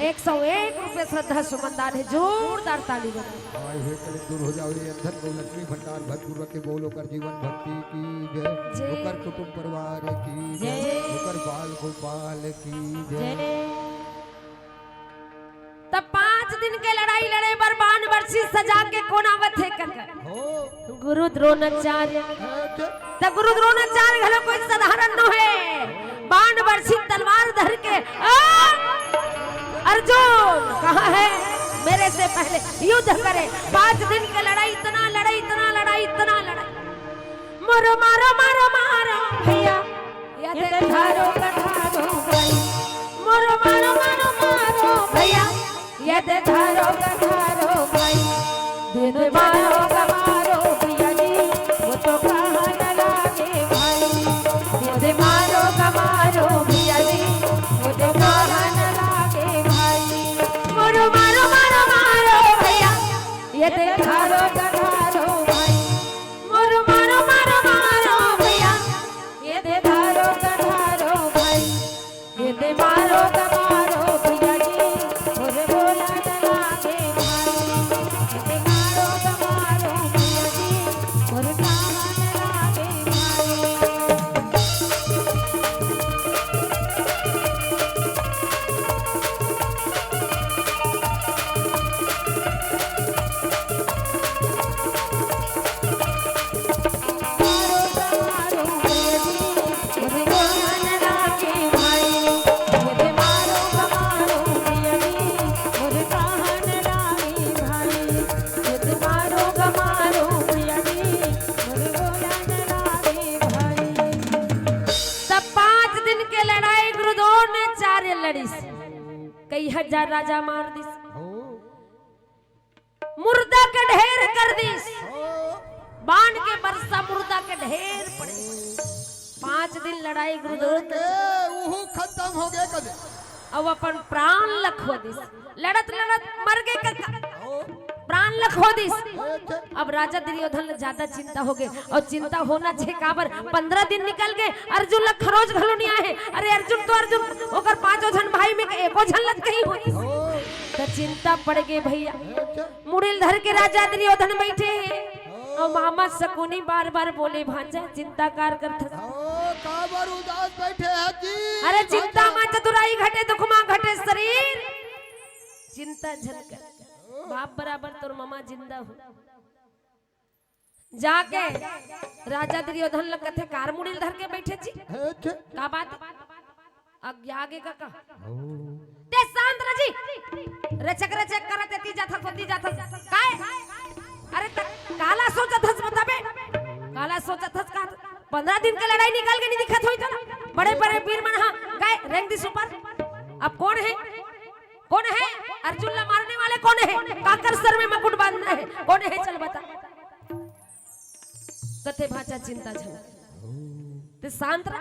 एक सौ एक रुपये श्रद्धा सुमन दान हे। जोरदार ताली बजाओ। आए हुए कलेश दूर हो जाओ, ये अंधन को लक्ष्मी भंडार भरपूर रखे। बोलो कर जीवन भक्ति की जय, जय। ओकर कुटुंब परिवार की जय, जय। ओकर बाल गोपाल की जय। जय। तब पांच दिन के लड़ाई लड़े बर बाण बरछी सजा के कोन आवत हे कका? हो। गुरु द्रोणाचार्य। अच्छा। त गुरु द्रोणाचार्य घलो कोई साधारण नोहे। बाण बरछी तलवार धर के, आ! अर्जुन कहाँ है? मेरे से पहले युद्ध करे। पांच दिन के लड़ाई, इतना लड़ाई, इतना लड़ाई, इतना लड़ाई। मोरो मारो, मारो, मारो भैया, यदि धारो कधारो भाई। मोरो मारो, मारो, मारो भैया, यदि धारो कधारो भाई। दिन मारो कमारो भैया जी, वो तो कहाँ न लागे। ते मारो, ते मारो भैया जी, मोरे बोला न लागे भाई। ते मारो, ते मारो भैया जी, मोरे कहा न लागे भाई। तब पांच दिन के लड़ाई गुरु द्रोणाचार्य लड़िस। कई हजार राजा मार दिस। मुर्दा के ढेर कर दिस। बाण के बरसा मुर्दा के ढेर पड़े। पांच दिन लड़ाई गुरु द्रोण के उहू खत्म हो गए कदे। अब अपन प्राण ल खो दिस। लड़त लड़त मर गए कका। प्राण ल खो दिस। अब राजा दुर्योधन ल ज्यादा चिंता हो गए। और चिंता होना छे काबर, पंद्रह दिन निकल गए, अर्जुन ल खरोच घलो नहीं आए। अरे अर्जुन तो अर्जुन, ओकर पांचों झन भाई में के एको झन ल कहीं होतिस। त चिंता पड़ गए भैया। मुड़ी ल धर के राजा दुर्योधन बैठे हे। ओ मामा शकुनी बार बार बोले, भांजा चिंता कार करथस। ओ काबर उदास बैठे हे जी? अरे चिंता मा चतुराई घटे, दुख मा घटे शरीर। चिंता झन कर, बाप बराबर तोर ममा जिंदा हो। जाके राजा दुर्योधन ल कथे, कार मुड़ी ल धर के बैठे जी। का बात? अज्ञा आगे का कहा? ते शांत रह जी। रचक रचक करत एती जाथस, ओती जाथस। काय? अरे त काला सोचत हस बताबे? काला सोचत हस का? पंद्रह दिन के लड़ाई निकल के नहीं दिखत होई त? बड़े बड़े वीर मन हा गए रेंग दिस ऊपर। अब कौन है? कौन है? अर्जुन ला मारने वाले कौन है? काकर सर में मुकुट बांधना है? कौन है? चल बता। कथे भांचा चिंता झन, ते शांत रह।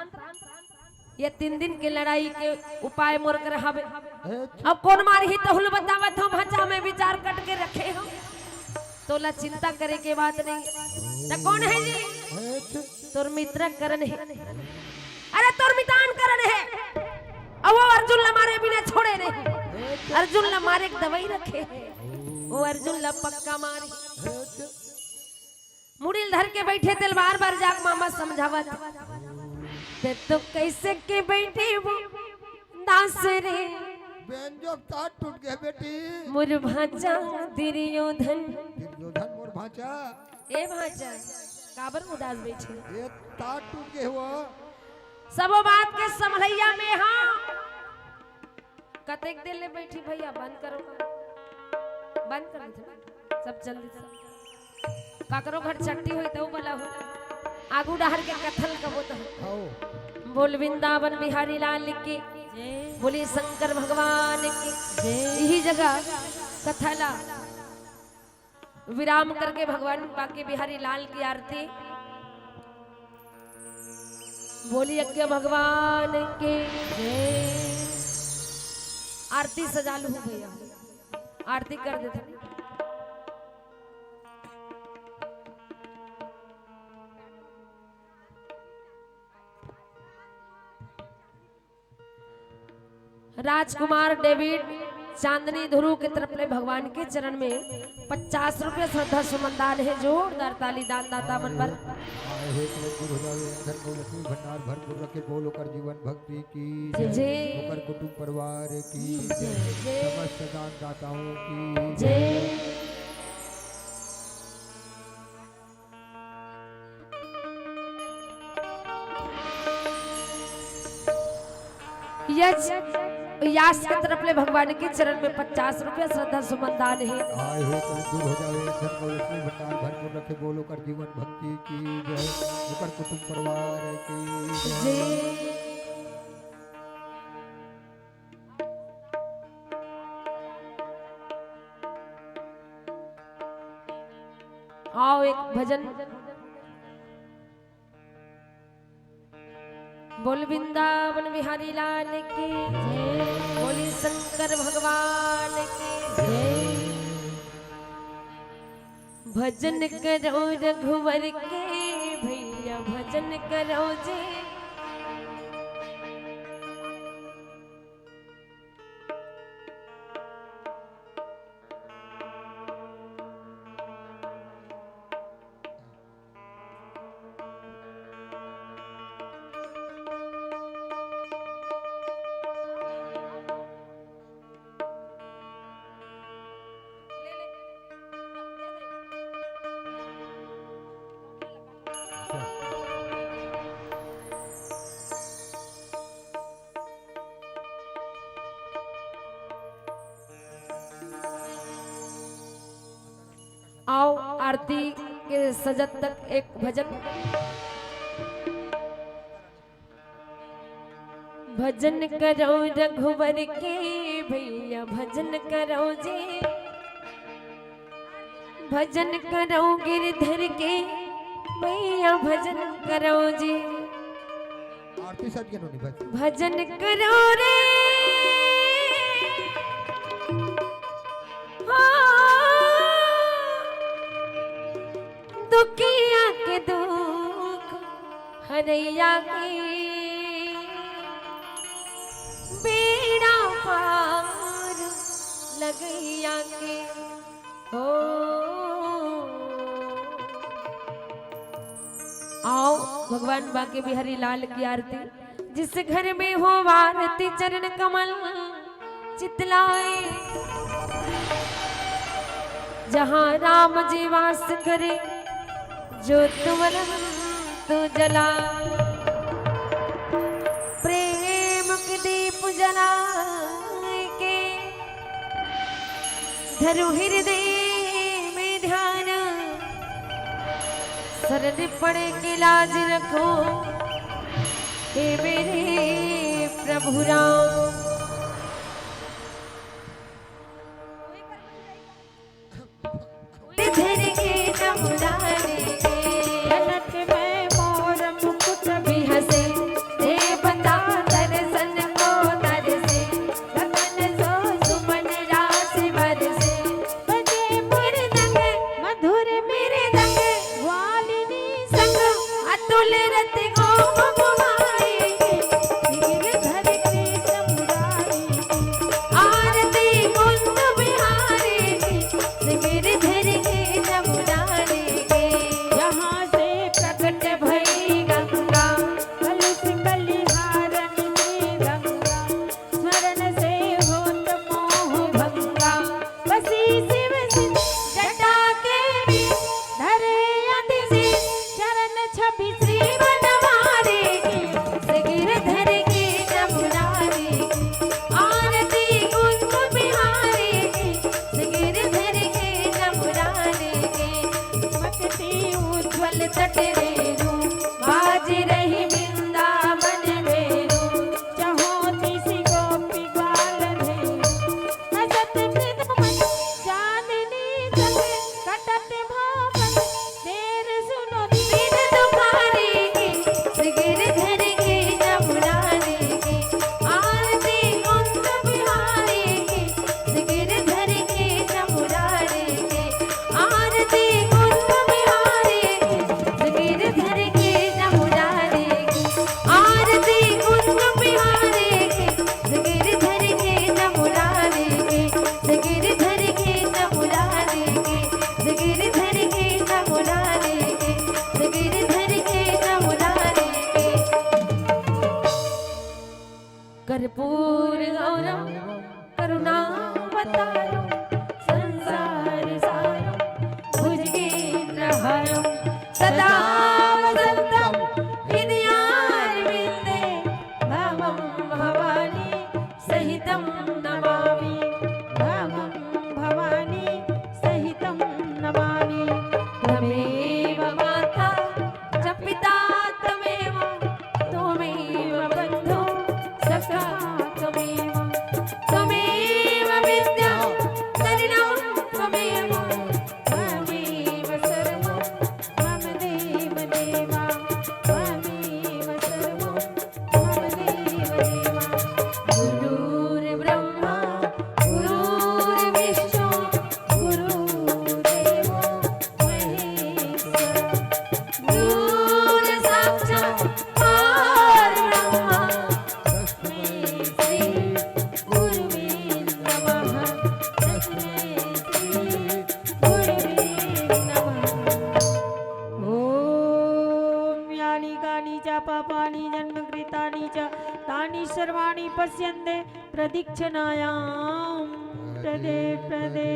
ये तीन दिन के लड़ाई के उपाय मोर कर हवे। अब कौन मारही तहु ल बतावत हूँ भांचा, मैं विचार कट के रखे हूँ। तोला चिंता करे के बात नहीं। त कौन है जी? तोर मित्र करण है। अरे तोर मितान करण है। अब वो अर्जुन ला मारे बिना छोड़े नहीं। अर्जुन ला मारे के दवाई रखे है। वो अर्जुन ला पक्का मारे। मुड़ी ल धर के बैठे तेल बार बार जाके मामा समझावत। ते तो कैसे के बैठे वो दास रे। बेंजो के तार टूट गए बेटी। मोर भांचा दुर्योधन। दुर्योधन मोर भांचा। ए भांचा, काबर उदास बैठे? ये तार टूट गए वो। सबो बात के संभलैया में हाँ। कतेक देर ले बैठी भैया, बंद करो का। बंद कर दे, सब जल्दी से। काकरो घर छट्टी होई त बला हो। आगू डहर के कथा ल कबो त। बोल वृंदावन बिहारी लाल की। बोली शंकर भगवान की। यही जगह कथा ला विराम करके भगवान बांके बिहारी लाल की आरती। बोली यज्ञ भगवान की। आरती सजा लू भैया, आरती कर देते। राजकुमार डेविड चांदनी ध्रुव के तरफ ले भगवान के चरण में पचास रुपया श्रद्धा सुमन दान है। जोरदार ताली दान दाता मन बर। आए हे तुरंत दूर हो जावे, धन को लक्ष्मी भंडार भरपूर रखे, बोल ओकर जीवन भक्ति की जय। ओकर कुटुंब परिवार की जय। समस्त दान दाताओं की जय। यज, यास के तरफ ले भगवान के चरण में पचास रुपया श्रद्धा सुमन दान है। आए हो तो दूर हो जावे, धन को लक्ष्मी भंडार भरपूर रखे, बोल ओकर जीवन भक्ति की जय, ओकर कुटुंब परिवार की जय। आओ एक भजन। बोल वृंदावन बिहारी लाल की जय, बोली शंकर भगवान की जय। भजन करो रघुवर के भैया, भजन करो जी। आरती के सजत तक एक भजन। भजन करो रघुवर के भैया, भजन करो जी, भजन करो गिरधर के भैया, भजन करो जी। आरती सज के नोनी बज। भजन करो रे, हाँ, दुखिया के दुख हरैया के, बेड़ा पार लगैया के। ओ, आओ भगवान बांके बिहारी लाल की आरती। जिस घर में हो आरती चरण कमल चितलाए, जहाँ राम जी वास करे, ज्योत वरम तू जला। प्रेम के दीप जलाए के धरु हृदय में ध्यान, शरण पड़ के लाज रखो, हे मेरे प्रभु राम। धर के जमुना रे के, जगत में मोर मुकुट बिहसे, देवता दर्शन को तरसे, गगन सो सुमन रास बरसे। बजे मृदंग, मधुर मृदंग, वालिनी संग, अतुल रति गो भवानी के, गिरधर के समुरारी के, आरती कुंद बिहारी के, गिरधर के समुरारी के। यहाँ से प्रकट भई गंगा, कलुष कलिहारन में गंगा, स्मरण से होत मोह भंगा। बसी शिव सिंह जटा के बीच, धरे अति शीश चरण छवि श्री बनवारी की। गिरधर के जमुरारी की, आरती कुंद बिहारी की। गिरधर के जमुरारी की, मकती उज्ज्वल तट रेणु, बाज रही वृंदावन वेणु। चहुदिस गोपी ग्वाल धेनु, हँसत मृदु मन चांदनी संग, कटत भव भय देर सुनो दीन दुखारी की। गिरधर के जमुरारी की, आरती कुंद बिहारी की। गिरधर के जमुरारी की, आरती कुंद बिहारी की। गिरधर के जमुरारी की, आरती कुंद बिहारी की। गिरधर के जमुरारी की, गिरधर के जमुरारी की, गिरधर के जमुरारी की, गिरधर के जमुरारी की। कर्पूर गौरम करुणावतारम संसार सारम भुजगेन्द्रहारम सदा वसंतम हृदयारविंदे भवम भवानी सहितं नमामि। भवं भवानी सहितं नमामि। त्वमेव माता च पिता त्वमेव, त्वमेव बन्धु सखा त्वमेव, त्वमेव विद्या शरणं त्वमेव, त्वमेव सर्वं मम देव देवा, त्वमेव सर्वं मम देव देवा। गुरुर्ब्रह्मा गुरुर्विष्णु गुरुर्देवो महेश्वर। गुरुर्साक्षात् परब्रह्म तस्मै श्री गुरुवे नमः। तस्मै श्री गुरुवे नमः। ॐ यानि कानि च पापानि जन्मकृतानि च तानि सर्वाणि पस्यन्ते प्रदक्षिणायां पदे पदे।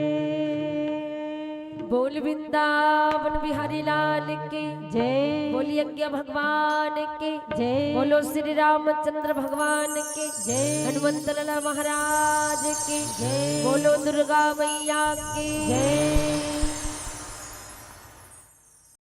बोल वृंदावन बिहारी लाल की जय। बोलिए अज्ञा भगवान की जय। बोलो श्री रामचंद्र भगवान की जय। हनुमंत लाला महाराज की जय। बोलो दुर्गा मैया की जय।